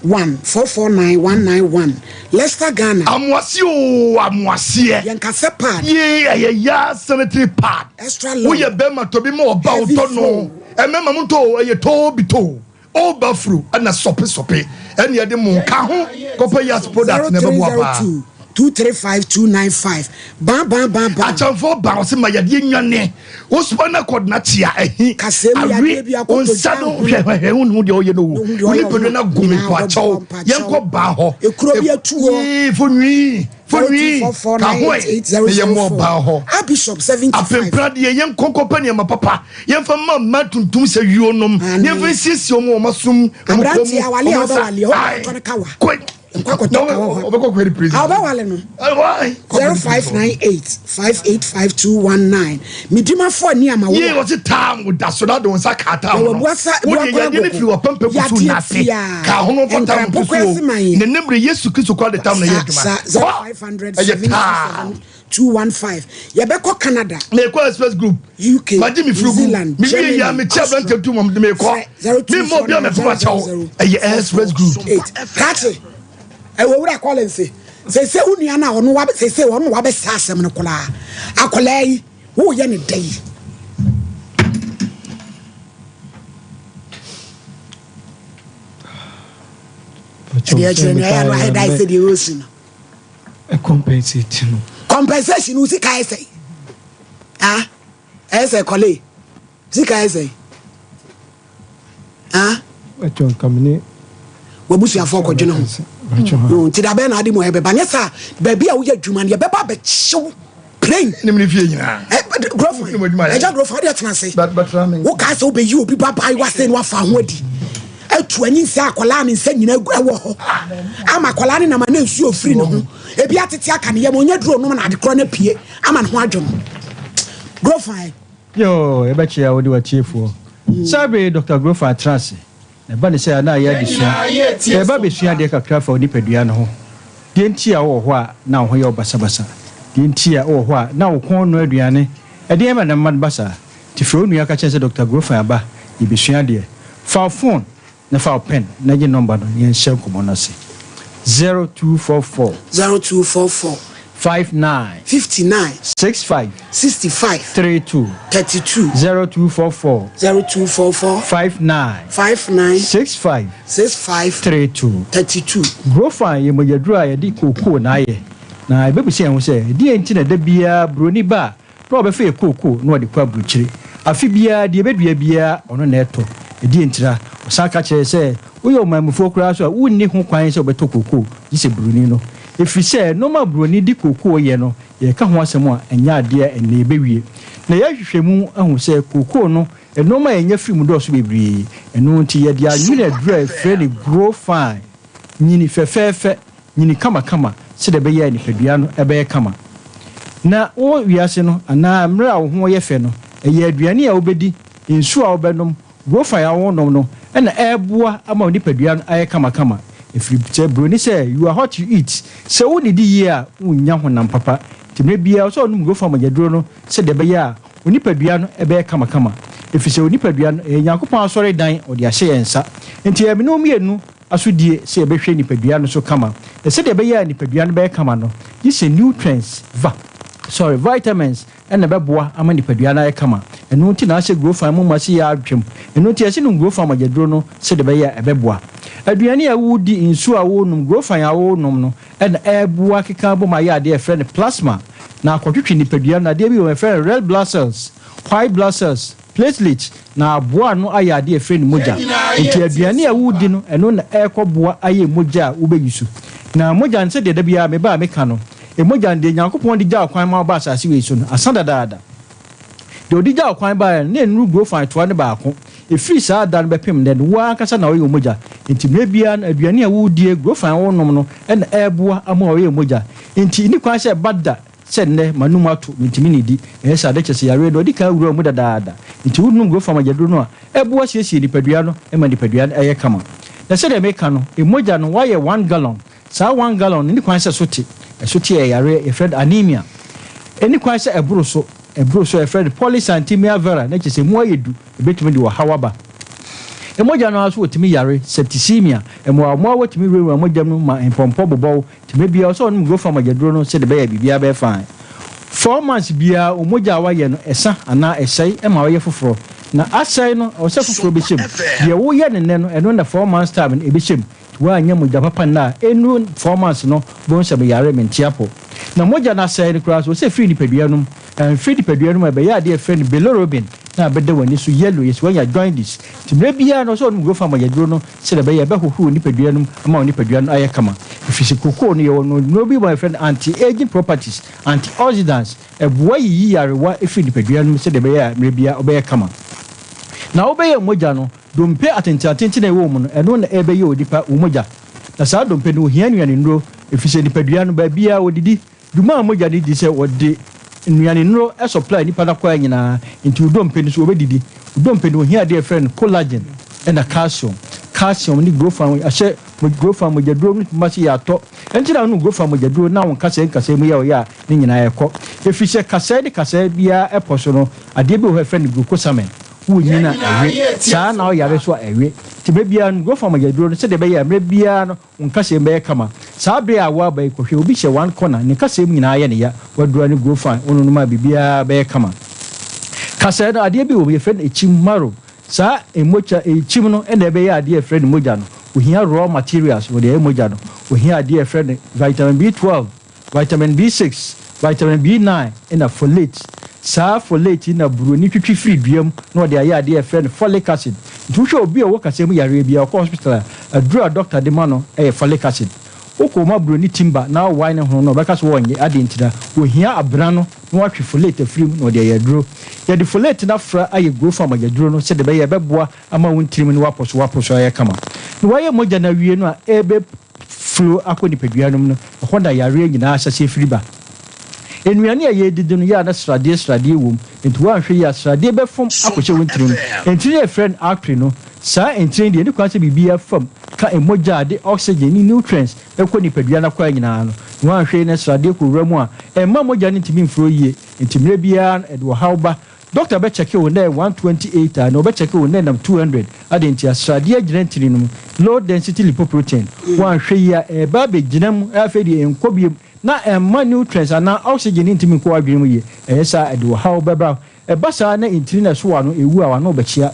1 449 191 Leicester Ghana. Amoaseɛ oo amoaseɛ. Yɛn kasɛ pad. Yee ɛyɛ yaa sanitary pad. Extra long. Woyɛ bɛrima tɔ bi ma ɔba Heavy wotɔ no. flow. Ɛmɛma mo ntɔ o ɛyɛ too bi too. Oba furu ɛna sɔpe sɔpe ɛne ɛde mo ka ho kɔpɛ yas product na ɛbɛboa paa. 0302 235 295 Ban ban ban ban. Akyɛnfoɔ ba ɔse ma yadeɛ nwane wo spinal cord na kyea ɛhi Kasɛɛ mu awe yadeɛ bi akɔtɔ onsa gya no ho. hwɛ hwɛ hwɛ wohu deɛ ɔyɛ no wo Wohu deɛ wo ɔyɛ nipadua no no agu me nyinaa mpakyɛw wobɛboa mpakyɛw. yɛnkɔ baa hɔ Ekuro bi atu hɔ. Yee fonwii fonwii ka ho ɛ na yɛmmɔ baa hɔ A Bishop 75. Apempra deɛ yɛnkɔ nkɔpɛ nneɛma papa yɛmfa mma mmaa tuntum sɛ yuo nom na yɛmfa nsiesie wɔn wɔ wɔn asom wɔn kɔn mu Aberanteɛ awale a wɔn nsa wobɛwale hɔ ae akɔtɔ no kawa. kɔ Nkɔ akɔtɔ kawa hɔ. ɔbɛkɔ kɔ prison. A wobɛwale no. 0598 585219 Medimafo ani ama wo Yee a. ɔse taa mo da so na de wo nsa kaa taa Yɛwɔ ho no Buasa wo deɛ Buakwan yadeɛ no Agogo. firi w'apampam gu so Yadeɛ nase biara. kaa ho no mfa tam nto so Nkrapokoa o se man yɛ. Ne ne mmerɛ Yesu Kristo koraa de tam na ɛyɛ Sa adwuma sa kɔ 0500 ɛyɛ taa. 727 215 Yɛbɛkɔ Canada. Mekɔ Express Group. UK, Magye me New firi gu. Zealand, Me wie yɛ a Germany, mekyɛ Austria. aberanteɛ tu mɔm de mekɔ. Frɛ Me mma obi a mɛfom akyɛw. 0249 Ɛyɛ Express Group. 8 Krakye, ɛwɔ wura Collins sese wo nua no a ɔno wa sese ɔno wabɛsa asɛm no koraa akwadaa yi woyɛ ne dɛ yi. Ɛdeɛ kyerɛ no ɛyɛ no ayɛ da sɛ deɛ ɔsi no. Compensate no. Compensation wo sika ayɛ sɛ ah ɛyɛ sɛ kɔle sika ayɛ sɛ. Ah? Bàtchɔ nka me ne. W'abusuafoɔ kɔdwene ho. Bàtchɔ ha. Nti da bɛn na ade mu ɛbɛba nyɛ saa baabi a woyɛ adwuma no yɛbɛba abɛkyew plane. Ne mu ne fie nyinaa. Grɔfo ɛgya grɔfo ade atena ase. Wokaa sɛ wobɛyi obi ba baayewa sɛ no wafa ho adi. Atu anyi nsɛ akwadaa ne nsa nyinaa ɛwɔ hɔ. Ama akwadaa ne nam ana nsuo firi ne ho. Ebi atete aka ne yam ɔnyɛ duro nom na ade korɔ no apue ama ne ho adwo no. Grɔfo. Yoo, yɛbɛkyea wo ne w'atiefoɔ. Saa bere yi Dɔkta Grofer atra ase, na ɛba no sɛ a na ayɛ adesua. Yɛreba abɛsua adeɛ kakra afa wo nipadua no ho. Deɛ nti a wowɔ hɔ a na wo ho yɛ wo basabasa. Deɛ nti a wowɔ hɔ a na wo kɔn nnɔ aduane. Ɛdeɛn na ɛma no ba saa? Nti frɛ wo nua ka kyerɛ no sɛ Dɔkta Grofer aba, yɛrebɛsua adeɛ. Fa wo fon Na fa wo pɛn na gye nɔmba no na yɛnhyɛ nkɔmmɔ no ase. 0244. 0244. 59. 59. 65. 65. 32. 32. 0244. 0244. 59. 59. 65. 65. 32. 32. Grofan yɛ mogyaduro a yɛde kookoo na ayɛ. Na yɛbɛbisa yɛn ho sɛ, ɛdeɛn nti na da biara buroni ba a, Na ɔbɛfa yɛ kookoo na ɔde kɔ aburokyire. Afe biara, deɛ ɛbɛdua biara, ɔno na ɛtɔ. Ɛdeɛn ntira? Ɔsan ka kyerɛɛ sɛ, Woyɛ ɔmanmufoɔ koraa nso a, wonni ho kwan sɛ wobɛtɔ kookoo, gye sɛ buroni no. Ɛfiri sɛ, nnoɔma a buroni de kookoo yɛ no, yɛreka ho asɛm a, ɛnyɛ adeɛ a ɛnnɛ yɛbɛwie. Na yɛn nhwehwɛmu ahu sɛ kookoo no, nnoɔma a yɛnya firi mu dɔɔso bebree. Ɛno nti, yɛde anwene aduro a yɛfrɛ no Grow Fine, Nyini Fɛfɛɛfɛ, Nyini kamakama sɛdeɛ ɛbɛyɛ a nipadua no bɛyɛ kama. Na wowɔ wiase no anaa mmerɛ a wo ho yɛ fɛ no, ɛyɛ aduane a wobɛdi, nsuo a wobɛnom, grofan a wonom no na ɛreboa ama wo nipadua no ayɛ kamakama. Ɛfiri sɛ buroni sɛ you are what you eat, sɛ wonnidi yie a wonnya honam papa. Nti mmerɛ biara ɛwɔ sɛ wonom grofan mogyaduro no sɛdeɛ ɛbɛyɛ a wo nipadua no bɛyɛ kamakama. Ɛfiri sɛ wo nipadua no, ɛyɛ Nyankopɔn asɔredan, ɔde ahyɛ yɛn nsa. Nti ɛyɛ me ne wo mmienu asodie sɛ yɛbɛhwɛ nipadua no so kama. Na sɛdeɛ ɛbɛyɛ a nipadua no bɛyɛ kama no, gye sɛ nutrients, va, sorry, vitamins na ɛbɛboa ama nipadua no ayɛ kama. Ɛno nti na ahyɛ Grofan mu ma sɛ yɛatwam. Ɛno nti yɛse nom Grofan mogyaduro no sɛdeɛ ɛbɛyɛ a ɛbɛboa. Aduane a woredi, nsuo a worenom, Grofan a worenom no na ɛreboa akeka abom ayɛ adeɛ a yɛfrɛ no plasma na akɔtwetwe nipadua no adeɛ bi wɔ hɔ yɛfrɛ no red blood cells, white blood cells, Platelets na aboa ano ayɛ adeɛ a yɛfrɛ no mogya. Enti aduane a woredi no, ɛno na ɛrekɔboa ayɛ mogya a wobɛyi so. Na mogya no, sɛdeɛ da biara meba a meka no, mogya no, deɛ Nyankopɔn de gyaa kwan ma wobaa asase wei so no, asa dadaada. Deɛ ɔde gyaa kwan baeɛ no, na ɛnnuru gurofan toa no baako. Ɛfiri saa da no bɛpem nnɛ no, wo ara ankasa na woyɛ wo mogya. Enti mmerɛ biara no, aduane a woredie, gurofan a worenom no na ɛreboa ama woayɛ mogya. Enti ɛnni kwan sɛ ɛba da Sɛ nnɛ, m'anom ato, mintumi nnidi. Ɛyɛ saa de kyerɛ sɛ yareɛ no adi kan awura wo mu dadaada. Enti wonom Grofam agyaduro no a, ɛboa siesie nipadua no ma nipadua no yɛ kama. Na sɛdeɛ meka no, mogya no, woayɛ one gallon. Saa one gallon no, ɛnni kwan sɛ ɛso te. Ɛso te a, ɛyɛ yareɛ, yɛfrɛ no anemia. Ɛnni kwan sɛ ɛboro so. Ɛboro so a, yɛfrɛ no polycythemia vera, na kyerɛ sɛ emu ayɛ du, ɛbɛtumi de ɔhaw aba. Mogya no ara nso wɔtumi yare, septicemia, mmoawammoawa tumi wurawura mogya mu ma mpɔmpɔ bobɔ wo, nti mmerɛ biara ɛwɔ sɛ wɔnom Grofa mogyaduro no sɛdeɛ ɛbɛyɛ a biribiara bɛyɛ fine. Four months biara wo mogya a woayɛ no ɛsa anaa ɛsɛe ma woyɛ foforɔ. Na asɛe no ɛwɔ sɛ foforɔ bɛhyɛ mu. Deɛ woyɛ no nnɛ no ɛno na four months time no ɛbɛhyɛ mu. Nti woannya mogya papa nnɛ a ɛnnuru four months no wobɛhu sɛ meyare mente apɔ. Na mogya no asɛe no koraa nso ɛwɔ sɛ ɛfiri nipadua no mu. Ɛmfiri nipadua no mu a ɛbɛyɛ adeɛ a yɛfrɛ no bilirubin na abɛda w'ani so yellow yɛsɛ woanya jaundice. Nti mmerɛ biara no ɛwɔ sɛ wonom Grofa mogyaduro no sɛdeɛ ɛbɛyɛ a ɛbɛhohoro wo nipadua no mu ama wo nipadua no ayɛ kama. Ɛfiri sɛ kokoo no yɛwɔ no nnuro bi wɔ hɔ a yɛfrɛ no anti-aging properties, antioxidants, ɛboa yiyi nyarewa firi nipadua no mu sɛdeɛ ɛbɛyɛ a mmerɛ biara wobɛyɛ kama. Na wobɛyɛ mogya no, dompe atentenaatenten a ɛwɔ wo mu no, ɛno na ɛrebɛyɛ onipa wo mogya. Na saa dompe no, ohia nnuanennuro, ɛfiri sɛ nipadua no, baabiara wɔdidi. Dwuma a mogya no di sɛ wɔde nnuanennuro supply nipa no akwaa nyinaa, nti wo dompe no nso wɔbɛdidi. Wo dompe no ohia adeɛ a yɛfrɛ no collagen ɛna calcium. Calcium ne growth hormone ahyɛ growth hormone mogyaduro no tumi ma sɛ yɛatɔ. Ɛnti na wonom growth hormone mogyaduro na wo nkasɛɛ nkasɛɛ mu yɛ wo ya a ne nyinaa ɛkɔ. Ɛfiri sɛ kasɛɛ ne kasɛɛ biara ɛpɔ so no adeɛ bi wɔ hɔ a yɛfrɛ no glucosamine. Wonyin a ɛwe, saa na woyare nso a ɛwe. Nti mmerɛ biara nom growth hormone mogyaduro no sɛdeɛ ɛbɛyɛ a mmerɛ biara no Wo nkasɛɛ mu bɛyɛ kama. Saa bere a woaba yi, kɔhwɛ obi hyɛ one corner, ne nkasɛɛ mu nyinaa ayɛ ne ya, wadura ne grow fine, wononom a biribiara bɛyɛ kama. Kasɛɛ no, adeɛ bi wɔ mu, yɛfrɛ no ekyim, marrow. Saa mmokya, ekyim no na ɛbɛyɛ adeɛ a yɛfrɛ no mogya no. Ohia raw materials wɔde ayɛ mogya no. Ohia adeɛ a yɛfrɛ no vitamin B12. Vitamin B6, vitamin B9 na folate. Saa folate yi na buroni twitwi firi dua mu na ɔde ayɛ adeɛ a yɛfrɛ no folic acid. Nti wohwɛ obi a ɔwɔ kasɛɛ mu yareɛ biara, ɔkɔ hospital a, aduro a dɔkta de ma no yɛ folic acid. Wokɔ ma buroni timba na wowae ne hono no a, ɔbɛka sɛ ɔnnye. Adɛn ntira? Ɔhia abena no na watwe folate afiri mu na ɔde ayɛ aduro. Yɛde folate no afra ayɛ growth farm aduro no sɛdeɛ ɛbɛyɛ a ɛbɛboa ama wo ntirim no woapɔ so woapɔ so ayɛ kama. Na woayɛ mogya no awie no a, ɛrebɛ flow akɔ nipadua no mu no, ɛhɔ na yareɛ nyinaa ahyɛaseɛ firi ba. Nnuane a yɛredidi no, yɛ a na sradeɛ sradeɛ wɔ mu, nti woanhwɛ yie a sradeɛ bɛfam akɔhyɛ wo ntini mu. Ntini a yɛfrɛ no artery no, saa ntini no deɛ ɛnni kwan sɛ biribiara fam ka mogya a ɛde oxygen ne nutrients kɔ nipadua no akwaa nyinaa no. Na woanhwɛ yie na sradeɛ kɔwura mu a, ɛmma mogya no ntumi mflow yie, nti mmerɛ biara no ɛde ɔhaw ba. Doctor bɛ kyɛke wo nɛ 128 a na ɔbɛ kyɛke wo nɛ nam 200 adɛn nti a sradeɛ agyina ntini no mu low density lipoprotein woanhwɛ yie a ɛɛba abɛ gyina mu afei deɛ ɛnkɔ biom na ɛmma nutrients anaa oxygen ntumi nkɔ w'adwene mu yie ɛyɛ saa a ɛde ɔhaw bɛba ɛba saa na ntini na ɛso w'ano ɛwu a w'ano bɛkyea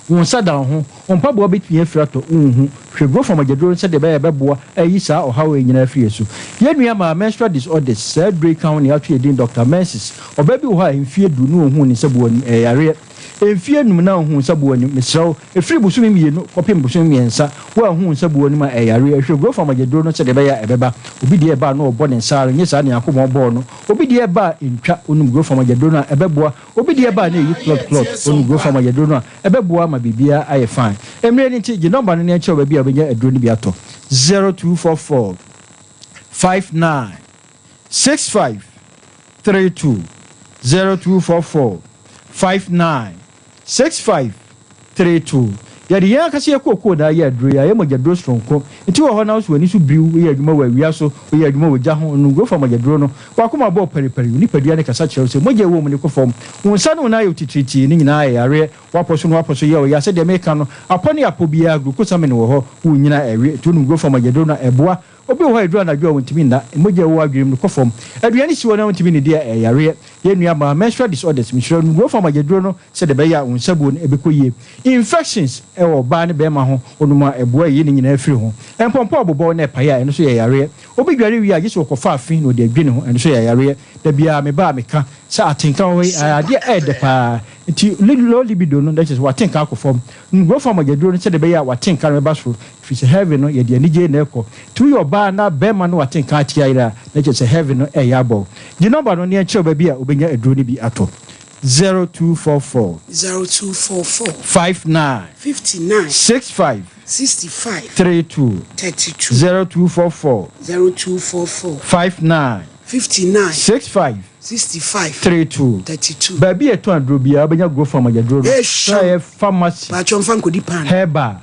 Wo nsa da wo ho, wo mpaboa bɛtumi afiri atɔ, wonhu. Hwɛ Growth Farm agyaduro no sɛdeɛ ɛbɛyɛ a ɛbɛboa ayi saa ɔhaw yi nyinaa afiri yɛn so. Yɛn nua maa menstrual disorders, saa aduro yi ka ho na yɛato yɛn din Doctor Menses. Ɔbaa bi wɔ hɔ a mfeɛ du na ɔnhuu ne nsa bu anim, ɛyɛ yareɛ. Mfeɛ num na ɔnhuu nsa bu anim, mesrɛ wo, ɛfiri bosome mmienu kɔpem bosome mmiɛnsa, woanhu wo nsa bu anim a, ɛyɛ yareɛ. Hwɛ Growth Farm agyaduro no sɛdeɛ ɛbɛyɛ a ɛbɛba. Obi deɛ ɛba a na ɔbɔ ne nsa ara, nyɛ saa na Nyankopɔn bɔɔ no. Obi deɛ ɛba a ɛntwa, wonom Growth Farm agyaduro no a, ɛbɛboa. Obi deɛ ba a na ɛyi clot clot, onu grow farm ayɛ aduro no a, ɛbɛboa ama biribiara ayɛ fine. Mmerɛ no nti, gye nɔmba no na yɛnkyerɛ wo baabi a wobɛnya aduro no bi atɔ, 0244 59 65 32, 0244 59 65 32. Yɛde yɛn ankasa yɛn kookoo na ayɛ aduro yi, ayɛ mogyaduro soronko. Nti wɔ hɔ na wo so w'ani so biriw, woyɛ adwuma wɔ awia so, woyɛ adwuma wɔ gya ho, no fa mogyaduro no, w'akoma bɔ paripari, wo nipadua no kasa kyerɛ wo sɛ mogya a ɛwɔ wo mu no kɔ fam, wo nsa ne wo nan ayɛ wo titiritii, ne nyinaa yɛ yareɛ, w'apɔ so ne w'apɔ so yɛ wo ya, sɛdeɛ meka no, apɔ ne apɔ biara, glucosamine wɔ hɔ, wonnyina ɛwe, nti wonom Grofa mogyaduro no a, ɛboa. Obi wɔ hɔ a ɛduru anadwo a ɔntumi nna, mogya a ɛwɔ w'adwene mu no kɔ fam, aduane si hɔ na wontumi nnidi a, ɛyɛ yareɛ. Yɛn nua baa, menstrual disorders, mesrɛ wo nom Grofa mogyaduro no sɛdeɛ ɛbɛyɛ a wo nsabuo no bɛkɔ yie. Infections wɔ ɔbaa ne barima ho, wonom a ɛboa yi ne nyinaa firi ho. Mpɔmpɔ a ɔbobɔ na ɛpae a, ɛno nso yɛ yareɛ. Obi dware wie a, gye sɛ ɔkɔfa afe na ɔde adwi ne ho, ɛno nso yɛ yareɛ. Da biara meba a meka sɛ atenka wɔ hɔ yi, ɛyɛ adeɛ a ɛyɛ dɛ pa ara. Nti low libido no, na kyerɛ sɛ w'atenka akɔ fam. Nom Grofa mogyaduro no sɛdeɛ ɛbɛyɛ a w'atenka no bɛba soro, ɛfiri sɛ heaven no, yɛde anigyeɛ na ɛkɔ. Nti woyɛ ɔbaa na barima no w'atenka ate ayera a, na kyerɛ sɛ heaven no reyɛ abɔ wo. Gye nɔmba no na yɛnkyerɛ wo baabi a wobɛnya aduro no bi atɔ. 0244. 0244. 59. 59. 65. 65. 32. 32. 0244. 0244. 59. 59. 65. 65. 32. 32. Baabi a yɛtɔn aduro biara wobɛnya Grofam agyaduro no. Ehwam. Sɛ ɛyɛ pharmacy. Paatwɔ mfa nkɔdi paano. Herbal.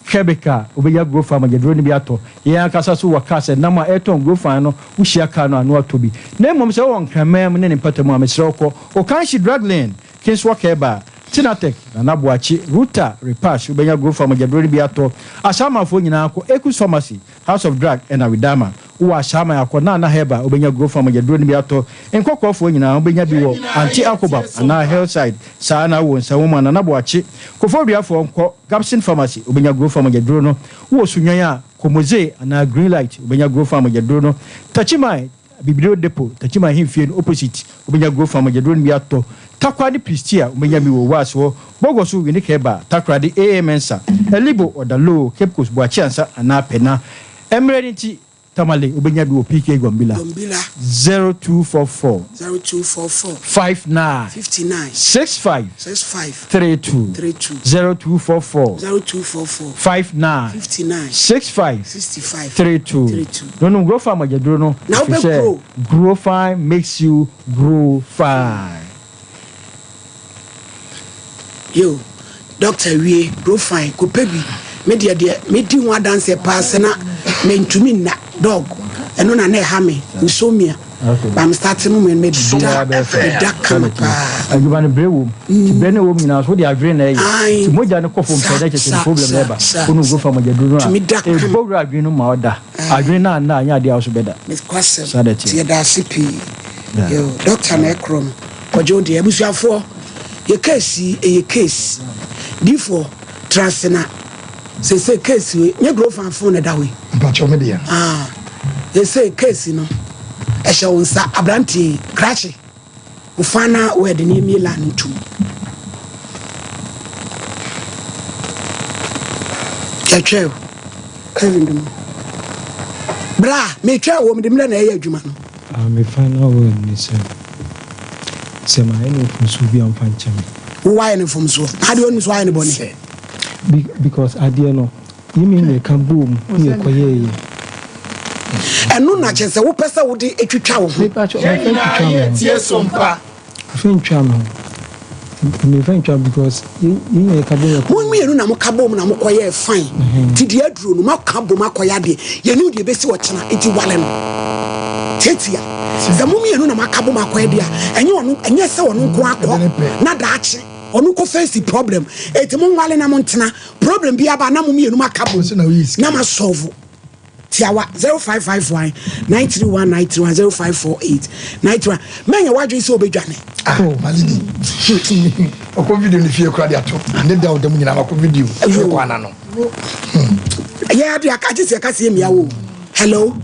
Quebec a, wobɛnya Grofan agyaduro no bi atɔ. Yɛn ankasa nso wɔ cars ɛnam a ɛretɔn Grofan no, wohyia car no a na woatɔ bi. Na mmom sɛ wowɔ Nkraman mu ne ne mpɔtam a, mesrɛ wo kɔ Okanshi Drug Lane, Kingswalk Herbal, Tinatech, Nana Boakye, Ruta, Repash, wobɛnya Grofa mogyaduro no bi atɔ. Ashaimanfoɔ nyinaa kɔ Ekus Pharmacy, House of Drug ɛna Widama. Wowɔ Ashaiman a kɔ Nana Herbal wobɛnya Grofa mogyaduro no bi atɔ. Nkɔkɔɔfoɔ nyinaa wobɛnya bi wɔ Auntie Akobab anaa Hillside. Saa ara na wowɔ Nsawam a Nana Boakye, Kofoɔduafoɔ nkɔ Gabson Pharmacy wobɛnya Grofa mogyaduro no. Wowɔ Sunyani a kɔ Mozee anaa Greenlight wobɛnya Grofa mogyaduro no. Takyiman, Abibiduro Depot, Takyiman Ahemfie no opposite, wobɛnya Grofa mogyaduro no bi atɔ. Tarkwa ne Prestea wobɛnya bi wɔ Owaas hɔ, Bogoso, Unique Herbal, Takoradi, AA Mensah, Elibo, Odaloo, Cape Coast, Boakye Ansa anaa Pena. Mmerɛ no nti, Tamale wobɛnya bi wɔ PK Gombila, Gombila. 0244 0244 59 59 65 65 32 32 0244 0244 59 59 65 65 32 32. No nom Grow Fine mogyaduro no Na ɛfiri sɛ wobɛ Grow Fine makes you grow fine. Yo doctor wie grow fine kɔpɛ bi me deɛ deɛ medi ho adanseɛ paa sɛ na mentumi nna dog ɛno na na ɛha me insomnia but me start no mu no meda meda kama paa. Adwuma no brɛ wom nti brɛ no ɛwom nyinaa so wode adwene na ɛyɛ Ae nti mogya no kɔ fam sa pɛ na kyerɛ sɛ sa problem na sa ɛba sa wonu sa grow fine mogyaduro no a tumi da kama. ɛbɔ wura adwene no mu ma ɔda adwene no anna a nyɛ adeɛ a wo so bɛda Nokwasɛm saa na nti ɛteɛ. yɛda ase pii Yeah. yo doctor na ɛkorɔ no. Kwadwo deɛ abusuafoɔ yɛ case yi ɛyɛ case difoɔ tra ase na sese case wei nyɛ grofan phone na ɛda hɔ yi. Mpakyɛw me deɛ. Ah sese case no ɛhyɛ wo nsa abranteɛ yi krakye wo final word ne yɛmie line no ntom yɛtwɛ o Kevin dum bra metwɛ wɔ mede mmerɛ na ɛyɛ adwuma no. Ah me final word ne sɛ, sɛ mayɛ no mfomsoɔ bi a ɔmfa nkyɛ me. Wo wayɛ no mfomsoɔ na adeɛ ɔnim sɛ wayɛ no bɔne. Be because adeɛ no yɛ mmienu na yɛka bɔɔ mu na yɛkɔyɛeɛ. Ɛno na kyerɛ sɛ wopɛ sɛ wode twitwa wo ho. Mepakyɛ mfa ntwitwa me ho. Mfa ntwitwa me ho. Mfa ntwitwa because yɛn nyinaa yɛka bom yɛkɔ. Mo mmienu na moka bom na mokɔyɛɛ fine. Nti deɛ aduro no moaka bom akɔyɛ adeɛ. Yɛnim deɛ ɛbɛsi ɔkyena nti wale no. Tiatia. Sɛ mo mmienu na moaka bom akɔyɛ deɛ a, ɛnyɛ ɔno ɛnyɛ sɛ ɔno nko akɔ na daakye ɔno kɔ face problem. Enti monwale na montena. Problem biara ba a na mo mmienu moaka bom na moasɔlvo. Tiawa, 0551 931 931 0548 931 Mɛnyɛ w'adwene sɛ wobɛdwane. Ah, oh. Malidi. Ɔkɔ video ne fie kora de ato. Ne da ɔda mu nyinaa makɔ video. Ɛfie kɔ ana no. Yɛ ade aka gye sɛ ɛka sɛ mmea wo. Hello.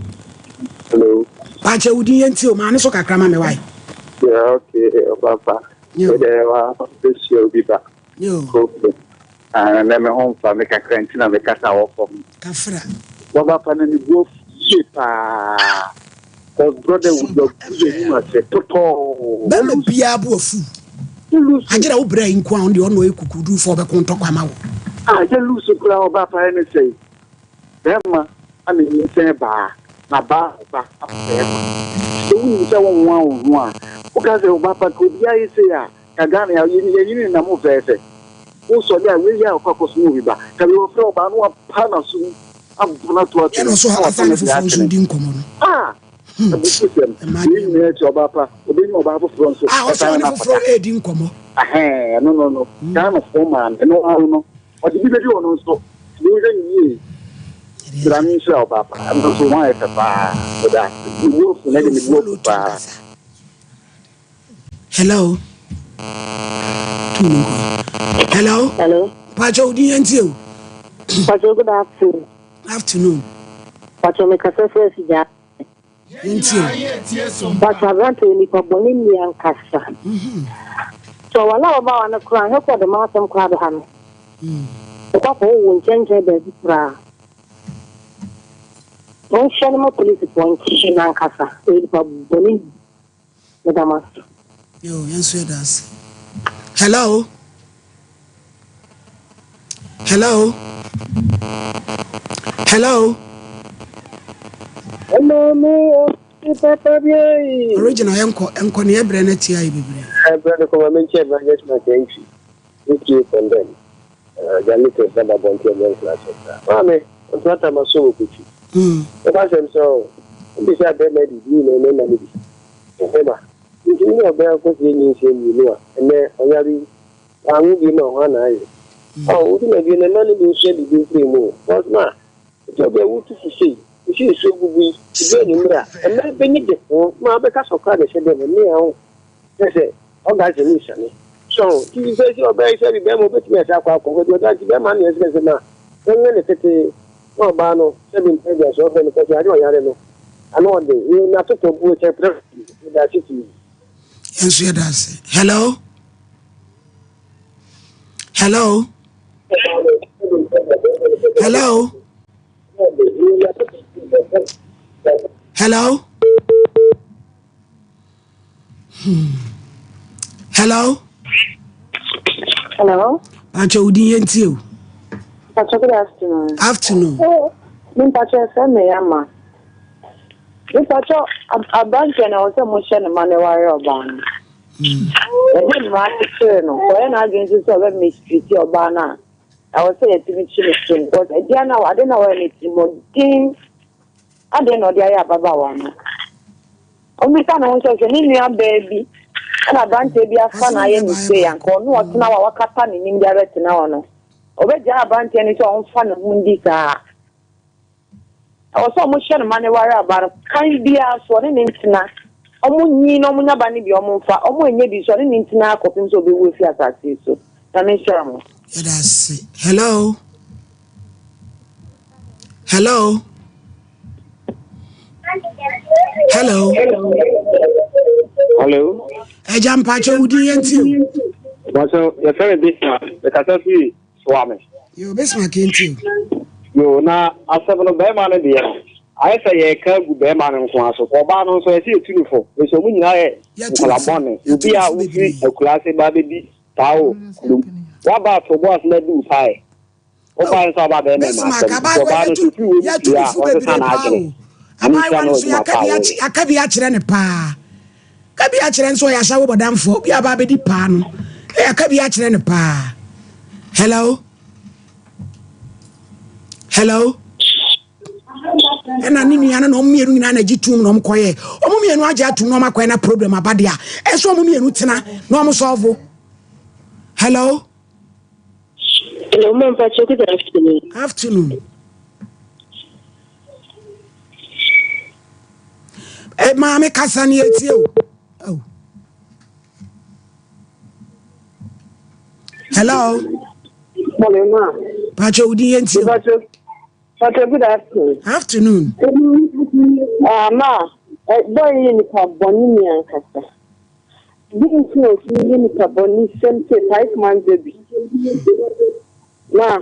Hello. Pakyɛ wo din yɛ nti o, maa ne so kakra ma me wae. Yeah, okay, ɔbaba. Ɛdɛ wa bɛhyia obi ba. Yo. Ah, na me ho mfa me kakra nti na mekasa wɔ fam. Kafra. Waba pa no ne bu afu yie paa. Cause brother wu dɔ bu yɛ nim ase totɔɔ. Bɛrima biara bo afu. Agyerɛ wo brɛ yi nko a ɔno deɛ ɔno ɔyɛ kukudufoɔ ɔbɛko ntɔkwa ama wo. Ah, yɛ loose koraa ɔbaa pa ne sɛe. Bɛrima ana nyinsɛn baa na baa ɔba ama bɛrima. Sɛ wonim sɛ wonwoa wo ho a, woka sɛ ɔba pa ka obiara yɛ sei a, Ka Ghana ya yɛnyini nenam ho fɛɛfɛ. Wo sɔre a wei yɛ a ɔkɔ akɔsom obi ba. Ka wei ɔfrɛ ɔbaa na wapa n'aso mu abɔ no ato atwene Ɛna ɔso na wafa asan no ne de foforɔ nso atwene. di nkɔmmɔ no. Ah! Abufuo sɛm. Wei nyinaa akyi ɔbaa pa ɔbɛnya ɔbaa foforɔ nso Ah ɔsɛ ɛsan ɔne no foforɔ afata. redi nkɔmmɔ. Ahɛn ɛno no no Ghana foɔ maa no ɛno ara no ɔde bi bɛdi ɔno nso nti monhwɛ no yie. Nyame nhyira wo papa ɛno nso ho ayɛ fɛ paa meda ase. Me bo afu nɛ deɛ me bo afu paa. Hello. Tu no nkɔ. Hello. Hello. Pacho odi yɛn tie o. Pacho good afternoon. Afternoon. Pacho me kasa fɛ si gya. Yɛn tie o. Pacho aberante nipa bɔ ne nni ankasa. Mhm. So wala ɔba wa no koraa hwɛ kɔ de ma asɛm koraa bɛha no. Ɔkɔ akɔ wo nkyɛnkyɛn baabi koraa. Monhyɛ no ma polisifoɔ nkye no ankasa. Ɔyɛ nipa bɔne ni. Meda mo ase. Yo, yɛn nso yɛda ase. Hello? Hello? Hello? Hello, me papa bi. Original yɛnkɔ nkɔ ne yɛbrɛ no atia yɛ bebree. Ɛbrɛ no kɔma menkyɛ evangelist Mark Antwi ne tie condemn. Agya latest na ba bɔnten ɛnyɛ nkrakyɛ koraa. Maame, ɔntena tama so wɔ kotwi. Nokwasɛm sɛ ɔ, wobisa bɛrima adidi na mmarima no bi. Mmarima, nti wo ne ɔbaa kɔsie nyinsɛn mmienu a, ɛnnɛ ɔyare yi. Wanwo bio ma hwan na ayɛ? Ɔho, nti na bio no mma no bi nsua biribi mfiri mu o. Cause ma, ɛtɔ bi a wotu fo sei, wosi nsuo gugu yi, ebi anwummerɛ a, mmaa bɛni de ho, ma wobɛka sɛ ɔkora na ɛhyɛ dɛm, mmea ho, kyerɛ sɛ orgasm no siane. So ho, nti sɛ sɛ ɔbaa yi sɛ bi bɛrima obɛtumi asa akɔ akɔ, baabi ɔda nti bɛrima no na ɛsɛ sɛ ma wɔnyɛ ne tete na ɔbaa no sɛ bi mpɛ deɛ sɛ ɔfrɛ no kɔsɛ ade ɔyare no, ano ɔde, yɛ na totɔ buo kyɛ prɛ, meda ase pii. Yɛn nso yɛda ase. Hello. Hello. Hello. Hello. Hmm. Hello. Hello. Pacho udin yɛn tie o. Pacho good afternoon. Afternoon. Oh, mi pacho ɛfɛ mi ama. Mi pacho aberanteɛ na ɔsɛ mo hyɛ ne ma ne ware ɔbaa no. Yɛde mmara kyekyere no, ɔyɛ n'adwene nso sɛ ɔbɛ mistreat ɔbaa no a, ɛwɔ sɛ yɛtumi kye no tom because aduane a ade na wɔyɛ no tirimɔden adeɛ na ɔde ayɛ ababaawa no. Ɔmmisa ne ho sɛ sɛ ne nua baa bi ɛna aberanteɛ bi afa no ayɛ ne sei anka ɔno ɔtena hɔ a wakata n'anim de abɛtena hɔ no, ɔbɛgyaa aberanteɛ no sɛ ɔmfa ne ho ndi saa. Ɛwɔ sɛ wɔhyɛ no ma no ware aba no kan biara so ɔne no ntena. Wɔnyin na wɔnya ba no bi a wɔmfa, wɔannya bi nso a ɔne no ntena ara kɔpem sɛ ɔbɛwu afi asase yi so. Nyame nhyira mo. Yɛda ase. Hello. Hello. Hello. Hello. Ẹja mpakyɛ wo din yɛn ti o. Mpakyɛ yɛfrɛ me Bismarck, mekasa firi Soa me. Yoo Bismarck yɛn ti o. Yoo na asɛm no bɛrima no deɛ no ayɛ sɛ yɛreka agu bɛrima no nko ara so ɔbaa no nso ɛsɛ yɛtu no fo nso ɔmo nyinaa yɛ nkwadaa bɔne obi a wofiri akuraase ba bɛdi paa wɔ kurom waba ato bo ase na adi wo pae wobaa nso aba bɛrima ma asɛm nti ɔbaa no nso firi wɔ mu fie a ɔnsesa n'adwene. Abaayewa no nso yɛaka bi akyerɛ no paa. Ka bi akyerɛ nso ɔyɛ asawo bɔdamfoɔ. Obi aba abɛdi paa no, yɛaka bi akyerɛ no paa. Hello? Hello? ɛna ne nua no na ɔmo mmienu nyinaa na agye tum na ɔmo kɔyɛ ɔmo mmienu agye atum na ɔmo akɔyɛ na problem aba deɛ a ɛsɛ ɔmo mmienu tena na ɔmo sɔɔvo. Hello? Hello, Mom Pacho, good afternoon. Afternoon. Eh, maame kasa ne etie o. Oh. Hello. Hello, ma. Pacho, udi yɛn tie o. Pacho, Pacho, good afternoon. Afternoon. Ah, ma, eh, boy yi nipa bɔne ni ankasa. Bi nti na otumi yɛ nipa bɔne sɛm sɛ 5 months baby. Ma,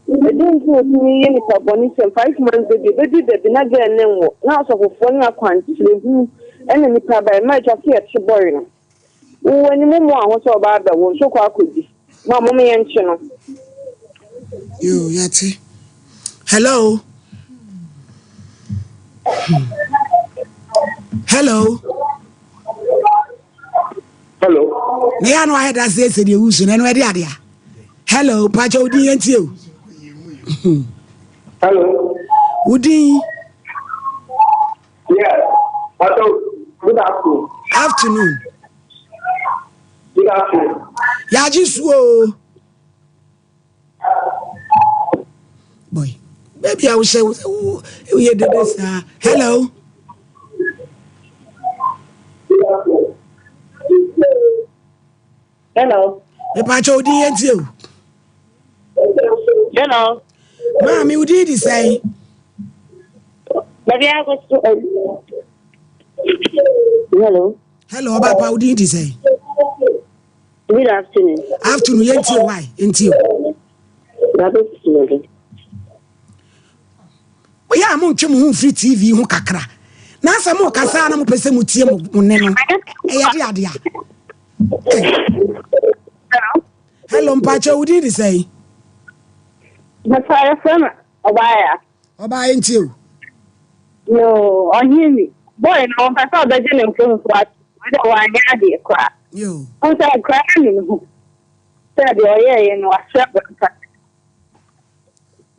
ɛdɛn nti na otumi yɛ nipa bɔne sɛm 5 months baby ebedu dabi na girl ne nwo na asɔfofoɔ ne akwankyerɛ hunu ɛna nipa ba ɛma atwa sɛ yɛkye bɔre no. Wowɔ anim mu a ho sɛ ɔbaa bɛwo nso kɔ akɔdi. Ma mom yɛnkye no. Yo, yɛte. Hello. Hello. Hello. Na yɛ ano ayɛ da sɛ sɛ deɛ wusu na ɛno ɛde adeɛ a. Hello, pakyɛ wo din yɛn tie o. Hello. Wo din. Yeah. Pakyɛ good afternoon. Afternoon. Good afternoon. Yɛagye su o. Boy, baby a wohyɛ woyɛ dede saa. Hello. Hello. Mepakyɛ wo din yɛn tie o. Hello. Maame wo din di sɛn? Baabi akɔso. Hello. Hello, ɔba pa wo din di sɛn? Good afternoon. Afternoon, yɛn tie why? Yɛn tie o. Yɛ a montwe mo ho mfiri TV ho kakra. Na sɛ mo kasa na mo pɛ sɛ mo tie mo nne no, ɛyɛ de ade a. Hello, mpakyɛ wo din de sɛn? Mpakyɛ yɛfrɛ me Ɔbaaya. Ɔbaaya ntie o. Yoo, ɔhene ni. Boy no ɔmpɛ sɛ ɔbɛgye ne mfomsoɔ ato mu, ɛdɛ wanyɛ adeɛ koraa. Yoo. Wohu sɛ nkora no anu ne ho sɛ deɛ ɔyɛeɛ no wahyɛ bɔne kakra.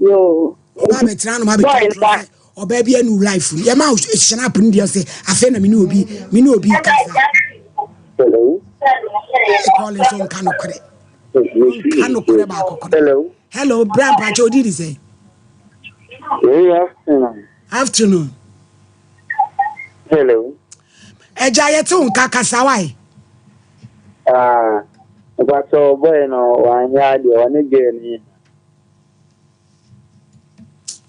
Yoo. Ɔbaa bɛtena ano ma bɛtwa ntorɔ sɛ ɔbaa bi anu life mu. Yɛma wo snap no deɛ ɔsɛ afei na me ne obi me ne obi kasa. Hello. Kɔɔle nso nka nokorɛ. Nka nokorɛ baako korɛ. Hello. Hello, bra mpakyɛ odi di sɛ. Good afternoon. Afternoon. Hello. Ɛgya yɛte wo nka kasa wae. Ah, mpakyɛ ɔbɔe no wanyɛ adeɛ ɔne girl no nyinaa.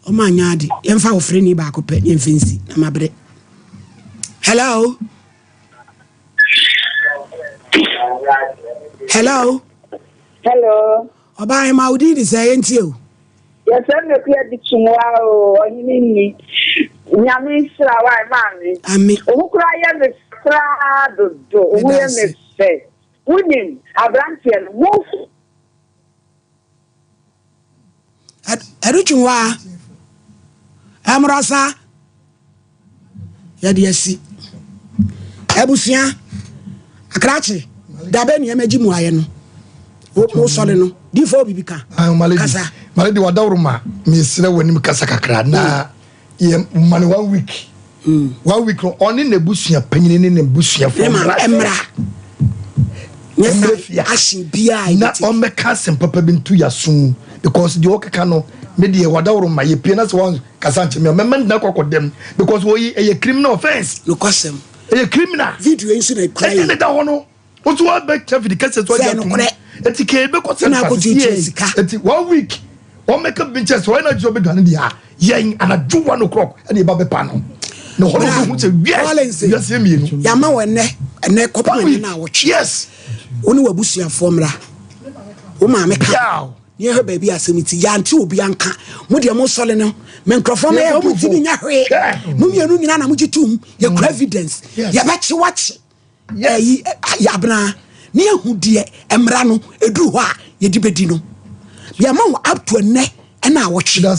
Ɔmo anyɛ ade. Yɛmfa ɔfrɛni baako pɛ ne yɛmfa nsi na mabrɛ. Hello. Hello. Hello. Ɔbaa hema wo din de sɛ yɛntie o. Yɛfrɛ me Akua Bikyimwa o, ɔhene nni. Nyame nhyira wo ae maame. Ame. Wo ho koraa yɛ me fɛ koraa dodo. Wo ho yɛ me fɛ. Wonim, aberanteɛ no, mo. Ɛretwe waa. Ɛmmra saa. Yɛde asi. Abusua, akrakye, dabe nneɛma gye mu ayɛ no. Wo sɔre no, difo bibi ka. Kasa. Maledi wadaworo ma mesrɛ w'anim kasa kakra na yɛ ma no one week. Mm. One week no ɔne n'abusua panyini ne n'abusuafoɔ mmra mmra. Nyɛ sa ahye biara na ɔmmɛka asɛm papa bi nto yɛasom because deɛ ɔkeka no me deɛ wadaworo ma yɛpie na sɛ wɔn kasa nkyɛn mi a mɛma nna kɔ akɔdɛm because wɔyi ɛyɛ criminal offence. Nokwasɛm. Ɛyɛ criminal. Video yi nso na ekura yi. Ɛna ɛda hɔ no wotu wa bɛ kyɛ fidi kɛse so agya tum eti kee bɛ kɔ sɛ nfa sie eti one week wɔn mɛka bi nkyɛn sɛ wɔn na gyina ɔbɛ dwane deɛ a yɛn anadwo 1 o'clock ɛna eba bɛ pa no na hɔ na ɔbɛ hu sɛ wiɛ wiase mmienu. Yàmà wɔ ɛnɛ ɛnɛ kɔpem ɛnɛ na awɔtwe. Yes. Wɔn ne wɔ abusuafoɔ mmra wɔn maame ka. Yɛhwɛ baabi a asɛm ti yɛante obi anka mo deɛ mo sɔle no me nkurɔfoɔ mɛyɛ ɔmo ntumi nya hwee mo mmienu nyinaa na mo gye tom yɛkura evidence yɛbɛkye wakye ɛyi yabena ne yɛhu deɛ mmara no ɛduru hɔ a yɛde bɛdi no yɛma wo up to ɛnɛ ɛna awɔtwe.